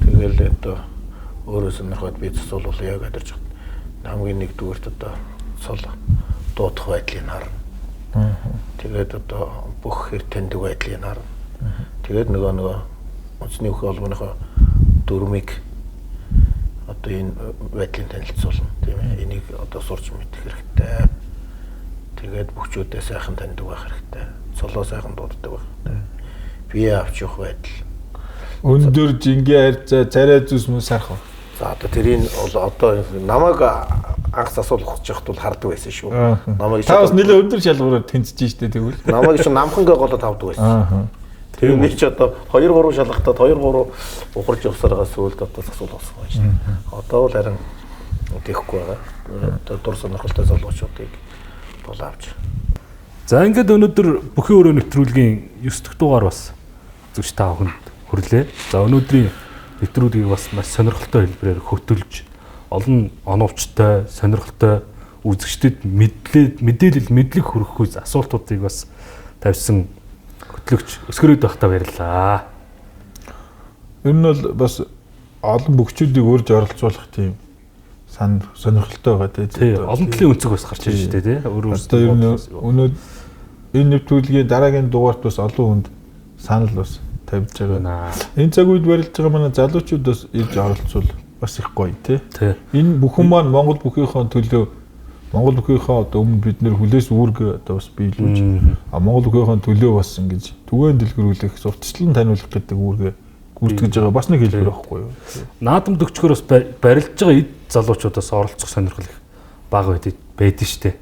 Тэгэл одоо өөрөө сонирхоод би засвал бол яг адэрч хамгийн нэгдүгээрт одоо цол дуудах байдлыг харна. Тэгээд одоо бүх хэр таньдаг байдлыг харна. Тэгээд нөгөө үндэсний бүхий холбооныхоо дүрмийг одоо энэ байдлыг танилцуулна, тийм ээ. Энийг одоо сурч мэдэх хэрэгтэй. Тэгээд бөхчүүдээ сайхан таньдаг байх хэрэгтэй. Цолоо сайхан дууддаг байх хэрэгтэй. Бие авч явах байдал. Өндөр жингээ харьцаа, царай зүс мөн сарх. За одоо тэрийг бол одоо намайг анх засвал ухаж явахд бол хардаг байсан шүү. Намайг та бас нэлээ өндөр шалгуураар тэнцэж штэ тэгвэл. Намайг чинь намхангаа голоод авдаг байсан. Тэр би ч одоо 2 3 шалгахтад 2 3 ухарж явсараа сүүлд одоо засвал болсон байна шүү. Одоо бол харин тэхгүй байгаа. Одоо дур сонирхолтой залуучуудыг бол авч. За ингээд өнөөдөр бүхий өрөө нэвтрүүлгийн 9 дахь дугаар бас зүгш та бүхэнд хүрлээ. За өнөөдрийн нэвтрүүлгийг бас маш сонирхолтой хэлбэрээр хөтөлж олон оновчтой, сонирхолтой үзэгчдэд мэдээлэл мэдлэг хүргэхүйц асуултуудыг бас тавьсан хөтлөгч өсгөрөөд байхдаа баярлалаа. Ер нь бол бас олон бөхчүүдийг урьж оролцуулах тийм сонирхолтой байгаа тий. Олон талын өнцөг бас гарч ирж штэ тий. Өөр өөр энэ нэвтрүүлгийн дараагийн дугаарт бас олон хүнд санал бас тавьж байгаа. Энэ цаг үед барилж байгаа манай залуучууд бас ирж оролцвол бас их гоё тий. Энэ бүхэн маань Монгол бүхийнхээ төлөө Монгол бүхийнхээ одоо өмнө бид нэр хүлээс үүрэг одоо бас биелүүлж Монгол бүхийнхээ төлөө бас ингэж түгээн дэлгэрүүлэх, сурталчлан таниулах гэдэг үүргээ гүйтгэж байгаа бас нэг хэлбэр байхгүй юу. Наадам төгчгөр бас барилж байгаа эд залуучуудаас оролцох сонирхол их бага байдаг штэ.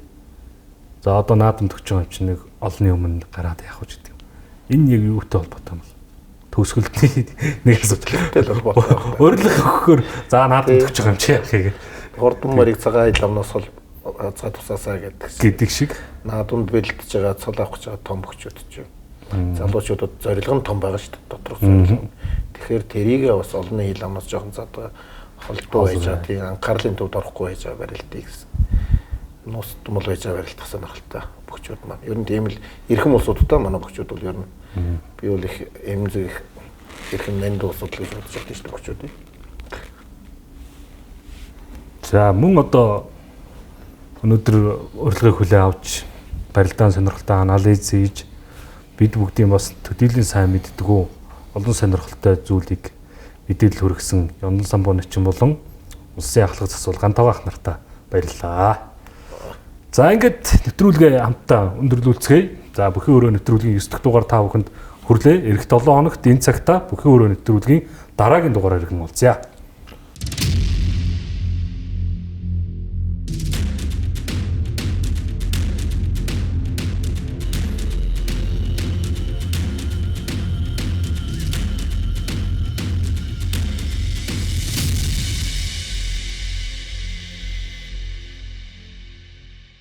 За одоо наадам төгч байгаа юм чинь нэг олонний өмнө гараад явах гэж гэдэг юм. Энэ яг юутай холбоотой юм бол? Төгсгөлтний нэг асуудал холбоотой. Урилга өгөхөөр за наадам төгч байгаа юм чи яах юм. Хурдан морийг цагаан ламнаас бол цаа тусаасаа гэдэг шиг наадамд бэлдэж байгаа цол авах гэж байгаа том бөхчүүд чинь залуучуудад зорилго нь том байгаа шүү дээ, доторх зорилго. Тэгэхээр тэрийг бас олонний хил амнаас жоохон задгаа холдуу байж байгаа, тийм анхаарлын төвд орохгүй байж байгаа барилтыг гэсэн. Нуус тумал байж байгаа барилдах сонирхолтой бөхчүүд маань. Ер нь тийм л эрхэм улсуудтай манай бөхчүүд бол ер нь би бол их эмзэг их эрхэм нанд улсууд л гэж бодож байна шүү дээ бөхчүүдийг. За мөн одоо өнөөдөр урилгыг хүлээн авч барилдаан сонирхолтой анализ хийж бид бүгдийн бас төдийлөн сайн мэддэггүй олон сонирхолтой зүйлийг мэдээлэл хүргэсэн Ёнон самбуу начин болон улсын ахлах засвал Гантаваа ах нартаа баярлалаа. За ингээд нэвтрүүлгээ хамтдаа өндөрлүүлцгээе. За бүхий өрөө нэвтрүүлгийн 9 дахь дугаар та бүхэнд хүрлээ. Ирэх 7 хоногт энэ цагта бүхий өрөө нэвтрүүлгийн дараагийн дугаараар иргэн уулзъя.